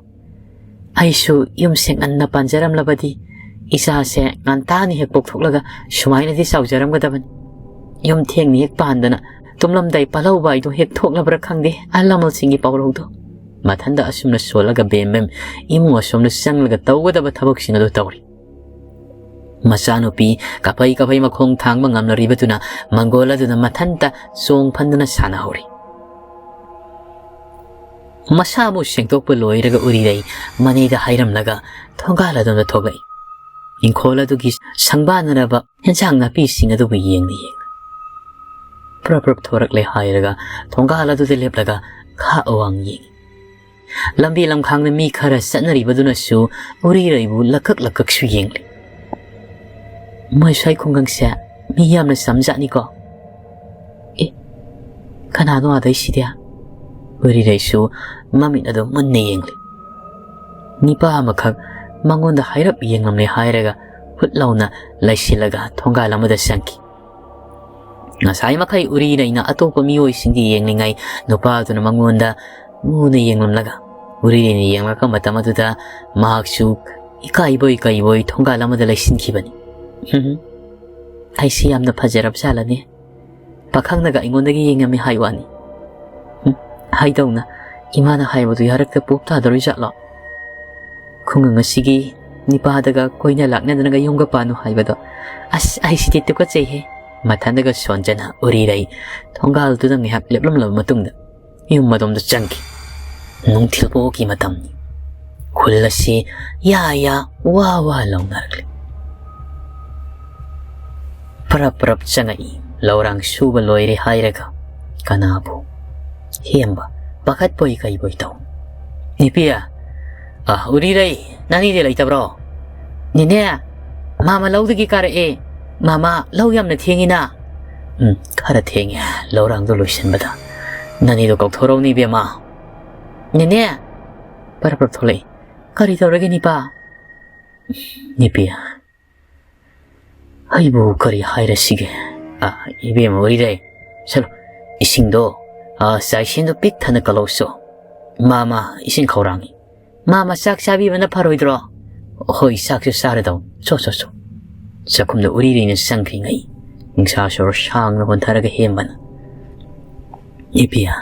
ꯑꯩꯁꯨ ꯌꯨꯝꯁꯦ ꯉꯟꯅ ꯄꯥꯟꯖꯔꯝꯂꯕꯗꯤ ꯏꯆꯥꯁꯦ ꯉꯟꯇꯥꯅ ꯍꯦꯛ ꯄꯣꯛꯊꯣꯛꯂꯒ ꯁꯨꯃꯥꯏꯅꯗꯤ ꯆꯥꯎꯖꯔꯝꯒꯗꯕꯅꯤ꯫ ꯌꯨꯝ ꯊꯦꯡꯅ ꯍꯦꯛ ꯄꯥꯟꯗꯅ ꯇꯨꯝꯂꯝꯗꯥꯏ ꯄꯥꯜꯍꯧꯕ ꯍꯥꯏꯗꯣ ꯍꯦꯛ ꯊꯣꯛꯂꯕ꯭ꯔꯥ ꯈꯪꯗꯦ ꯑꯍꯜ ꯂꯃꯟꯁꯤꯡꯒꯤ ꯄꯥꯎꯔꯧꯗꯣ꯫ ꯃꯊꯟꯇ ꯑꯁꯨꯝꯅ ꯁꯣꯜꯂꯒ ꯕꯦꯝ ꯕꯦꯝ ꯏꯃꯨꯡ ꯑꯁꯣꯝꯗ ꯆꯪꯂꯒ ꯇꯧꯒꯗꯕ ꯊꯕꯛꯁꯤꯡ ꯑꯗꯨ ꯇꯧꯔꯤ꯫ ꯃꯆꯥꯅꯨꯄꯤ ꯀꯥꯐꯩ ꯀꯥꯐꯩ ꯃꯈꯣꯡ ꯊꯥꯡꯕ ꯉꯝꯂꯔꯤꯕꯗꯨꯅ ꯃꯪꯒꯣꯜ ꯑꯗꯨꯗ ꯃꯊꯟꯇ ꯆꯣꯡ ꯐꯟꯗꯨꯅ ꯁꯥꯟꯅꯍꯧꯔꯤ꯫ ꯃꯁꯥꯕꯨ ꯁꯦꯡꯗꯣꯛꯄ ꯂꯣꯏꯔꯒ ꯎꯔꯤꯔꯩ ꯃꯅꯤꯗ ꯍꯥꯏꯔꯝꯂꯒ ꯊꯣꯡꯒꯥꯜ ꯑꯗꯣꯝꯗ ꯊꯣꯛꯂꯛꯏ꯫ ꯏꯪꯈꯣꯜ ꯑꯗꯨꯒꯤ ꯁꯪꯕꯥꯅꯔꯕ ꯍꯦꯟꯖꯥꯡ ꯅꯥꯄꯤꯁꯤꯡ ꯑꯗꯨꯕꯨ ꯌꯦꯡꯅ ꯌꯦꯡꯅ ꯄ꯭ꯔꯞ ꯄ꯭ꯔꯞ ꯊꯣꯔꯛꯂꯦ ꯍꯥꯏꯔꯒ ꯊꯣꯡꯒꯥꯜ ꯑꯗꯨꯗ ꯂꯦꯞꯂꯒ ꯈꯥ ꯑꯋꯥꯡ ꯌꯦꯡꯏ꯫ ꯂꯝꯕꯤ ꯂꯝꯈꯥꯡꯗ ꯃꯤ ꯈꯔ ꯆꯠꯅꯔꯤꯕꯗꯨꯅꯁꯨ ꯎꯔꯤꯔꯩꯕꯨ ꯂꯀꯛ ꯂꯀꯛꯁꯨ ꯌꯦꯡꯂꯤ꯫ "ꯃꯣꯏ ꯁ꯭ꯋꯥꯏ ꯈꯨꯡꯒꯪꯁꯦ ꯃꯤ ꯌꯥꯝꯅ ꯆꯝꯖꯥꯠꯅꯤꯀꯣ꯫ ꯑꯦ, ꯀꯅꯥꯅꯣ ꯑꯥꯗꯩꯁꯤꯗꯤ?" ꯎꯔꯤꯔꯩꯁꯨ ꯃꯃꯤꯠ ꯑꯗꯨ ꯃꯨꯟꯅ ꯌꯦꯡꯂꯤ꯫ ꯅꯤꯄꯥ ꯑꯃꯈꯛ ꯃꯉꯣꯟꯗ ꯍꯥꯏꯔꯞ ꯌꯦꯡꯂꯝꯂꯦ ꯍꯥꯏꯔꯒ ꯍꯨꯠ ꯂꯥꯎꯅ ꯂꯩꯁꯤꯜꯂꯒ ꯊꯣꯡꯒꯥꯜ ꯑꯃꯗ ꯆꯪꯈꯤ꯫ ꯉꯁꯥꯏ ꯃꯈꯩ ꯎꯔꯤꯔꯩꯅ ꯑꯇꯣꯞꯄ ꯃꯤꯑꯣꯏꯁꯤꯡꯒꯤ ꯌꯦꯡꯂꯤꯉꯩ ꯅꯨꯄꯥ ꯑꯗꯨꯅ ꯃꯉꯣꯟꯗ ꯃꯨꯅ ꯌꯦꯡꯂꯝꯂꯒ ꯎꯔꯤꯔꯩꯅ ꯌꯦꯡꯂꯛꯄ ꯃꯇꯝ ꯑꯗꯨꯗ ꯃꯍꯥꯛꯁꯨ ꯏꯀꯥꯏꯕꯣꯏ ꯀꯩꯕꯣꯏ ꯊꯣꯡꯒꯥꯜ ꯑꯃꯗ ꯂꯩꯁꯤꯟꯈꯤꯕꯅꯤ꯫ "ꯍꯨꯝ, ꯑꯩꯁꯤ ꯌꯥꯝꯅ ꯐꯖꯔꯕ ꯖꯥꯠꯂꯅꯦ? ꯄꯥꯈꯪꯅꯒ ꯑꯩꯉꯣꯟꯗꯒꯤ ꯌꯦꯡꯉꯝꯃꯤ ꯍꯥꯏ ꯋꯥꯅꯤ꯫ ꯍꯨꯝ, ꯍꯥꯏꯗꯧꯅ ꯏꯃꯥꯅ ꯍꯥꯏꯕꯗꯨ ꯌꯥꯔꯛꯇ ꯄꯣꯞ ꯇꯥꯗꯣꯔꯤ ꯖꯥꯠꯂꯣ? ꯈꯨꯡꯒꯪ ꯑꯁꯤꯒꯤ ꯅꯤꯄꯥꯗꯒ ꯀꯣꯏꯅ ꯂꯥꯛꯅꯗꯅꯒ ꯌꯨꯝꯒ ꯄꯥꯟꯅꯨ ꯍꯥꯏꯕꯗꯣ꯫ ꯑꯁ, ꯑꯩꯁꯤꯗꯤ ꯇꯨꯀꯠꯆꯩꯍꯦ!" ꯃꯊꯟꯗꯒ ꯁꯣꯟꯖꯅ ꯎꯔꯤꯔꯩ ꯊꯣꯡꯒꯥꯜꯗꯨꯗ ꯉꯥꯏꯍꯥꯛ ꯂꯦꯞꯂꯝꯂꯕ ꯃꯇꯨꯡꯗ ꯌꯨꯝ ꯑꯗꯣꯝꯗ ꯆꯪꯈꯤ꯫ ꯅꯨꯡꯊꯤꯜ ꯄꯣꯛꯀꯤ ꯃꯇꯝꯅꯤ꯫ ꯈꯨꯜ ꯑꯁꯤ ꯌꯥ ꯌꯥ ꯋꯥ ꯋꯥ ꯂꯥꯎꯅꯔꯛꯂꯤ꯫ ꯄꯔꯞ ꯄꯔꯞ ꯆꯪꯉꯛꯏ꯫ ꯂꯧꯔꯥꯡ ꯁꯨꯕ ꯂꯣꯏꯔꯦ ꯍꯥꯏꯔꯒ ꯀꯅꯥꯕꯨ ꯍꯦꯝꯕ ꯄꯥꯈꯠꯄꯣꯏ ꯀꯩꯕꯣꯏ ꯇꯧ꯫ "ꯅꯤꯄꯤ, ꯑ, ꯎꯔꯤꯔꯩ, ꯅꯪꯒꯤꯗꯤ ꯂꯩꯇꯕ꯭ꯔꯣ?" "ꯅꯦꯅꯦ, ꯃꯥꯃ ꯂꯧꯗꯒꯤ ꯀꯥꯔꯛꯑꯦ꯫ ꯃꯥꯃ, ꯂꯧ ꯌꯥꯝꯅ ꯊꯦꯡꯉꯤꯅ꯫" "ꯎꯝ, ꯈꯔ ꯊꯦꯡꯉꯦ ꯂꯧꯔꯥꯡꯗꯣ ꯂꯣꯏꯁꯤꯟꯕꯗ꯫ ꯅꯅꯤꯗꯣ ꯀꯧꯊꯣꯔꯛꯎꯅꯦ ꯏꯕꯦꯝꯃ꯫" "ꯅꯦꯅꯦ!" ꯄꯔꯞ ꯄꯔꯞ ꯊꯣꯛꯂꯛꯏ꯫ "ꯀꯔꯤ ꯇꯧꯔꯒꯦ ꯅꯤꯄꯥ?" "ꯅꯤꯄꯤ, ꯑꯩꯕꯨ ꯀꯔꯤ ꯍꯥꯏꯔꯁꯤꯒꯦ? ꯑ, ꯏꯕꯦꯝꯃ ꯎꯔꯤꯔꯩ, ꯁꯂꯨ, ꯏꯁꯤꯡꯗꯣ, ꯑ, ꯆꯥꯏꯁꯦꯟꯗꯣ ꯄꯤꯛ ꯊꯟꯅ ꯀꯜꯂꯧꯁꯣ꯫ "ꯃꯥꯃ, ꯏꯁꯤꯡ ꯈꯧꯔꯥꯡꯉꯤ꯫ ꯃꯥꯃ, ꯆꯥꯛ ꯆꯥꯕꯤꯕꯅ ꯐꯔꯣꯏꯗ꯭ꯔꯣ?" "ꯍꯣꯏ, ꯆꯥꯛꯁꯨ ꯆꯥꯔꯗꯧ꯫ ꯆꯣ, ꯆꯣ, ꯆꯣ꯫" ꯆꯥꯛꯈꯨꯝꯗ ꯎꯔꯤꯔꯩꯅ ꯆꯪꯈ꯭ꯔꯤꯉꯩ ꯅꯤꯡꯁꯥ ꯁꯣꯔ ꯁꯥꯡꯅ ꯍꯣꯟꯊꯔꯒ ꯍꯦꯝꯕꯅ, "ꯏꯕꯦꯝ,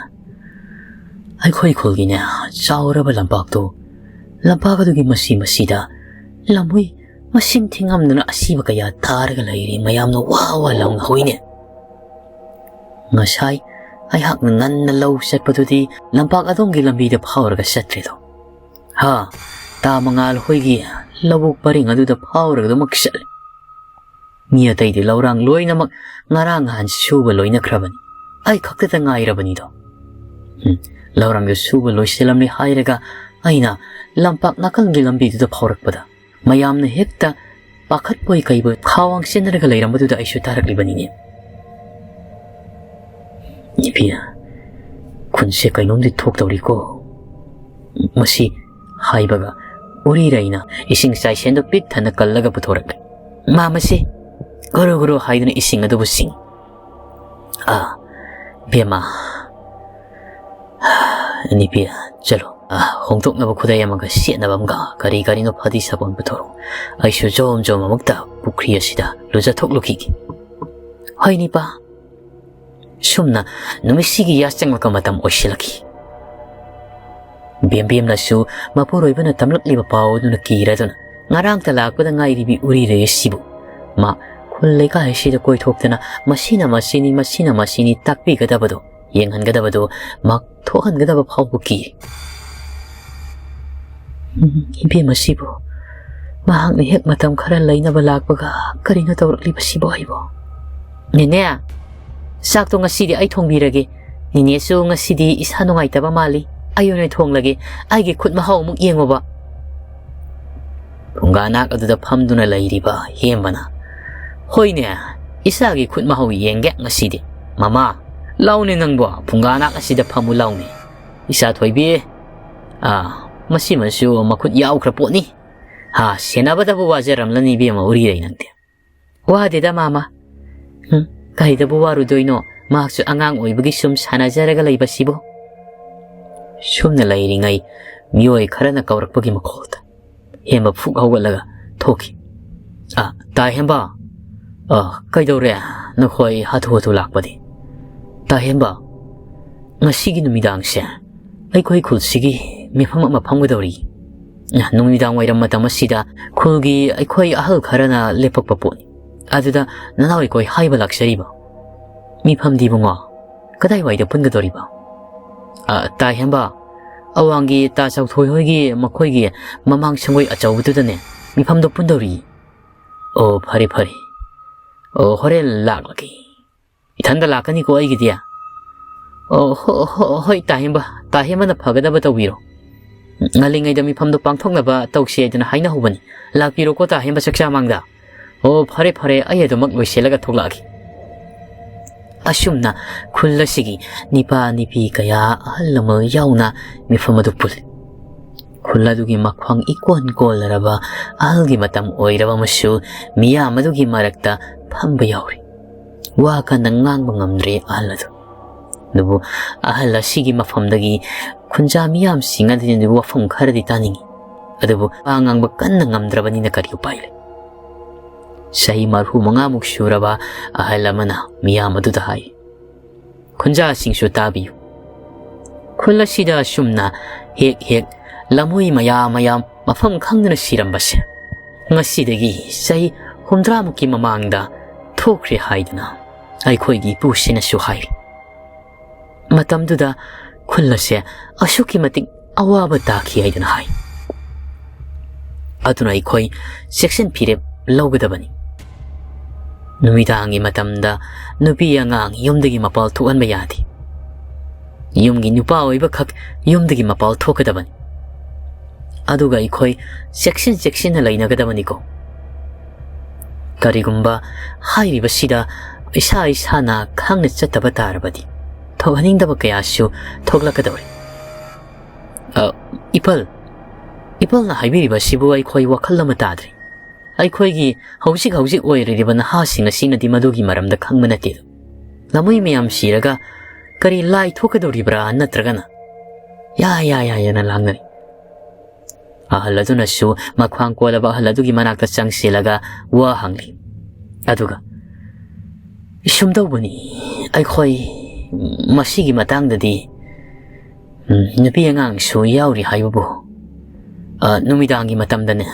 ꯑꯩꯈꯣꯏ ꯈꯨꯜꯒꯤꯅꯦ ꯆꯥꯎꯔꯕ ꯂꯝꯄꯥꯛꯇꯨ, ꯂꯝꯄꯥꯛ ꯑꯗꯨꯒꯤ ꯃꯁꯤ ꯃꯁꯤꯗ ꯂꯝꯍꯨꯏ ꯃꯁꯤꯡ ꯊꯤꯉꯝꯗꯅ ꯑꯁꯤꯕ ꯀꯌꯥ ꯇꯥꯔꯒ ꯂꯩꯔꯤ꯫ ꯃꯌꯥꯝꯅ ꯋꯥ ꯋꯥ ꯂꯥꯎꯅꯍꯧꯏꯅꯦ꯫ ꯉꯁꯥꯏ ꯑꯩꯍꯥꯛꯅ ꯉꯟꯅ ꯂꯧ ꯆꯠꯄꯗꯨꯗꯤ ꯂꯝꯄꯥꯛ ꯑꯗꯣꯝꯒꯤ ꯂꯝꯕꯤꯗ ꯐꯥꯎꯔꯒ ꯆꯠꯇ꯭ꯔꯦꯗꯣ꯫ ꯍꯥ, ꯇꯥ ꯃꯉꯥꯜ ꯍꯣꯏꯒꯤ ꯂꯧꯕꯨꯛ ꯄꯔꯤꯡ ꯑꯗꯨꯗ ꯐꯥꯎꯔꯒ ꯑꯗꯨꯃꯛ ꯆꯠꯂꯦ꯫ ꯃꯤ ꯑꯇꯩꯗꯤ ꯂꯧꯔꯥꯡ ꯂꯣꯏꯅꯃꯛ ꯉꯔꯥꯡ ꯅꯍꯥꯟ ꯁꯨꯕ ꯂꯣꯏꯅꯈ꯭ꯔꯕꯅꯤ꯫ ꯑꯩ ꯈꯛꯇꯗ ꯉꯥꯏꯔꯕꯅꯤꯗꯣ꯫ ꯎꯝ, ꯂꯧꯔꯥꯡꯗ ꯁꯨꯕ ꯂꯣꯏꯁꯤꯜꯂꯝꯂꯦ ꯍꯥꯏꯔꯒ ꯑꯩꯅ ꯂꯝꯄꯥꯛ ꯅꯥꯀꯜꯒꯤ ꯂꯝꯕꯤꯗꯨꯗ ꯐꯥꯎꯔꯛꯄꯗ ꯃꯌꯥꯝꯅ ꯍꯦꯛꯇ ꯄꯥꯈꯠꯄꯣꯏ ꯀꯩꯕꯣꯏ ꯈꯥꯋꯥꯡ ꯆꯦꯟꯅꯔꯒ ꯂꯩꯔꯝꯕꯗꯨꯗ ꯑꯩꯁꯨ ꯇꯥꯔꯛꯂꯤꯕꯅꯤꯅꯦ꯫ ꯏꯕꯦꯝ, ꯈꯨꯟꯁꯦ ꯀꯩꯅꯣꯝꯗꯤ ꯊꯣꯛꯇꯧꯔꯤꯀꯣ꯫ ꯃꯁꯤ ꯍꯥꯏꯕꯒ ꯎꯔꯤꯔꯩꯅ ꯏꯁꯤꯡ ꯆꯥꯏꯁꯦꯟꯗꯨ ꯄꯤꯛ ꯊꯟꯅ ꯀꯜꯂꯒ ꯄꯨꯊꯣꯔꯛꯂꯦ꯫ ꯃꯥ ꯃꯁꯤ ꯒꯨꯔꯨ ꯒꯨꯔꯨ ꯍꯥꯏꯗꯨꯅ ꯏꯁꯤꯡ ꯑꯗꯨꯕꯨ ꯆꯤꯡꯏ꯫ ꯑꯥ, ꯕꯦꯝꯃ, ꯅꯤꯄꯤ, ꯆꯠꯂꯣ꯫ ꯑꯥ, ꯍꯣꯡꯗꯣꯛꯅꯕ ꯈꯨꯗꯩ ꯑꯃꯒ ꯁꯦꯠꯅꯕ ꯑꯃꯒ ꯀꯔꯤ ꯀꯔꯤꯅꯣ ꯐꯗꯤ ꯁꯥꯄꯣꯟ ꯄꯨꯊꯣꯔꯛꯑꯣ꯫ ꯑꯩꯁꯨ ꯖꯣꯝ ꯖꯣꯝ ꯑꯃꯨꯛꯇ ꯄꯨꯈ꯭ꯔꯤ ꯑꯁꯤꯗ ꯂꯨꯖꯊꯣꯛꯂꯨꯈꯤꯒꯦ꯫ ꯍꯣꯏ ꯅꯤꯄꯥ꯫ ꯁꯨꯝꯅ ꯅꯨꯃꯤꯠꯁꯤꯒꯤ ꯌꯥꯆꯪꯂꯛꯄ ꯃꯇꯝ ꯑꯣꯏꯁꯤꯜꯂꯛꯈꯤ꯫ ꯕꯦꯝꯕꯦꯝꯅꯁꯨ ꯃꯄꯨꯔꯣꯏꯕꯅ ꯇꯝꯂꯛꯂꯤꯕ ꯄꯥꯎ ꯑꯗꯨꯅ ꯀꯤꯔꯗꯨꯅ ꯉꯔꯥꯡꯇ ꯂꯥꯛꯄꯗ ꯉꯥꯏꯔꯤꯕꯤ ꯎꯔꯤꯔꯩ ꯑꯁꯤꯕꯨ ꯃꯥ ꯈꯨꯜ ꯂꯩꯀꯥꯏ ꯑꯁꯤꯗ ꯀꯣꯏꯊꯣꯛꯇꯅ ꯃꯁꯤꯅ ꯃꯁꯤꯅꯤ, ꯃꯁꯤꯅ ꯃꯁꯤꯅꯤ ꯇꯥꯛꯄꯤꯒꯗꯕꯗꯣ, ꯌꯦꯡꯍꯟꯒꯗꯕꯗꯣ ꯃꯥ ꯊꯣꯛꯍꯟꯒꯗꯕ ꯐꯥꯎꯕ ꯀꯤ꯫ ꯎꯝ, ꯏꯕꯦꯝ ꯑꯁꯤꯕꯨ ꯃꯍꯥꯛꯅ ꯍꯦꯛ ꯃꯇꯝ ꯈꯔ ꯂꯩꯅꯕ ꯂꯥꯛꯄꯒ ꯀꯔꯤꯅꯣ ꯇꯧꯔꯛꯂꯤꯕꯁꯤꯕꯣ ꯑꯩꯕꯣ? ꯅꯦꯅꯦ, ꯆꯥꯛꯇꯣ ꯉꯁꯤꯗꯤ ꯑꯩ ꯊꯣꯡꯕꯤꯔꯒꯦ꯫ ꯅꯦꯅꯦꯁꯨ ꯉꯁꯤꯗꯤ ꯏꯁꯥ ꯅꯨꯡꯉꯥꯏꯇꯕ ꯃꯥꯜꯂꯤ꯫ ꯑꯩ ꯑꯣꯏꯅ ꯊꯣꯡꯂꯒꯦ꯫ ꯑꯩꯒꯤ ꯈꯨꯠ ꯃꯍꯥꯎ ꯑꯃꯨꯛ ꯌꯦꯡꯉꯨꯕ꯫ ꯐꯨꯡꯒꯥ ꯅꯥꯛ ꯑꯗꯨꯗ ꯐꯝꯗꯨꯅ ꯂꯩꯔꯤꯕ ꯍꯦꯝꯕꯅ, "ꯍꯣꯏꯅꯦ, ꯏꯆꯥꯒꯤ ꯈꯨꯠ ꯃꯍꯥꯎ ꯌꯦꯡꯒꯦ ꯉꯁꯤꯗꯤ꯫ ꯃꯃꯥ, ꯂꯥꯎꯅꯦ ꯅꯪꯕꯣ, ꯐꯨꯡꯒꯥ ꯅꯥꯛ ꯑꯁꯤꯗ ꯐꯝꯃꯨ ꯂꯥꯎꯅꯦ꯫ ꯏꯆꯥ ꯊꯣꯏꯕꯤ, ꯑꯥ, ꯃꯁꯤꯃꯁꯨ ꯃꯈꯨꯠ ꯌꯥꯎꯈ꯭ꯔ ꯄꯣꯠꯅꯤ꯫ ꯍꯥ, ꯁꯦꯟꯅꯕꯗꯕꯨ ꯋꯥꯖꯔꯝꯂꯅꯤ ꯏꯕꯦꯝꯃ ꯎꯔꯤꯔꯩ ꯅꯪꯗꯤ꯫" "ꯋꯥꯗꯦꯗ ꯃꯥꯃ꯫ ꯎꯝ, ꯀꯩꯗꯕꯨ ꯋꯥꯔꯨꯗꯣꯏꯅꯣ? ꯃꯍꯥꯛꯁꯨ ꯑꯉꯥꯡ ꯑꯣꯏꯕꯒꯤ ꯁꯨꯝ ꯁꯥꯟꯅꯖꯔꯒ ꯂꯩꯕꯁꯤꯕꯨ꯫" ꯁꯨꯝꯅ ꯂꯩꯔꯤꯉꯩ ꯃꯤꯑꯣꯏ ꯈꯔꯅ ꯀꯧꯔꯛꯄꯒꯤ ꯃꯈꯣꯜꯗ ꯍꯦꯝꯕ ꯐꯨꯛ ꯍꯧꯒꯠꯂꯒ ꯊꯣꯛꯈꯤ꯫ "ꯑ, ꯇꯥ ꯍꯦꯝꯕ, ꯑ, ꯀꯩꯗꯧꯔꯦ? ꯅꯈꯣꯏ ꯍꯥꯊꯨ ꯍꯥꯊꯨ ꯂꯥꯛꯄꯗꯤ?" "ꯇꯥ ꯍꯦꯝꯕ, ꯉꯁꯤꯒꯤ ꯅꯨꯃꯤꯗꯥꯡꯁꯦ ꯑꯩꯈꯣꯏ ꯈꯨꯜꯁꯤꯒꯤ ꯃꯤꯐꯝ ꯑꯃ ꯐꯝꯒꯗꯧꯔꯤ꯫ ꯅꯨꯃꯤꯗꯥꯡ ꯋꯥꯏꯔꯝ ꯃꯇꯝ ꯑꯁꯤꯗ ꯈꯨꯜꯒꯤ ꯑꯩꯈꯣꯏ ꯑꯍꯜ ꯈꯔꯅ ꯂꯦꯞꯄꯛꯄ ꯄꯣꯠꯅꯤ꯫ ꯑꯗꯨꯗ ꯅꯅꯥꯎ ꯑꯩꯈꯣꯏ ꯍꯥꯏꯕ ꯂꯥꯛꯆꯔꯤꯕ꯫ ꯃꯤꯐꯝꯗꯤ ꯏꯕꯨꯡꯉꯣ, ꯀꯗꯥꯏꯋꯥꯏꯗ ꯄꯨꯟꯒꯗꯧꯔꯤꯕ?" "ꯑ, ꯇꯥ ꯍꯦꯝꯕ, ꯑꯋꯥꯡꯒꯤ ꯇꯥ ꯆꯥꯎꯊꯣꯏ ꯍꯣꯏꯒꯤ ꯃꯈꯣꯏꯒꯤ ꯃꯃꯥꯡ ꯁꯪꯒꯣꯏ ꯑꯆꯧꯕꯗꯨꯗꯅꯦ ꯃꯤꯐꯝꯗꯣ ꯄꯨꯟꯗꯧꯔꯤ꯫" "ꯑꯣ, ꯐꯔꯦ, ꯐꯔꯦ꯫ ꯑꯣ, ꯍꯣꯔꯦꯟ ꯂꯥꯛꯂꯒꯦ꯫ ꯏꯊꯟꯗ ꯂꯥꯛꯀꯅꯤꯀꯣ ꯑꯩꯒꯤꯗꯤ꯫" "ꯑꯣ, ꯍꯣ-, ꯍꯣ-, ꯍꯣꯏ, ꯇꯥ ꯍꯦꯝꯕ, ꯇꯥ ꯍꯦꯝꯕꯅ ꯐꯒꯗꯕ ꯇꯧꯕꯤꯔꯣ꯫ ꯉꯜꯂꯤꯉꯩꯗ ꯃꯤꯐꯝꯗꯣ ꯄꯥꯡꯊꯣꯛꯅꯕ ꯇꯧꯁꯦ ꯍꯥꯏꯗꯅ ꯍꯥꯏꯅꯍꯧꯕꯅꯤ꯫ ꯂꯥꯛꯄꯤꯔꯣꯀꯣ ꯇꯥ ꯍꯦꯝꯕ ꯆꯥꯛꯆꯥ ꯃꯥꯡꯗ꯫ ꯑꯣ, ꯐꯔꯦ, ꯐꯔꯦ, ꯑꯩ ꯑꯗꯨꯃꯛ ꯂꯣꯏꯁꯤꯜꯂꯒ ꯊꯣꯛꯂꯛꯑꯒꯦ꯫" ꯑꯁꯨꯝꯅ ꯈꯨꯜ ꯑꯁꯤꯒꯤ ꯅꯤꯄꯥ ꯅꯤꯄꯤ ꯀꯌꯥ, ꯑꯍꯜ ꯂꯃꯟ ꯌꯥꯎꯅ ꯃꯤꯐꯝ ꯑꯗꯨ ꯄꯨꯜꯂꯤ꯫ ꯈꯨꯜ ꯑꯗꯨꯒꯤ ꯃꯈ꯭ꯋꯥꯡ ꯏꯀꯣꯟ ꯀꯣꯜꯂꯔꯕ ꯑꯍꯜꯒꯤ ꯃꯇꯝ ꯑꯣꯏꯔꯕ ꯑꯃꯁꯨ ꯃꯤꯌꯥꯝ ꯑꯗꯨꯒꯤ ꯃꯔꯛꯇ ꯐꯝꯕ ꯌꯥꯎꯔꯤ꯫ ꯋꯥ ꯀꯟꯅ ꯉꯥꯡꯕ ꯉꯝꯗ꯭ꯔꯦ ꯑꯍꯜ ꯑꯗꯨ꯫ ꯑꯗꯨꯕꯨ ꯑꯍꯜ ꯑꯁꯤꯒꯤ ꯃꯐꯝꯗꯒꯤ ꯈꯨꯟꯖꯥ ꯃꯤꯌꯥꯝꯁꯤꯡ ꯑꯗꯨꯅꯗꯤ ꯋꯥꯐꯝ ꯈꯔꯗꯤ ꯇꯥꯅꯤꯡꯏ꯫ ꯑꯗꯨꯕꯨ ꯋꯥ ꯉꯥꯡꯕ ꯀꯟꯅ ꯉꯝꯗ꯭ꯔꯕꯅꯤꯅ ꯀꯔꯤ ꯎꯄꯥꯏ ꯂꯩ? ꯆꯍꯤ ꯃꯔꯤꯐꯨ ꯃꯉꯥꯃꯨꯛ ꯁꯨꯔꯕ ꯑꯍꯜ ꯑꯃꯅ ꯃꯤꯌꯥꯝ ꯑꯗꯨꯗ ꯍꯥꯏ, "ꯈꯨꯟꯖꯥꯁꯤꯡꯁꯨ ꯇꯥꯕꯤꯌꯨ꯫ ꯈꯨꯜ ꯑꯁꯤꯗ ꯑꯁꯨꯝꯅ ꯍꯦꯛ ꯍꯦꯛ ꯂꯝꯍꯨꯏ ꯃꯌꯥꯝ ꯃꯌꯥꯝ ꯃꯐꯝ ꯈꯪꯗꯅ ꯁꯤꯔꯝꯕꯁꯦ ꯉꯁꯤꯗꯒꯤ ꯆꯍꯤ ꯍꯨꯝꯗ꯭ꯔꯥꯃꯨꯛꯀꯤ ꯃꯃꯥꯡꯗ ꯊꯣꯛꯈ꯭ꯔꯦ ꯍꯥꯏꯗꯨꯅ ꯑꯩꯈꯣꯏꯒꯤ ꯏꯄꯨꯁꯤꯅꯁꯨ ꯍꯥꯏꯔꯤ꯫ ꯃꯇꯝꯗꯨꯗ ꯈꯨꯜ ꯑꯁꯦ ꯑꯁꯨꯛꯀꯤ ꯃꯇꯤꯛ ꯑꯋꯥꯕ ꯇꯥꯈꯤ ꯍꯥꯏꯗꯨꯅ ꯍꯥꯏ꯫ ꯑꯗꯨꯅ ꯑꯩꯈꯣꯏ ꯆꯦꯛꯁꯤꯟ ꯐꯤꯔꯦꯞ ꯂꯧꯒꯗꯕꯅꯤ꯫ ꯅꯨꯃꯤꯗꯥꯡꯒꯤ ꯃꯇꯝꯗ ꯅꯨꯄꯤ ꯑꯉꯥꯡ ꯌꯨꯝꯗꯒꯤ ꯃꯄꯥꯜ ꯊꯣꯛꯍꯟꯕ ꯌꯥꯗꯦ꯫ ꯌꯨꯝꯒꯤ ꯅꯨꯄꯥ ꯑꯣꯏꯕꯈꯛ ꯌꯨꯝꯗꯒꯤ ꯃꯄꯥꯜ ꯊꯣꯛꯀꯗꯕꯅꯤ꯫ ꯑꯗꯨꯒ ꯑꯩꯈꯣꯏ ꯆꯦꯛꯁꯤꯟ ꯆꯦꯛꯁꯤꯟꯅ ꯂꯩꯅꯒꯗꯕꯅꯤꯀꯣ꯫ ꯀꯔꯤꯒꯨꯝꯕ ꯍꯥꯏꯔꯤꯕꯁꯤꯗ ꯏꯁꯥ ꯏꯁꯥꯅ ꯈꯪꯅ ꯆꯠꯇꯕ ꯇꯥꯔꯕꯗꯤ ꯊꯣꯛꯍꯟꯅꯤꯡꯗꯕ ꯀꯌꯥꯁꯨ ꯊꯣꯛꯂꯛꯀꯗꯧꯔꯤ꯫" "ꯑ, ꯏꯄꯜ, ꯏꯄꯜꯅ ꯍꯥꯏꯕꯤꯔꯤꯕꯁꯤꯕꯨ ꯑꯩꯈꯣꯏ ꯋꯥꯈꯜ ꯑꯃ ꯇꯥꯗ꯭ꯔꯤ꯫ ꯑꯩꯈꯣꯏꯒꯤ ꯍꯧꯖꯤꯛ ꯍꯧꯖꯤꯛ ꯑꯣꯏꯔꯤꯕ ꯅꯍꯥꯁꯤꯡ ꯑꯁꯤꯅꯗꯤ ꯃꯗꯨꯒꯤ ꯃꯔꯝꯗ ꯈꯪꯕ ꯅꯠꯇꯦ꯫ ꯂꯃꯣꯏ ꯃꯌꯥꯝ ꯁꯤꯔꯒ ꯀꯔꯤ ꯂꯥꯏ ꯊꯣꯛꯀꯗꯧꯔꯤꯕ꯭ꯔꯥ? ꯅꯠꯇ꯭ꯔꯒꯅ "ꯌꯥ, ꯌꯥ, ꯌꯥ!" ꯌꯥꯅ ꯂꯥꯡꯅꯔꯤ꯫ ꯑꯍꯜ ꯑꯗꯨꯅꯁꯨ ꯃꯈ꯭ꯋꯥꯡ ꯀꯣꯜꯂꯕ ꯑꯍꯜ ꯑꯗꯨꯒꯤ ꯃꯅꯥꯛꯇ ꯆꯪꯁꯤꯜꯂꯒ ꯋꯥ ꯍꯪꯂꯤ꯫ ꯑꯗꯨꯒ, "ꯁꯨꯝꯗꯧꯕꯅꯤ, ꯑꯩꯈꯣꯏ ꯃꯁꯤꯒꯤ ꯃꯇꯥꯡꯗꯗꯤ, ꯎꯝ, ꯅꯨꯄꯤ ꯑꯉꯥꯡꯁꯨ ꯌꯥꯎꯔꯤ ꯍꯥꯏꯕꯕꯨ, ꯑ, ꯅꯨꯃꯤꯗꯥꯡꯒꯤ ꯃꯇꯝꯗꯅꯦ,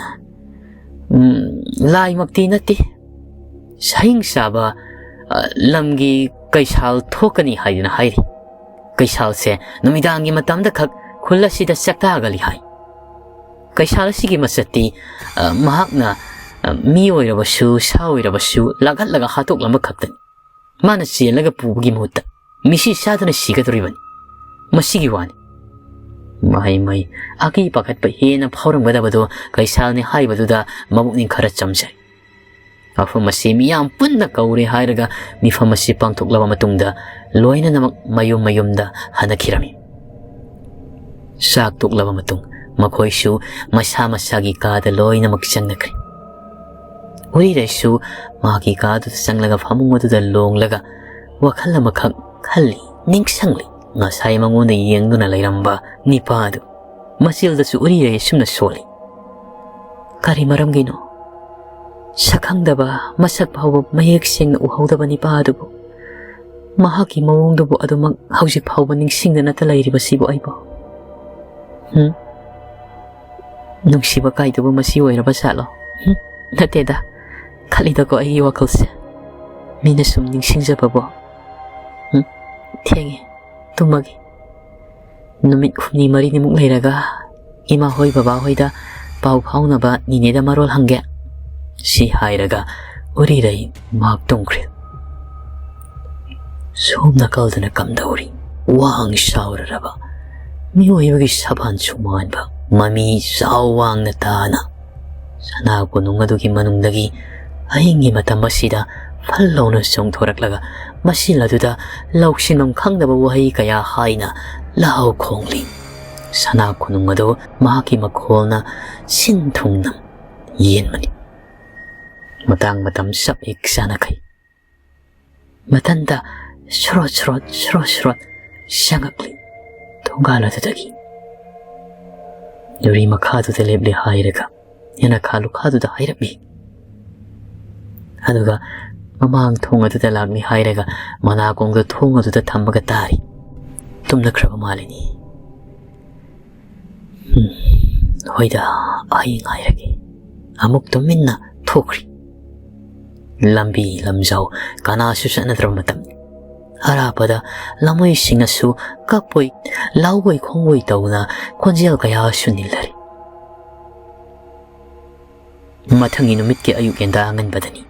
ꯎꯝ, ꯂꯥꯏꯃꯛꯇꯤ ꯅꯠꯇꯦ, ꯁꯍꯤꯡ ꯆꯥꯕ, ꯑ, ꯂꯝꯒꯤ ꯀꯩꯁꯥꯜ ꯊꯣꯛꯀꯅꯤ ꯍꯥꯏꯗꯨꯅ ꯍꯥꯏꯔꯤ꯫ ꯀꯩꯁꯥꯜꯁꯦ ꯅꯨꯃꯤꯗꯥꯡꯒꯤ ꯃꯇꯝꯗ ꯈꯛ ꯈꯨꯜ ꯑꯁꯤꯗ ꯆꯥꯛꯇꯥꯒꯜꯂꯤ ꯍꯥꯏ꯫ ꯀꯩꯁꯥꯜ ꯑꯁꯤꯒꯤ ꯃꯆꯠꯇꯤ, ꯑ, ꯃꯍꯥꯛꯅ, ꯑ, ꯃꯤ ꯑꯣꯏꯔꯕꯁꯨ, ꯁꯥ ꯑꯣꯏꯔꯕꯁꯨ ꯂꯥꯛꯍꯠꯂꯒ ꯍꯥꯠꯇꯣꯛꯂꯝꯕ ꯈꯛꯇꯅꯤ꯫ ꯃꯥꯅ ꯆꯦꯜꯂꯒ ꯄꯨꯕꯒꯤ ꯃꯍꯨꯠꯇ ꯃꯤꯁꯤ ꯆꯥꯗꯨꯅ ꯁꯤꯒꯗꯧꯔꯤꯕꯅꯤ꯫ ꯃꯁꯤꯒꯤ ꯋꯥꯅꯤ꯫" ꯃꯍꯩ ꯃꯍꯩ ꯑꯀꯤ ꯄꯥꯈꯠꯄ ꯍꯦꯟꯅ ꯐꯥꯎꯔꯝꯒꯗꯕꯗꯨ ꯀꯩꯁꯥꯜꯅꯤ ꯍꯥꯏꯕꯗꯨꯗ ꯃꯕꯨꯛꯅꯤꯡ ꯈꯔ ꯆꯝꯖꯩ꯫ ꯃꯐꯝ ꯑꯁꯤ ꯃꯤꯌꯥꯝ ꯄꯨꯟꯅ ꯀꯧꯔꯦ ꯍꯥꯏꯔꯒ ꯃꯤꯐꯝ ꯑꯁꯤ ꯄꯥꯡꯊꯣꯛꯂꯕ ꯃꯇꯨꯡꯗ ꯂꯣꯏꯅꯃꯛ ꯃꯌꯨꯝ ꯃꯌꯨꯝꯗ ꯍꯟꯅꯈꯤꯔꯝꯃꯤ꯫ ꯆꯥꯛ ꯇꯣꯛꯂꯕ ꯃꯇꯨꯡ ꯃꯈꯣꯏꯁꯨ ꯃꯁꯥ ꯃꯁꯥꯒꯤ ꯀꯥꯗ ꯂꯣꯏꯅꯃꯛ ꯆꯪꯅꯈ꯭ꯔꯦ꯫ ꯎꯔꯤꯔꯩꯁꯨ ꯃꯍꯥꯛꯀꯤ ꯀꯥꯗꯨꯗ ꯆꯪꯂꯒ ꯐꯃꯨꯡ ꯑꯗꯨꯗ ꯂꯣꯡꯂꯒ ꯋꯥꯈꯜ ꯑꯃꯈꯛ ꯈꯜꯂꯤ, ꯅꯤꯡꯁꯤꯡꯂꯤ꯫ ꯉꯁꯥꯏ ꯃꯉꯣꯟꯗ ꯌꯦꯡꯗꯨꯅ ꯂꯩꯔꯝꯕ ꯅꯤꯄꯥ ꯑꯗꯨ꯫ ꯃꯆꯤꯜꯗꯁꯨ ꯎꯔꯤꯔꯩ ꯑꯁꯨꯝꯅ ꯁꯣꯜꯂꯤ꯫ "ꯀꯔꯤ ꯃꯔꯝꯒꯤꯅꯣ? ꯁꯛꯈꯪꯗꯕ, ꯃꯁꯛ ꯐꯥꯎꯕ ꯃꯌꯦꯛ ꯁꯦꯡꯅ ꯎꯍꯧꯗꯕ ꯅꯤꯄꯥ ꯑꯗꯨꯕꯨ, ꯃꯍꯥꯛꯀꯤ ꯃꯑꯣꯡꯗꯨꯕꯨ ꯑꯗꯨꯃꯛ ꯍꯧꯖꯤꯛ ꯐꯥꯎꯕ ꯅꯤꯡꯁꯤꯡꯗꯅꯇ ꯂꯩꯔꯤꯕꯁꯤꯕꯨ ꯑꯩꯕꯨ? ꯍꯨꯝ? ꯅꯨꯡꯁꯤꯕ ꯀꯥꯏꯗꯨꯕꯨ ꯃꯁꯤ ꯑꯣꯏꯔꯕ ꯖꯥꯠꯂꯣ? ꯍꯨꯝ? ꯅꯠꯇꯦꯗ, ꯈꯜꯂꯤꯗꯀꯣ ꯑꯩꯒꯤ ꯋꯥꯈꯜꯁꯦ꯫ ꯃꯤꯅ ꯁꯨꯝ ꯅꯤꯡꯁꯤꯡꯖꯕꯕꯨ꯫ ꯍꯨꯝ? ꯊꯦꯡꯉꯦ, ꯇꯨꯝꯃꯒꯦ꯫ ꯅꯨꯃꯤꯠ ꯍꯨꯝꯅꯤ ꯃꯔꯤꯅꯤꯃꯨꯛ ꯂꯩꯔꯒ ꯏꯃꯥ ꯍꯣꯏ ꯕꯕꯥ ꯍꯣꯏꯗ ꯄꯥꯎ ꯐꯥꯎꯅꯕ ꯅꯤꯅꯦꯗ ꯃꯔꯣꯜ ꯍꯪꯒꯦ꯫" ꯁꯤ ꯍꯥꯏꯔꯒ ꯎꯔꯤꯔꯩ ꯃꯍꯥꯛ ꯇꯨꯝꯈ꯭ꯔꯦ꯫ ꯁꯣꯝ ꯅꯥꯀꯜꯗꯅ ꯀꯝꯗꯧꯔꯤ? ꯋꯥꯡ ꯁꯥꯎꯔꯔꯕ ꯃꯤꯑꯣꯏꯕꯒꯤ ꯁꯕꯥꯟꯁꯨ ꯃꯥꯟꯕ ꯃꯃꯤ ꯆꯥꯎ ꯋꯥꯡꯅ ꯇꯥꯅ ꯁꯅꯥ ꯀꯣꯅꯨꯡ ꯑꯗꯨꯒꯤ ꯃꯅꯨꯡꯗꯒꯤ ꯑꯍꯤꯡꯒꯤ ꯃꯇꯝ ꯑꯁꯤꯗ ꯐꯜ ꯂꯥꯎꯅ ꯆꯣꯡꯊꯣꯔꯛꯂꯒ ꯃꯆꯤꯜ ꯑꯗꯨꯗ ꯂꯧꯁꯤꯟꯐꯝ ꯈꯪꯗꯕ ꯋꯥꯍꯩ ꯀꯌꯥ ꯍꯥꯏꯅ ꯂꯍꯧ ꯈꯣꯡꯂꯤ꯫ ꯁꯅꯥ ꯀꯣꯅꯨꯡ ꯑꯗꯨ ꯃꯍꯥꯛꯀꯤ ꯃꯈꯣꯜꯅ ꯁꯤꯟ ꯊꯨꯡꯅ ꯌꯦꯟꯕꯅꯤ꯫ ꯃꯇꯥꯡ ꯃꯇꯝ ꯆꯞ ꯍꯦꯛ ꯆꯥꯅꯈꯩ ꯃꯊꯟꯇ ꯁ꯭ꯔꯣꯠ ꯁ꯭ꯔꯣꯠ ꯁ꯭ꯔꯣꯠ ꯁ꯭ꯔꯣꯠ ꯆꯪꯉꯛꯂꯤ꯫ ꯈꯣꯡꯒꯥꯜ ꯑꯗꯨꯗꯒꯤ ꯌꯨꯔꯤ ꯃꯈꯥꯗꯨꯗ ꯂꯦꯞꯂꯦ ꯍꯥꯏꯔꯒ ꯌꯦꯅꯈꯥ ꯂꯨꯈꯥꯗꯨꯗ ꯍꯥꯏꯔꯞꯃꯤ꯫ ꯑꯗꯨꯒ ꯃꯃꯥꯡ ꯊꯣꯡ ꯑꯗꯨꯗ ꯂꯥꯛꯂꯤ ꯍꯥꯏꯔꯒ ꯃꯅꯥꯀꯣꯡꯗ ꯊꯣꯡ ꯑꯗꯨꯗ ꯊꯝꯃꯒ ꯇꯥꯔꯤ꯫ ꯇꯨꯝꯅꯈ꯭ꯔꯕ ꯃꯥꯜꯂꯤꯅꯤ꯫ ꯎꯝ, ꯍꯣꯏꯗ, ꯑꯩ ꯉꯥꯏꯔꯒꯦ꯫ ꯑꯃꯨꯛ ꯇꯨꯃꯤꯟꯅ ꯊꯣꯛꯈ꯭ꯔꯤ꯫ ꯂꯝꯕꯤ ꯂꯝꯖꯥꯎ ꯀꯅꯥꯁꯨ ꯆꯠꯅꯗ꯭ꯔꯕ ꯃꯇꯝꯅꯤ꯫ ꯑꯔꯥꯞꯄꯗ ꯂꯝꯃꯣꯏꯁꯤꯡꯅꯁꯨ ꯀꯞꯄꯣꯏ ꯂꯥꯎꯕꯣꯏ ꯈꯣꯡꯕꯣꯏ ꯇꯧꯅ ꯈꯣꯟꯖꯦꯜ ꯀꯌꯥꯁꯨ ꯅꯤꯜꯂꯔꯤ꯫ ꯃꯊꯪꯒꯤ ꯅꯨꯃꯤꯠꯀꯤ ꯑꯌꯨꯛ ꯌꯦꯟꯗꯥ ꯑꯉꯟꯕꯗꯅꯤ꯫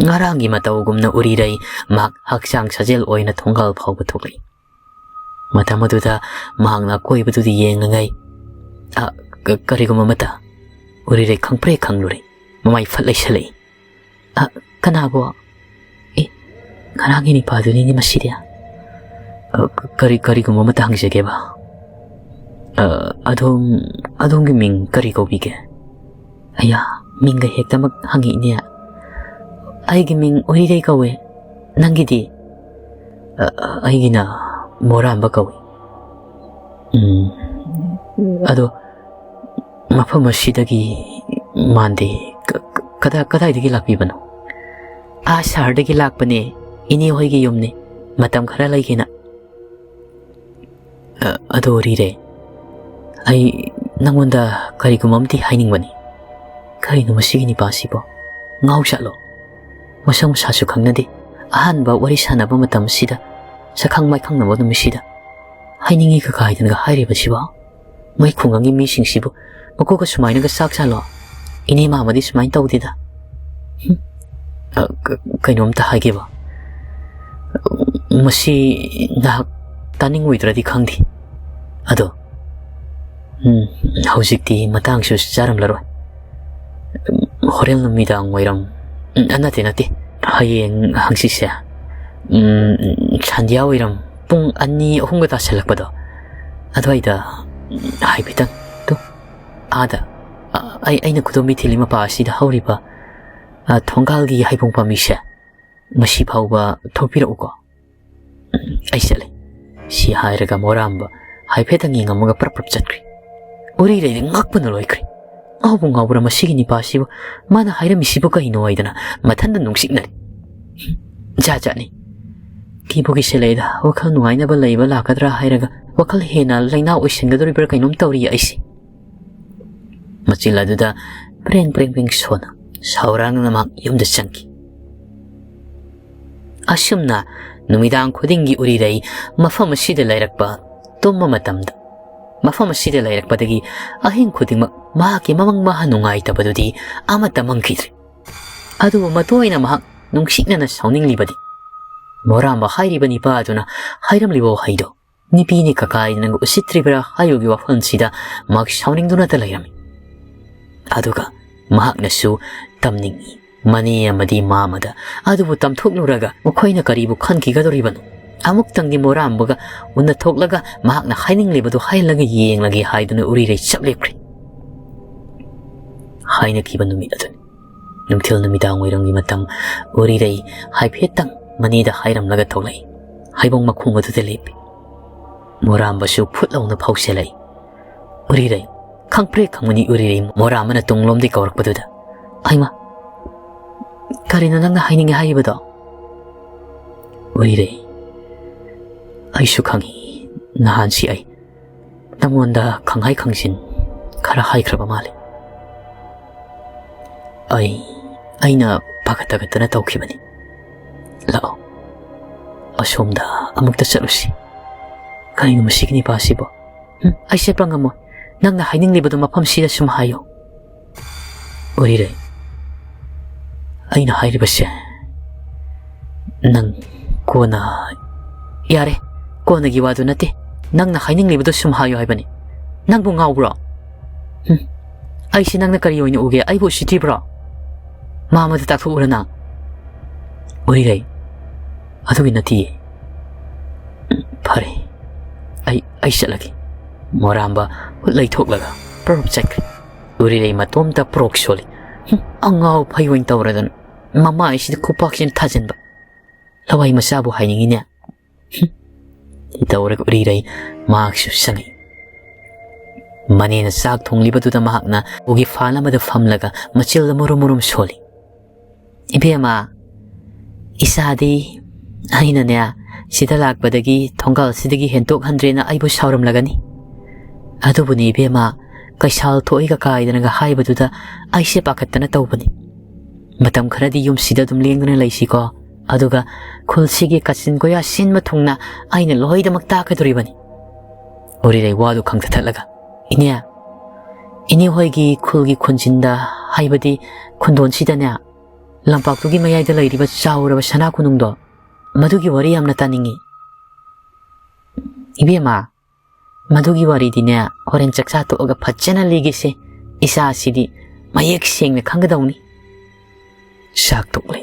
ꯉꯔꯥꯡꯒꯤ ꯃꯇꯧꯒꯨꯝꯅ ꯎꯔꯤꯔꯩ ꯃꯍꯥꯛ ꯍꯛꯆꯥꯡ ꯁꯥꯖꯦꯜ ꯑꯣꯏꯅ ꯊꯣꯡꯒꯥꯜ ꯐꯥꯎꯕ ꯊꯣꯛꯂꯛꯏ꯫ ꯃꯇꯝ ꯑꯗꯨꯗ ꯃꯍꯥꯛꯅ ꯑꯀꯣꯏꯕꯗꯨꯗ ꯌꯦꯡꯂꯤꯉꯩ, ꯑ, ꯀ-, ꯀꯔꯤꯒꯨꯝꯕ ꯑꯃꯠꯇ ꯎꯔꯤꯔꯩ ꯈꯪꯄ꯭ꯔꯦꯛ ꯈꯪꯂꯨꯔꯦ꯫ ꯃꯃꯥꯏ ꯐꯠ ꯂꯩꯁꯜꯂꯛꯏ꯫ "ꯑ, ꯀꯅꯥꯕꯣ? ꯑꯦ, ꯉꯔꯥꯡꯒꯤ ꯅꯤꯄꯥꯗꯨꯅꯤꯅꯦ ꯃꯁꯤꯗꯤ꯫ ꯑ, ꯀꯔꯤ, ꯀꯔꯤꯒꯨꯝꯕ ꯑꯃꯠꯇ ꯍꯪꯖꯒꯦꯕ꯫ ꯑ, ꯑꯗꯣꯝ, ꯑꯗꯣꯝꯒꯤ ꯃꯤꯡ ꯀꯔꯤ ꯀꯧꯕꯤꯒꯦ?" "ꯑꯌꯥ, ꯃꯤꯡꯒ ꯍꯦꯛꯇꯃꯛ ꯍꯪꯉꯛꯏꯅꯦ꯫ ꯑꯩꯒꯤ ꯃꯤꯡ ꯎꯔꯤꯔꯩ ꯀꯧꯋꯦ꯫ ꯅꯪꯒꯤꯗꯤ?" "ꯑ, ꯑꯩꯒꯤꯅ ꯃꯣꯔꯥꯝꯕ ꯀꯧꯏ꯫" "ꯎꯝ, ꯑꯗꯣ ꯃꯐꯝ ꯑꯁꯤꯗꯒꯤ ꯃꯥꯟꯗꯦ꯫ ꯀ-, ꯀ-, ꯀꯗꯥ-, ꯀꯗꯥꯏꯗꯒꯤ ꯂꯥꯛꯄꯤꯕꯅꯣ?" "ꯑꯥ ꯁꯍꯔꯗꯒꯤ ꯂꯥꯛꯄꯅꯦ, ꯏꯅꯦ ꯍꯣꯏꯒꯤ ꯌꯨꯝꯅꯦ꯫ ꯃꯇꯝ ꯈꯔ ꯂꯩꯒꯦꯅ꯫" "ꯑ, ꯑꯗꯣ ꯎꯔꯤꯔꯩ, ꯑꯩ ꯅꯪꯉꯣꯟꯗ ꯀꯔꯤꯒꯨꯝꯕ ꯑꯃꯗꯤ ꯍꯥꯏꯅꯤꯡꯕꯅꯤ꯫" "ꯀꯔꯤꯅꯣ ꯃꯁꯤꯒꯤ ꯅꯤꯄꯥꯁꯤꯕꯣ? ꯉꯥꯎ ꯆꯠꯂꯣ? ꯃꯁꯛ ꯃꯁꯥꯁꯨ ꯈꯪꯅꯗꯦ꯫ ꯑꯍꯥꯟꯕ ꯋꯥꯔꯤ ꯁꯥꯟꯅꯕ ꯃꯇꯝꯁꯤꯗ, ꯁꯛꯈꯪ ꯃꯥꯏꯈꯪꯅꯕ ꯅꯨꯃꯤꯠꯁꯤꯗ ꯍꯥꯏꯅꯤꯡꯉꯤ ꯀꯀꯥ ꯍꯥꯏꯗꯅꯒ ꯍꯥꯏꯔꯤꯕꯁꯤꯕꯣ? ꯃꯣꯏ ꯈꯨꯡꯒꯪꯒꯤ ꯃꯤꯁꯤꯡꯁꯤꯕꯨ ꯃꯀꯣꯛꯀ ꯁꯨꯃꯥꯏꯅꯒ ꯆꯥꯛ ꯆꯥꯂꯣ? ꯏꯅꯦ ꯃꯥꯃꯗꯤ ꯁꯨꯃꯥꯏꯅ ꯇꯧꯗꯦꯗ꯫" ꯍꯨꯝ꯫ ꯑ, ꯀ-, ꯀꯩꯅꯣꯝꯇ ꯍꯥꯏꯒꯦꯕ꯫ ꯃꯁꯤ ꯅꯍꯥꯛ ꯇꯥꯅꯤꯡꯉꯣꯏꯗ꯭ꯔꯗꯤ ꯈꯪꯗꯦ꯫ ꯑꯗꯣ, ꯎꯝ, ꯍꯧꯖꯤꯛꯇꯤ ꯃꯇꯥꯡꯁꯨ ꯆꯥꯔꯝꯂꯔꯣꯏ꯫ ꯍꯣꯔꯦꯟ ꯅꯨꯃꯤꯗꯥꯡ ꯋꯥꯏꯔꯝ, ꯎꯝ, ꯅꯠꯇꯦ, ꯅꯠꯇꯦ, ꯍꯌꯦꯡ ꯍꯪꯆꯤꯠꯁꯦ, ꯎꯝ, ꯁꯟꯙ꯭ꯌꯥ ꯋꯥꯏꯔꯝ ꯄꯨꯡ ꯑꯅꯤ, ꯑꯍꯨꯝꯒ ꯇꯥꯁꯜꯂꯛꯄꯗꯣ ꯑꯗꯨꯋꯥꯏꯗ, ꯎꯝ, ꯍꯥꯏꯐꯦꯠꯇꯪ ꯇꯨ, ꯑꯥꯗ, ꯑ-, ꯑꯩ, ꯑꯩꯅ ꯈꯨꯗꯣꯝꯕꯤ ꯊꯤꯜꯂꯤ ꯃꯄꯥ ꯑꯁꯤꯗ ꯍꯧꯔꯤꯕ, ꯑ, ꯊꯣꯡꯒꯥꯜꯒꯤ ꯍꯩꯕꯣꯡ ꯄꯥꯝꯕꯤꯁꯦ, ꯃꯁꯤ ꯐꯥꯎꯕ ꯊꯣꯛꯄꯤꯔꯛꯎꯀꯣ꯫ ꯎꯝ, ꯑꯩ ꯆꯠꯂꯦ꯫ ꯁꯤ ꯍꯥꯏꯔꯒ ꯃꯣꯔꯥꯝꯕ ꯍꯥꯏꯐꯦꯠꯇꯪ ꯌꯦꯡꯉꯝꯃꯒ ꯄ꯭ꯔꯞ ꯄ꯭ꯔꯞ ꯆꯠꯈ꯭ꯔꯦ꯫ ꯎꯔꯤꯔꯩꯗꯤ ꯉꯛꯄꯅ ꯂꯣꯏꯈ꯭ꯔꯦ꯫ "ꯉꯥꯎꯕꯨ ꯉꯥꯎꯕ꯭ꯔꯥ ꯃꯁꯤꯒꯤ ꯅꯤꯄꯥꯁꯤꯕꯨ? ꯃꯥꯅ ꯍꯥꯏꯔꯝꯃꯤꯁꯤꯕꯨ ꯀꯩꯅꯣ?" ꯍꯥꯏꯗꯅ ꯃꯊꯟꯇ ꯅꯨꯡꯁꯤꯛꯅꯔꯦ꯫ ꯖꯥꯠ ꯖꯥꯠꯅꯤ꯫ ꯀꯤꯕꯨ ꯀꯤꯁꯤꯜꯂꯛꯑꯦꯗ꯫ ꯋꯥꯈꯜ ꯅꯨꯡꯉꯥꯏꯅꯕ ꯂꯩꯕ ꯂꯥꯛꯀꯗ꯭ꯔꯥ ꯍꯥꯏꯔꯒ ꯋꯥꯈꯜ ꯍꯦꯟꯅ ꯂꯩꯅꯥ ꯑꯣꯏꯁꯤꯟꯒꯗꯧꯔꯤꯕ꯭ꯔꯥ ꯀꯩꯅꯣꯝ ꯇꯧꯔꯤ ꯑꯩꯁꯦ꯫ ꯃꯆꯤꯜ ꯑꯗꯨꯗ ꯄ꯭ꯔꯦꯡ ꯄ꯭ꯔꯦꯡ ꯄ꯭ꯔꯦꯡ ꯁꯣꯟꯅ ꯁꯥꯎꯔꯥꯡꯅꯅ ꯃꯍꯥꯛ ꯌꯨꯝꯗ ꯆꯪꯈꯤ꯫ ꯑꯁꯨꯝꯅ ꯅꯨꯃꯤꯗꯥꯡ ꯈꯨꯗꯤꯡꯒꯤ ꯎꯔꯤꯔꯩ ꯃꯐꯝ ꯑꯁꯤꯗ ꯂꯩꯔꯛꯄ, ꯇꯨꯝꯕ ꯃꯇꯝꯗ ꯃꯐꯝ ꯑꯁꯤꯗ ꯂꯩꯔꯛꯄꯗꯒꯤ ꯑꯍꯤꯡ ꯈꯨꯗꯤꯡꯃꯛ ꯃꯍꯥꯛꯀꯤ ꯃꯃꯪ ꯃꯍꯥ ꯅꯨꯡꯉꯥꯏꯇꯕꯗꯨꯗꯤ ꯑꯃꯠꯇ ꯃꯪꯈꯤꯗ꯭ꯔꯦ꯫ ꯑꯗꯨꯕꯨ ꯃꯇꯣꯏꯅ ꯃꯍꯥꯛ ꯅꯨꯡꯁꯤꯛꯅꯅ ꯁꯥꯎꯅꯤꯡꯂꯤꯕꯗꯤ ꯃꯣꯔꯥꯝꯕ ꯍꯥꯏꯔꯤꯕ ꯅꯤꯄꯥ ꯑꯗꯨꯅ ꯍꯥꯏꯔꯝꯂꯤꯕ ꯋꯥꯍꯩꯗꯣ ꯅꯨꯄꯤꯅꯤ ꯀꯀꯥꯏꯗꯅ ꯎꯁꯤꯠꯇ꯭ꯔꯤꯕ꯭ꯔꯥ ꯍꯥꯏꯕꯒꯤ ꯋꯥꯐꯝꯁꯤꯗ ꯃꯍꯥꯛ ꯁꯥꯎꯅꯤꯡꯗꯨꯅꯇ ꯂꯩꯔꯝꯃꯤ꯫ ꯑꯗꯨꯒ ꯃꯍꯥꯛꯅꯁꯨ ꯇꯝꯅꯤꯡꯏ ꯃꯅꯦ ꯑꯃꯗꯤ ꯃꯥꯃꯗ꯫ ꯑꯗꯨꯕꯨ ꯇꯝꯊꯣꯛꯂꯨꯔꯒ ꯃꯈꯣꯏꯅ ꯀꯔꯤꯕꯨ ꯈꯟꯈꯤꯒꯗꯧꯔꯤꯕꯅꯣ? ꯑꯃꯨꯛꯇꯪꯗꯤ ꯃꯣꯔꯥꯝꯕꯒ ꯎꯅꯊꯣꯛꯂꯒ ꯃꯍꯥꯛꯅ ꯍꯥꯏꯅꯤꯡꯂꯤꯕꯗꯨ ꯍꯥꯏꯍꯜꯂꯒ ꯌꯦꯡꯂꯒꯦ ꯍꯥꯏꯗꯨꯅ ꯎꯔꯤꯔꯩ ꯆꯞ ꯂꯦꯞꯈ꯭ꯔꯦ꯫ ꯍꯥꯏꯅꯈꯤꯕ ꯅꯨꯃꯤꯠ ꯑꯗꯨꯅꯤ꯫ ꯅꯨꯡꯊꯤꯜ ꯅꯨꯃꯤꯗꯥꯡ ꯋꯥꯏꯔꯝꯒꯤ ꯃꯇꯝ꯫ ꯎꯔꯤꯔꯩ ꯍꯥꯏꯐꯦꯠꯇꯪ ꯃꯅꯦꯗ ꯍꯥꯏꯔꯝꯂꯒ ꯊꯣꯛꯂꯛꯏ꯫ ꯍꯩꯕꯣꯡ ꯃꯈꯣꯡ ꯑꯗꯨꯗ ꯂꯦꯞꯄꯤ꯫ ꯃꯣꯔꯥꯝꯕꯁꯨ ꯐꯨꯠ ꯂꯥꯎꯅ ꯐꯥꯎꯁꯦꯜꯂꯛꯏ꯫ ꯎꯔꯤꯔꯩ, ꯈꯪꯄ꯭ꯔꯦꯛ ꯈꯪꯕꯅꯤ ꯎꯔꯤꯔꯩ ꯃꯣꯔꯥꯝꯕꯅ ꯇꯨꯡꯂꯣꯝꯗꯒꯤ ꯀꯧꯔꯛꯄꯗꯨꯗ꯫ "ꯍꯩꯃꯥ, ꯀꯔꯤꯅꯣ ꯅꯪꯅ ꯍꯥꯏꯅꯤꯡꯉꯦ ꯍꯥꯏꯔꯤꯕꯗꯣ?" ꯎꯔꯤꯔꯩ, ꯑꯩꯁꯨ ꯈꯪꯏ, ꯅꯍꯥꯟꯁꯤ ꯑꯩ ꯅꯪꯉꯣꯟꯗ ꯈꯪꯍꯥꯏ ꯈꯪꯖꯤꯟ ꯈꯔ ꯍꯥꯏꯈ꯭ꯔꯕ ꯃꯥꯜꯂꯤ꯫ ꯑꯩ, ꯑꯩꯅ ꯄꯥꯈꯠ ꯇꯒꯠꯇꯅ ꯇꯧꯈꯤꯕꯅꯤ꯫ ꯂꯥꯛꯑꯣ, ꯑꯁꯣꯝꯗ ꯑꯃꯨꯛꯇ ꯆꯠꯂꯨꯁꯤ꯫ ꯀꯩꯅꯣ ꯃꯁꯤꯒꯤ ꯅꯤꯄꯥꯁꯤꯕꯣ? ꯍꯨꯝ, ꯑꯩ ꯆꯠꯄ ꯉꯝꯃꯣꯏ꯫ ꯅꯪꯅ ꯍꯥꯏꯅꯤꯡꯂꯤꯕꯗꯨ ꯃꯐꯝꯁꯤꯗ ꯁꯨꯝ ꯍꯥꯏꯌꯨ꯫ ꯎꯔꯤꯔꯩ, ꯑꯩꯅ ꯍꯥꯏꯔꯤꯕꯁꯦ ꯅꯪ ꯀꯣꯟꯅ, ꯌꯥꯔꯦ, ꯀꯣꯟꯅꯒꯤ ꯋꯥꯗꯨ ꯅꯠꯇꯦ꯫ ꯅꯪꯅ ꯍꯥꯏꯅꯤꯡꯂꯤꯕꯗꯨ ꯁꯨꯝ ꯍꯥꯏꯌꯨ ꯍꯥꯏꯕꯅꯤ꯫ ꯅꯪꯕꯨ ꯉꯥꯎꯕ꯭ꯔꯣ? ꯍꯨꯝ, ꯑꯩꯁꯤ ꯅꯪꯅ ꯀꯔꯤ ꯑꯣꯏꯅ ꯎꯒꯦ? ꯑꯩꯕꯨ ꯎꯁꯤꯠꯇ꯭ꯔꯤꯕ꯭ꯔꯣ? ꯃꯥꯃꯗ ꯇꯥꯛꯊꯣꯛꯎꯔ ꯅꯪ꯫ ꯎꯔꯤꯔꯩ, ꯑꯗꯨꯒꯤ ꯅꯠꯇꯤꯌꯦ꯫ ꯐꯔꯦ, ꯑꯩ, ꯑꯩ ꯆꯠꯂꯒꯦ꯫ ꯃꯣꯔꯥꯝꯕ ꯍꯨꯠ ꯂꯩꯊꯣꯛꯂꯒ ꯄ꯭ꯔꯞ ꯆꯠꯈ꯭ꯔꯦ꯫ ꯎꯔꯤꯔꯩ ꯃꯇꯣꯝꯇ ꯄ꯭ꯔꯣꯛ ꯁꯣꯜꯂꯤ꯫ ꯍꯨꯝ, ꯑꯉꯥꯎ ꯐꯩ ꯑꯣꯏꯅ ꯇꯧꯔꯗꯅ ꯃꯃꯥꯏꯁꯤꯗ ꯈꯨꯄꯥꯛꯁꯤꯅ ꯊꯥꯖꯤꯟꯕ꯫ ꯂꯋꯥꯏ ꯃꯆꯥꯕꯨ ꯍꯥꯏꯅꯤꯡꯉꯤꯅꯦ꯫ ꯍꯨꯝ, ꯇꯧꯔꯒ ꯎꯔꯤꯔꯩ ꯃꯍꯥꯛꯁꯨ ꯆꯪꯉꯛꯏ꯫ ꯃꯅꯦꯅ ꯆꯥꯛ ꯊꯣꯡꯂꯤꯕꯗꯨꯗ ꯃꯍꯥꯛꯅ ꯎꯒꯤ ꯐꯥꯟ ꯑꯃꯗ ꯐꯝꯂꯒ ꯃꯆꯤꯜꯗ ꯃꯨꯔꯨꯝ ꯃꯨꯔꯨꯝ ꯁꯣꯜꯂꯤ꯫ "ꯏꯕꯦꯝꯃ, ꯏꯆꯥꯗꯤ ꯑꯩꯅꯅꯦ, ꯁꯤꯗ ꯂꯥꯛꯄꯗꯒꯤ ꯊꯣꯡꯒꯥꯜꯁꯤꯗꯒꯤ ꯍꯦꯟꯇꯣꯛꯍꯟꯗ꯭ꯔꯦꯅ ꯑꯩꯕꯨ ꯁꯥꯎꯔꯝꯂꯒꯅꯤ꯫ ꯑꯗꯨꯕꯨꯅꯤ ꯏꯕꯦꯝꯃ, ꯀꯩꯁꯥꯜ ꯊꯣꯛꯏꯒ ꯀꯥꯏꯗꯅꯒ ꯍꯥꯏꯕꯗꯨꯗ ꯑꯩꯁꯦ ꯄꯥꯈꯠꯇꯅ ꯇꯧꯕꯅꯤ꯫ ꯃꯇꯝ ꯈꯔꯗꯤ ꯌꯨꯝꯁꯤꯗ ꯑꯗꯨꯝ ꯂꯦꯡꯗꯅ ꯂꯩꯁꯤꯀꯣ, ꯑꯗꯨꯒ ꯈꯨꯜꯁꯤꯒꯤ ꯀꯥꯆꯤꯟ ꯀꯣꯌꯥ ꯁꯤꯟꯕ ꯊꯨꯡꯅ ꯑꯩꯅ ꯂꯣꯏꯅꯃꯛ ꯇꯥꯛꯀꯗꯣꯔꯤꯕꯅꯤ"꯫ ꯎꯔꯤꯔꯩ ꯋꯥꯗꯨ ꯈꯪꯊꯊꯠꯂꯒ, "ꯏꯅꯦ, ꯏꯅꯦ ꯍꯣꯏꯒꯤ ꯈꯨꯜꯒꯤ ꯈꯨꯟꯖꯤꯟꯗ, ꯍꯥꯏꯕꯗꯤ ꯈꯨꯟꯗꯣꯟꯁꯤꯗꯅꯦ, ꯂꯝꯄꯥꯛꯇꯨꯒꯤ ꯃꯌꯥꯏꯗ ꯂꯩꯔꯤꯕ ꯆꯥꯎꯔꯕ ꯁꯅꯥ ꯀꯣꯅꯨꯡꯗꯣ, ꯃꯗꯨꯒꯤ ꯋꯥꯔꯤ ꯌꯥꯝꯅ ꯇꯥꯅꯤꯡꯏ"꯫ "ꯏꯕꯦꯝꯃ, ꯃꯗꯨꯒꯤ ꯋꯥꯔꯤꯗꯤꯅꯦ, ꯍꯣꯔꯦꯟ ꯆꯥꯛꯆꯥ ꯇꯣꯛꯑꯒ ꯐꯖꯅ ꯂꯤꯒꯦꯁꯦ꯫ ꯏꯆꯥꯁꯤꯗꯤ ꯃꯌꯦꯛ ꯁꯦꯡꯅ ꯈꯪꯒꯗꯧꯅꯤ"꯫ ꯆꯥꯛ ꯇꯣꯛꯂꯦ꯫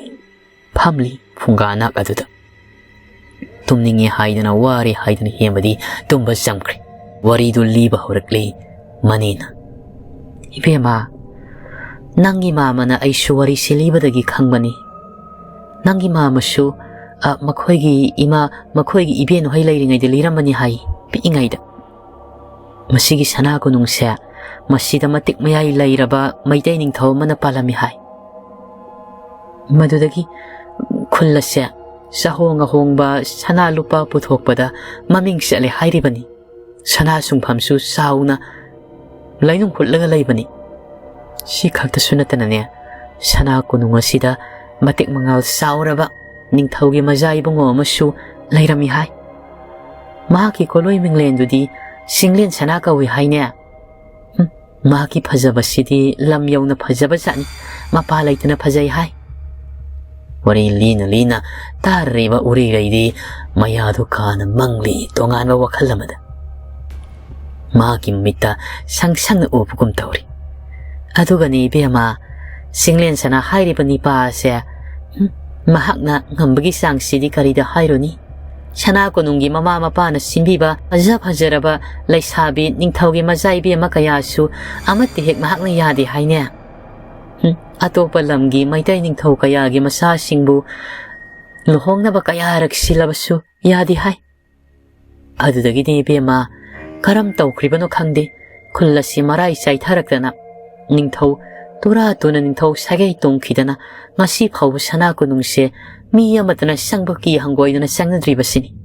ꯐꯝꯂꯤ ꯐꯨꯡꯒꯥ ꯅꯥꯛ ꯑꯗꯨꯗ꯫ ꯇꯨꯝꯅꯤꯡꯉꯦ ꯍꯥꯏꯗꯅ, ꯋꯥꯔꯦ ꯍꯥꯏꯗꯅ ꯍꯦꯃꯗꯤ ꯇꯨꯝꯕ ꯆꯪꯈ꯭ꯔꯦ꯫ ꯋꯥꯔꯤꯗꯨ ꯂꯤꯕ ꯍꯧꯔꯛꯂꯤ ꯃꯅꯦꯅ꯫ "ꯏꯕꯦꯝꯃ, ꯅꯪꯒꯤ ꯃꯥꯃꯅ ꯑꯩꯁꯨ ꯋꯥꯔꯤꯁꯤ ꯂꯤꯕꯗꯒꯤ ꯈꯪꯕꯅꯤ꯫ ꯅꯪꯒꯤ ꯃꯥꯃꯁꯨ, ꯑ, ꯃꯈꯣꯏꯒꯤ ꯏꯃꯥ, ꯃꯈꯣꯏꯒꯤ ꯏꯕꯦꯟ ꯍꯣꯏ ꯂꯩꯔꯤꯉꯩꯗ ꯂꯤꯔꯝꯕꯅꯤ ꯍꯥꯏ, ꯄꯤꯛꯏꯉꯩꯗ꯫ ꯃꯁꯤꯒꯤ ꯁꯅꯥ ꯀꯣꯅꯨꯡꯁꯦ ꯃꯁꯤꯗ ꯃꯇꯤꯛ ꯃꯌꯥꯏ ꯂꯩꯔꯕ ꯃꯩꯇꯩ ꯅꯤꯡꯊꯧ ꯑꯃꯅ ꯄꯥꯜꯂꯝꯃꯤ ꯍꯥꯏ꯫ ꯃꯗꯨꯗꯒꯤ ꯈꯨꯜ ꯑꯁꯦ ꯆꯥꯍꯣꯡ ꯑꯍꯣꯡꯕ ꯁꯅꯥ ꯂꯨꯄꯥ ꯄꯨꯊꯣꯛꯄꯗ ꯃꯃꯤꯡ ꯆꯠꯂꯦ ꯍꯥꯏꯔꯤꯕꯅꯤ꯫ ꯁꯅꯥ ꯁꯨꯡꯐꯝꯁꯨ ꯆꯥꯎꯅ ꯂꯩꯅꯨꯡ ꯍꯨꯠꯂꯒ ꯂꯩꯕꯅꯤ꯫ ꯁꯤ ꯈꯛꯇꯁꯨ ꯅꯠꯇꯅꯅꯦ, ꯁꯅꯥ ꯀꯣꯅꯨꯡ ꯑꯁꯤꯗ ꯃꯇꯤꯛ ꯃꯉꯥꯜ ꯆꯥꯎꯔꯕ ꯅꯤꯡꯊꯧꯒꯤ ꯃꯖꯥ ꯏꯕꯨꯡꯉꯣ ꯑꯃꯁꯨ ꯂꯩꯔꯝꯃꯤ ꯍꯥꯏ꯫ ꯃꯍꯥꯛꯀꯤ ꯀꯣꯂꯣꯏ ꯃꯤꯡꯂꯦꯟꯗꯨꯗꯤ ꯆꯤꯡꯂꯦꯟ ꯁꯅꯥ ꯀꯧꯏ ꯍꯥꯏꯅꯦ꯫ ꯍꯨꯝ, ꯃꯍꯥꯛꯀꯤ ꯐꯖꯕꯁꯤꯗꯤ ꯂꯝ ꯌꯧꯅ ꯐꯖꯕ ꯖꯥꯠꯅꯤ, ꯃꯄꯥ ꯂꯩꯇꯅ ꯐꯖꯩ ꯍꯥꯏ"꯫ ꯋꯥꯔꯤ ꯂꯤꯅ ꯂꯤꯅ ꯇꯥꯔꯤꯕ ꯎꯔꯤꯔꯩꯗꯤ ꯃꯌꯥꯗꯨ ꯀꯥꯅ ꯃꯪꯂꯤ, ꯇꯣꯉꯥꯟꯕ ꯋꯥꯈꯜ ꯑꯃꯗ꯫ ꯃꯍꯥꯛꯀꯤ ꯃꯤꯠꯇ ꯁꯪ ꯁꯪꯅ ꯎꯕꯒꯨꯝ ꯇꯧꯔꯤ꯫ "ꯑꯗꯨꯒꯅꯤ ꯏꯕꯦꯝꯃ, ꯆꯤꯡꯂꯦꯟ ꯁꯅꯥ ꯍꯥꯏꯔꯤꯕ ꯅꯤꯄꯥ ꯑꯁꯦ, ꯍꯨꯝ, ꯃꯍꯥꯛꯅ ꯉꯝꯕꯒꯤ ꯆꯥꯡꯁꯤꯗꯤ ꯀꯔꯤꯗ ꯍꯥꯏꯔꯨꯅꯤ? ꯁꯅꯥ ꯀꯣꯅꯨꯡꯒꯤ ꯃꯃꯥ ꯃꯄꯥꯅ ꯁꯤꯟꯕꯤꯕ ꯐꯖ ꯐꯖꯔꯕ ꯂꯩꯁꯥꯕꯤ ꯅꯤꯡꯊꯧꯒꯤ ꯃꯆꯥ ꯏꯕꯦꯝꯃ ꯀꯌꯥꯁꯨ ꯑꯃꯠꯇ ꯍꯦꯛ ꯃꯍꯥꯛꯅ ꯌꯥꯗꯦ ꯍꯥꯏꯅꯦ꯫ ꯍꯨꯝ, ꯑꯇꯣꯞꯄ ꯂꯝꯒꯤ ꯃꯩꯇꯩ ꯅꯤꯡꯊꯧ ꯀꯌꯥꯒꯤ ꯃꯆꯥꯁꯤꯡꯕꯨ ꯂꯨꯍꯣꯡꯅꯕ ꯀꯌꯥꯔꯛ ꯁꯤꯜꯂꯕꯁꯨ ꯌꯥꯗꯦ ꯍꯥꯏ"꯫ ꯑꯗꯨꯗꯒꯤꯗꯤ ꯏꯕꯦꯝꯃ, ꯀꯔꯝ ꯇꯧꯈ꯭ꯔꯤꯕꯅꯣ ꯈꯪꯗꯦ, ꯈꯨꯜ ꯑꯁꯤ ꯃꯔꯥꯏ ꯆꯥꯏꯊꯔꯛꯇꯅ, ꯅꯤꯡꯊꯧ ꯇꯨꯔꯥ ꯇꯨꯅ ꯅꯤꯡꯊꯧ ꯁꯥꯒꯩ ꯇꯣꯡꯈꯤꯗꯅ ꯉꯁꯤ ꯐꯥꯎꯕ ꯁꯅꯥ ꯀꯣꯅꯨꯡꯁꯦ ꯃꯤ ꯑꯃꯠꯇꯅ ꯆꯪꯕ ꯀꯤ ꯍꯪꯒꯣꯏꯗꯅ ꯆꯪꯅꯗ꯭ꯔꯤꯕꯁꯤꯅꯤ꯫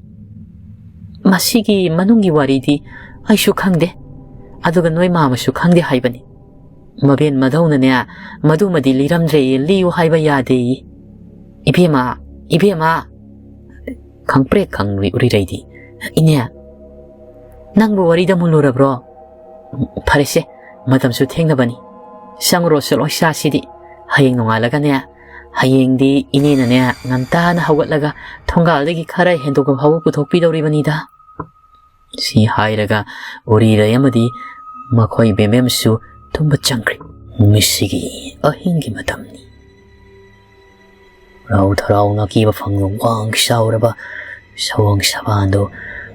ꯃꯁꯤꯒꯤ ꯃꯅꯨꯡꯒꯤ ꯋꯥꯔꯤꯗꯤ ꯑꯩꯁꯨ ꯈꯪꯗꯦ, ꯑꯗꯨꯒ ꯅꯣꯏ ꯃꯥꯃꯁꯨ ꯈꯪꯗꯦ ꯍꯥꯏꯕꯅꯤ꯫ ꯃꯕꯦꯟ ꯃꯙꯧꯅꯅꯦ, ꯃꯗꯨꯃꯗꯤ ꯂꯤꯔꯝꯗ꯭ꯔꯦꯌꯦ, ꯂꯤꯌꯨ ꯍꯥꯏꯕ ꯌꯥꯗꯦꯌꯦ꯫ ꯏꯕꯦꯝꯃ, ꯏꯕꯦꯝꯃ! ꯈꯪꯄ꯭ꯔꯦꯛ ꯈꯪꯂꯨꯏ ꯎꯔꯤꯔꯩꯗꯤ꯫ "ꯏꯅꯦ, ꯅꯪꯕꯨ ꯋꯥꯔꯤꯗ ꯃꯨꯜꯂꯨꯔꯕ꯭ꯔꯣ? ꯐꯔꯦꯁꯦ, ꯃꯇꯝꯁꯨ ꯊꯦꯡꯅꯕꯅꯤ꯫ ꯆꯪꯉꯨꯔꯣ, ꯆꯠꯂꯣ, ꯏꯆꯥꯁꯤꯗꯤ꯫ ꯍꯌꯦꯡ ꯅꯣꯡꯉꯥꯜꯂꯒꯅꯦ, ꯍꯌꯦꯡꯗꯤ ꯏꯅꯦꯅꯅꯦ, ꯉꯟꯇꯥꯅ ꯍꯧꯒꯠꯂꯒ ꯊꯣꯡꯒꯥꯜꯗꯒꯤ ꯈꯔ ꯍꯦꯟꯗꯣꯛꯄ ꯐꯥꯎꯕ ꯄꯨꯊꯣꯛꯄꯤꯗꯧꯔꯤꯕꯅꯤꯗ"꯫ ꯁꯤ ꯍꯥꯏꯔꯒ ꯎꯔꯤꯔꯩ ꯑꯃꯗꯤ ꯃꯈꯣꯏ ꯕꯦꯝꯕꯦꯝꯁꯨ ꯇꯨꯝꯕ ꯆꯪꯈ꯭ꯔꯦ꯫ ꯃꯁꯤꯒꯤ ꯑꯍꯤꯡꯒꯤ ꯃꯇꯝꯅꯤ꯫ ꯔꯥꯎ ꯊꯔꯥꯎꯅ ꯀꯤꯕ ꯐꯪꯕ ꯋꯥꯡ ꯆꯥꯎꯔꯕ ꯁꯑꯣꯡ ꯁꯕꯥꯟꯗꯨ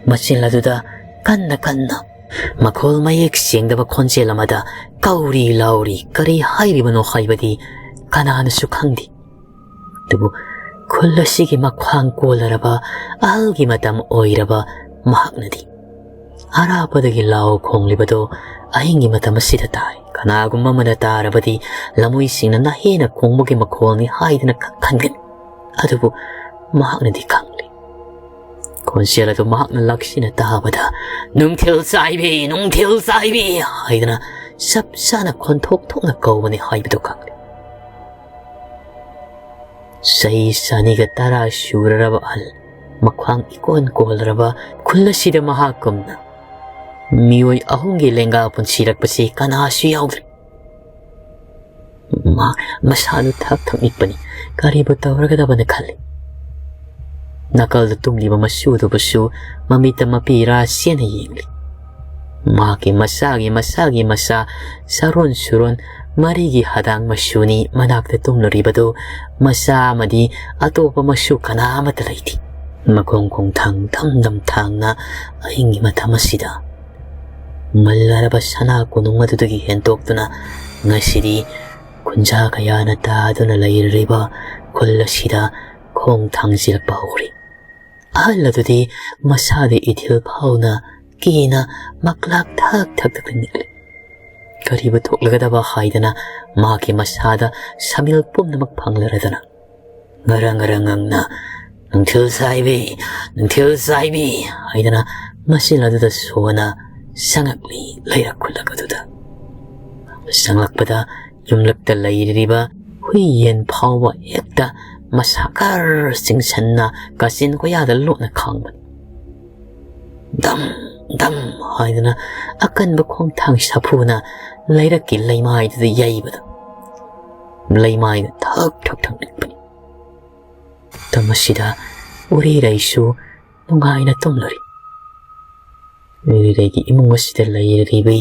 ꯃꯆꯤꯟ ꯑꯗꯨꯗ ꯀꯟꯅ ꯀꯟꯅ ꯃꯈꯣꯜ ꯃꯌꯦꯛ ꯁꯦꯡꯗꯕ ꯈꯣꯟꯖꯦꯜ ꯑꯃꯗ ꯀꯧꯔꯤ ꯂꯥꯎꯔꯤ꯫ ꯀꯔꯤ ꯍꯥꯏꯔꯤꯕꯅꯣ ꯍꯥꯏꯕꯗꯤ ꯀꯅꯥꯅꯁꯨ ꯈꯪꯗꯦ꯫ ꯑꯗꯨꯕꯨ ꯈꯨꯜ ꯑꯁꯤꯒꯤ ꯃꯈ꯭ꯋꯥꯡ ꯀꯣꯜꯂꯔꯕ ꯑꯍꯜꯒꯤ ꯃꯇꯝ ꯑꯣꯏꯔꯕ ꯃꯍꯥꯛꯅꯗꯤ ꯑꯔꯥꯞꯄꯗꯒꯤ ꯂꯥꯎ ꯈꯣꯡꯂꯤꯕꯗꯨ ꯑꯍꯤꯡꯒꯤ ꯃꯇꯝ ꯑꯁꯤꯗ ꯇꯥꯏ꯫ ꯀꯅꯥꯒꯨꯝꯕ ꯑꯃꯅ ꯇꯥꯔꯕꯗꯤ ꯂꯝꯍꯨꯏꯁꯤꯡꯅ ꯅꯍꯦꯅ ꯈꯣꯡꯕꯒꯤ ꯃꯈꯣꯜꯅꯤ ꯍꯥꯏꯗꯨꯅ ꯈ-, ꯈꯟꯒꯅꯤ꯫ ꯑꯗꯨꯕꯨ ꯃꯍꯥꯛꯅꯗꯤ ꯈꯪꯂꯤ꯫ ꯈꯣꯟꯖꯦꯜ ꯑꯗꯨ ꯃꯍꯥꯛꯅ ꯂꯥꯛꯁꯤꯟꯅ ꯇꯥꯕꯗ, "ꯅꯨꯡꯊꯤꯜ ꯆꯥꯏꯕꯤ, ꯅꯨꯡꯊꯤꯜ ꯆꯥꯏꯕꯤ" ꯍꯥꯏꯗꯨꯅ ꯆꯞ ꯆꯥꯅ ꯈꯣꯟꯊꯣꯛ ꯊꯣꯛꯅ ꯀꯧꯕꯅꯤ ꯍꯥꯏꯕꯗꯨ ꯈꯪꯂꯤ꯫ ꯆꯍꯤ ꯆꯅꯤꯒ ꯇꯔꯥ ꯁꯨꯔꯔꯕ ꯑꯍꯜ, ꯃꯈ꯭ꯋꯥꯡ ꯏꯀꯣꯟ ꯀꯣꯜꯂꯔꯕ ꯈꯨꯜ ꯑꯁꯤꯗ ꯃꯍꯥꯛꯀꯨꯝꯅ ꯃꯤꯑꯣꯏ ꯑꯍꯨꯝꯒꯤ ꯂꯦꯡꯒꯥ ꯄꯨꯟꯁꯤꯔꯛꯄꯁꯤ ꯀꯅꯥꯁꯨ ꯌꯥꯎꯗ꯭ꯔꯤ꯫ ꯃꯥ ꯃꯁꯥꯗꯨ ꯊꯛ ꯊꯛ ꯅꯤꯛꯄꯅꯤ꯫ ꯀꯔꯤꯕꯨ ꯇꯧꯔꯒꯗꯕꯅ ꯈꯜꯂꯤ꯫ ꯅꯥꯀꯜꯗ ꯇꯨꯝꯂꯤꯕ ꯃꯆꯨꯗꯨꯕꯨꯁꯨ ꯃꯃꯤꯠꯇ ꯃꯄꯤ ꯔꯥ ꯆꯦꯅ ꯌꯦꯡꯂꯤ꯫ ꯃꯍꯥꯛꯀꯤ ꯃꯆꯥꯒꯤ ꯃꯆꯥꯒꯤ ꯃꯆꯥ, ꯁꯥꯔꯣꯟ ꯁꯨꯔꯣꯟ ꯃꯔꯤꯒꯤ ꯍꯗꯥꯡ ꯃꯆꯨꯅꯤ ꯃꯅꯥꯛꯇ ꯇꯨꯝꯂꯨꯔꯤꯕꯗꯨ꯫ ꯃꯆꯥ ꯑꯃꯗꯤ ꯑꯇꯣꯞꯄ ꯃꯆꯨ ꯀꯅꯥ ꯑꯃꯠꯇ ꯂꯩꯇꯦ꯫ ꯃꯈꯣꯡ ꯈꯣꯡꯊꯥꯡ ꯗꯝ ꯗꯝ ꯊꯥꯡꯅ ꯑꯍꯤꯡꯒꯤ ꯃꯇꯝ ꯑꯁꯤꯗ ꯃꯜꯂꯔꯕ ꯁꯅꯥ ꯀꯣꯅꯨꯡ ꯑꯗꯨꯗꯒꯤ ꯍꯦꯟꯇꯣꯛꯇꯨꯅ ꯉꯁꯤꯗꯤ ꯈꯨꯟꯖꯥ ꯀꯌꯥꯅ ꯇꯥꯗꯨꯅ ꯂꯩꯔꯤꯕ ꯈꯨꯜ ꯑꯁꯤꯗ ꯈꯣꯡ ꯊꯥꯡꯖꯤꯜꯂꯛꯄ ꯍꯧꯔꯤ꯫ ꯑꯍꯜ ꯑꯗꯨꯗꯤ ꯃꯁꯥꯗ ꯏꯊꯤꯜ ꯐꯥꯎꯅ ꯀꯤꯅ ꯃꯛꯂꯥꯛ ꯊꯛ ꯊꯛ ꯊꯛ ꯅꯤꯛꯂꯤ꯫ ꯀꯔꯤꯕꯨ ꯊꯣꯛꯂꯒꯗꯕ ꯍꯥꯏꯗꯅ ꯃꯥꯒꯤ ꯃꯁꯥꯗ ꯁꯃꯤꯜ ꯄꯨꯝꯅꯃꯛ ꯐꯪꯂꯔꯗꯅ ꯉꯔꯪ ꯉꯔꯪ ꯉꯪꯅ, "ꯅꯨꯡꯊꯤꯜ ꯆꯥꯏꯕꯤ, ꯅꯨꯡꯊꯤꯜ ꯆꯥꯏꯕꯤ" ꯍꯥꯏꯗꯅ ꯃꯆꯤꯜ ꯑꯗꯨꯗ ꯁꯣꯟꯅ ꯆꯪꯉꯛꯂꯤ ꯂꯩꯔꯛ ꯈꯨꯜꯂꯛ ꯑꯗꯨꯗ꯫ ꯆꯪꯂꯛꯄꯗ ꯌꯨꯝꯂꯛꯇ ꯂꯩꯔꯤꯕ ꯍꯨꯏ ꯌꯦꯟ ꯐꯥꯎꯕ ꯍꯦꯛꯇ ꯃꯁꯥ ꯈꯔ ꯆꯤꯡꯁꯟꯅ ꯀꯥꯆꯤꯟ ꯀꯣꯌꯥꯗ ꯂꯣꯠꯅ ꯈꯥꯡꯕꯅꯤ꯫ ꯙꯝ ꯙꯝ ꯍꯥꯏꯗꯅ ꯑꯀꯟꯕ ꯈꯣꯡꯊꯥꯡ ꯁꯥꯐꯨꯅ ꯂꯩꯔꯛꯀꯤ ꯂꯩꯃꯥꯏꯗꯨꯗ ꯌꯩꯕꯗ ꯂꯩꯃꯥꯏꯗ ꯊꯛ ꯊꯛ ꯊꯛ ꯅꯤꯛꯄꯅꯤ꯫ ꯃꯇꯝ ꯑꯁꯤꯗ ꯎꯔꯤꯔꯩꯁꯨ ꯅꯨꯡꯉꯥꯏꯅ ꯇꯨꯝꯂꯨꯔꯤ꯫ ꯎꯔꯤꯔꯩꯒꯤ ꯏꯃꯨꯡ ꯑꯁꯤꯗ ꯂꯩꯔꯤꯕꯤ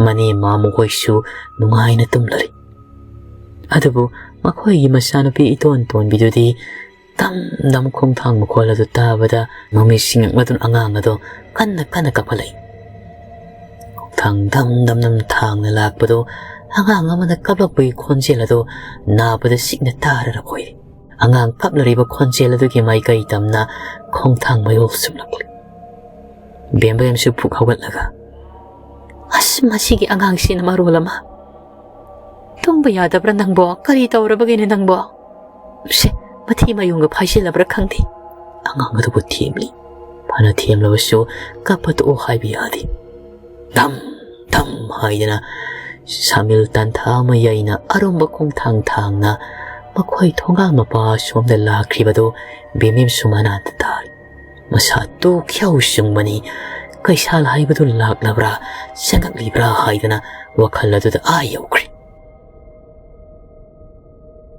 ꯃꯅꯦ ꯃꯥꯃꯨ ꯍꯣꯏꯁꯨ ꯅꯨꯡꯉꯥꯏꯅ ꯇꯨꯝꯂꯨꯔꯤ꯫ ꯑꯗꯨꯕꯨ ꯃꯈꯣꯏꯒꯤ ꯃꯆꯥꯅꯨꯄꯤ ꯏꯇꯣꯟ ꯇꯣꯟꯕꯤꯗꯨꯗꯤ ꯗꯝ ꯗꯝ ꯈꯣꯡꯊꯥꯡ ꯃꯈꯣꯜ ꯑꯗꯨ ꯇꯥꯕꯗ ꯃꯃꯤꯠ ꯁꯤꯡꯉꯛꯂꯗꯨꯅ ꯑꯉꯥꯡ ꯑꯗꯨ ꯀꯟꯅ ꯀꯟꯅ ꯀꯞꯈꯠꯂꯛꯏ꯫ ꯈꯣꯡꯊꯥꯡ ꯗꯝ ꯗꯝ ꯗꯝ ꯊꯥꯡꯅ ꯂꯥꯛꯄꯗꯨ ꯑꯉꯥꯡ ꯑꯃꯅ ꯀꯞꯂꯛꯄꯒꯤ ꯈꯣꯟꯖꯦꯜ ꯑꯗꯨ ꯅꯥꯕꯗ ꯁꯤꯛꯅ ꯇꯥꯔꯔꯕ ꯑꯣꯏꯔꯦ꯫ ꯑꯉꯥꯡ ꯀꯞꯂꯔꯤꯕ ꯈꯣꯟꯖꯦꯜ ꯑꯗꯨꯒꯤ ꯃꯥꯏꯀꯩ ꯇꯝꯅ ꯈꯣꯡꯊꯥꯡ ꯃꯌꯣꯜ ꯆꯨꯝꯂꯛꯂꯤ꯫ ꯕꯦꯝꯕꯦꯝꯁꯨ ꯐꯨꯛ ꯍꯧꯒꯠꯂꯒ, "ꯑꯁ, ꯃꯁꯤꯒꯤ ꯑꯉꯥꯡꯁꯤꯅ ꯃꯔꯣꯜ ꯑꯃ! ꯇꯨꯝꯕ ꯌꯥꯗꯕ꯭ꯔꯥ ꯅꯪꯕꯣ? ꯀꯔꯤ ꯇꯧꯔꯕꯒꯤꯅꯦ ꯅꯪꯕꯣ? ꯁꯦ, ꯃꯊꯤ ꯃꯌꯨꯡꯒ ꯐꯥꯏꯖꯤꯜꯂꯕ꯭ꯔꯥ ꯈꯪꯗꯦ꯫ ꯑꯉꯥꯡ ꯑꯗꯨꯕꯨ ꯊꯦꯝꯂꯤ꯫ ꯐꯅ ꯊꯦꯝꯂꯕꯁꯨ ꯀꯞꯄ ꯇꯣꯛꯑꯣ ꯍꯥꯏꯕ ꯌꯥꯗꯦ"꯫ ꯙꯝ ꯙꯝ ꯍꯥꯏꯗꯅ ꯁꯥꯃꯤꯜ ꯇꯥꯟꯊꯥ ꯑꯃ ꯌꯩꯅ ꯑꯔꯨꯝꯕ ꯈꯣꯡꯊꯥꯡ ꯊꯥꯡꯅ ꯃꯈꯣꯏ ꯊꯣꯡꯒꯥꯜ ꯃꯄꯥ ꯁꯣꯝꯗ ꯂꯥꯛꯈ꯭ꯔꯤꯕꯗꯨ ꯕꯦꯃꯦꯝꯁꯨ ꯃꯅꯥꯛꯇ ꯇꯥꯔꯤ꯫ ꯃꯁꯥ ꯇꯨ ꯈ꯭ꯌꯧ ꯆꯨꯡꯕꯅꯤ꯫ ꯀꯩꯁꯥꯜ ꯍꯥꯏꯕꯗꯨ ꯂꯥꯛꯂꯕ꯭ꯔꯥ, ꯆꯪꯉꯛꯂꯤꯕ꯭ꯔꯥ ꯍꯥꯏꯗꯅ ꯋꯥꯈꯜ ꯑꯗꯨꯗ ꯑꯥ ꯌꯧꯈ꯭ꯔꯦ꯫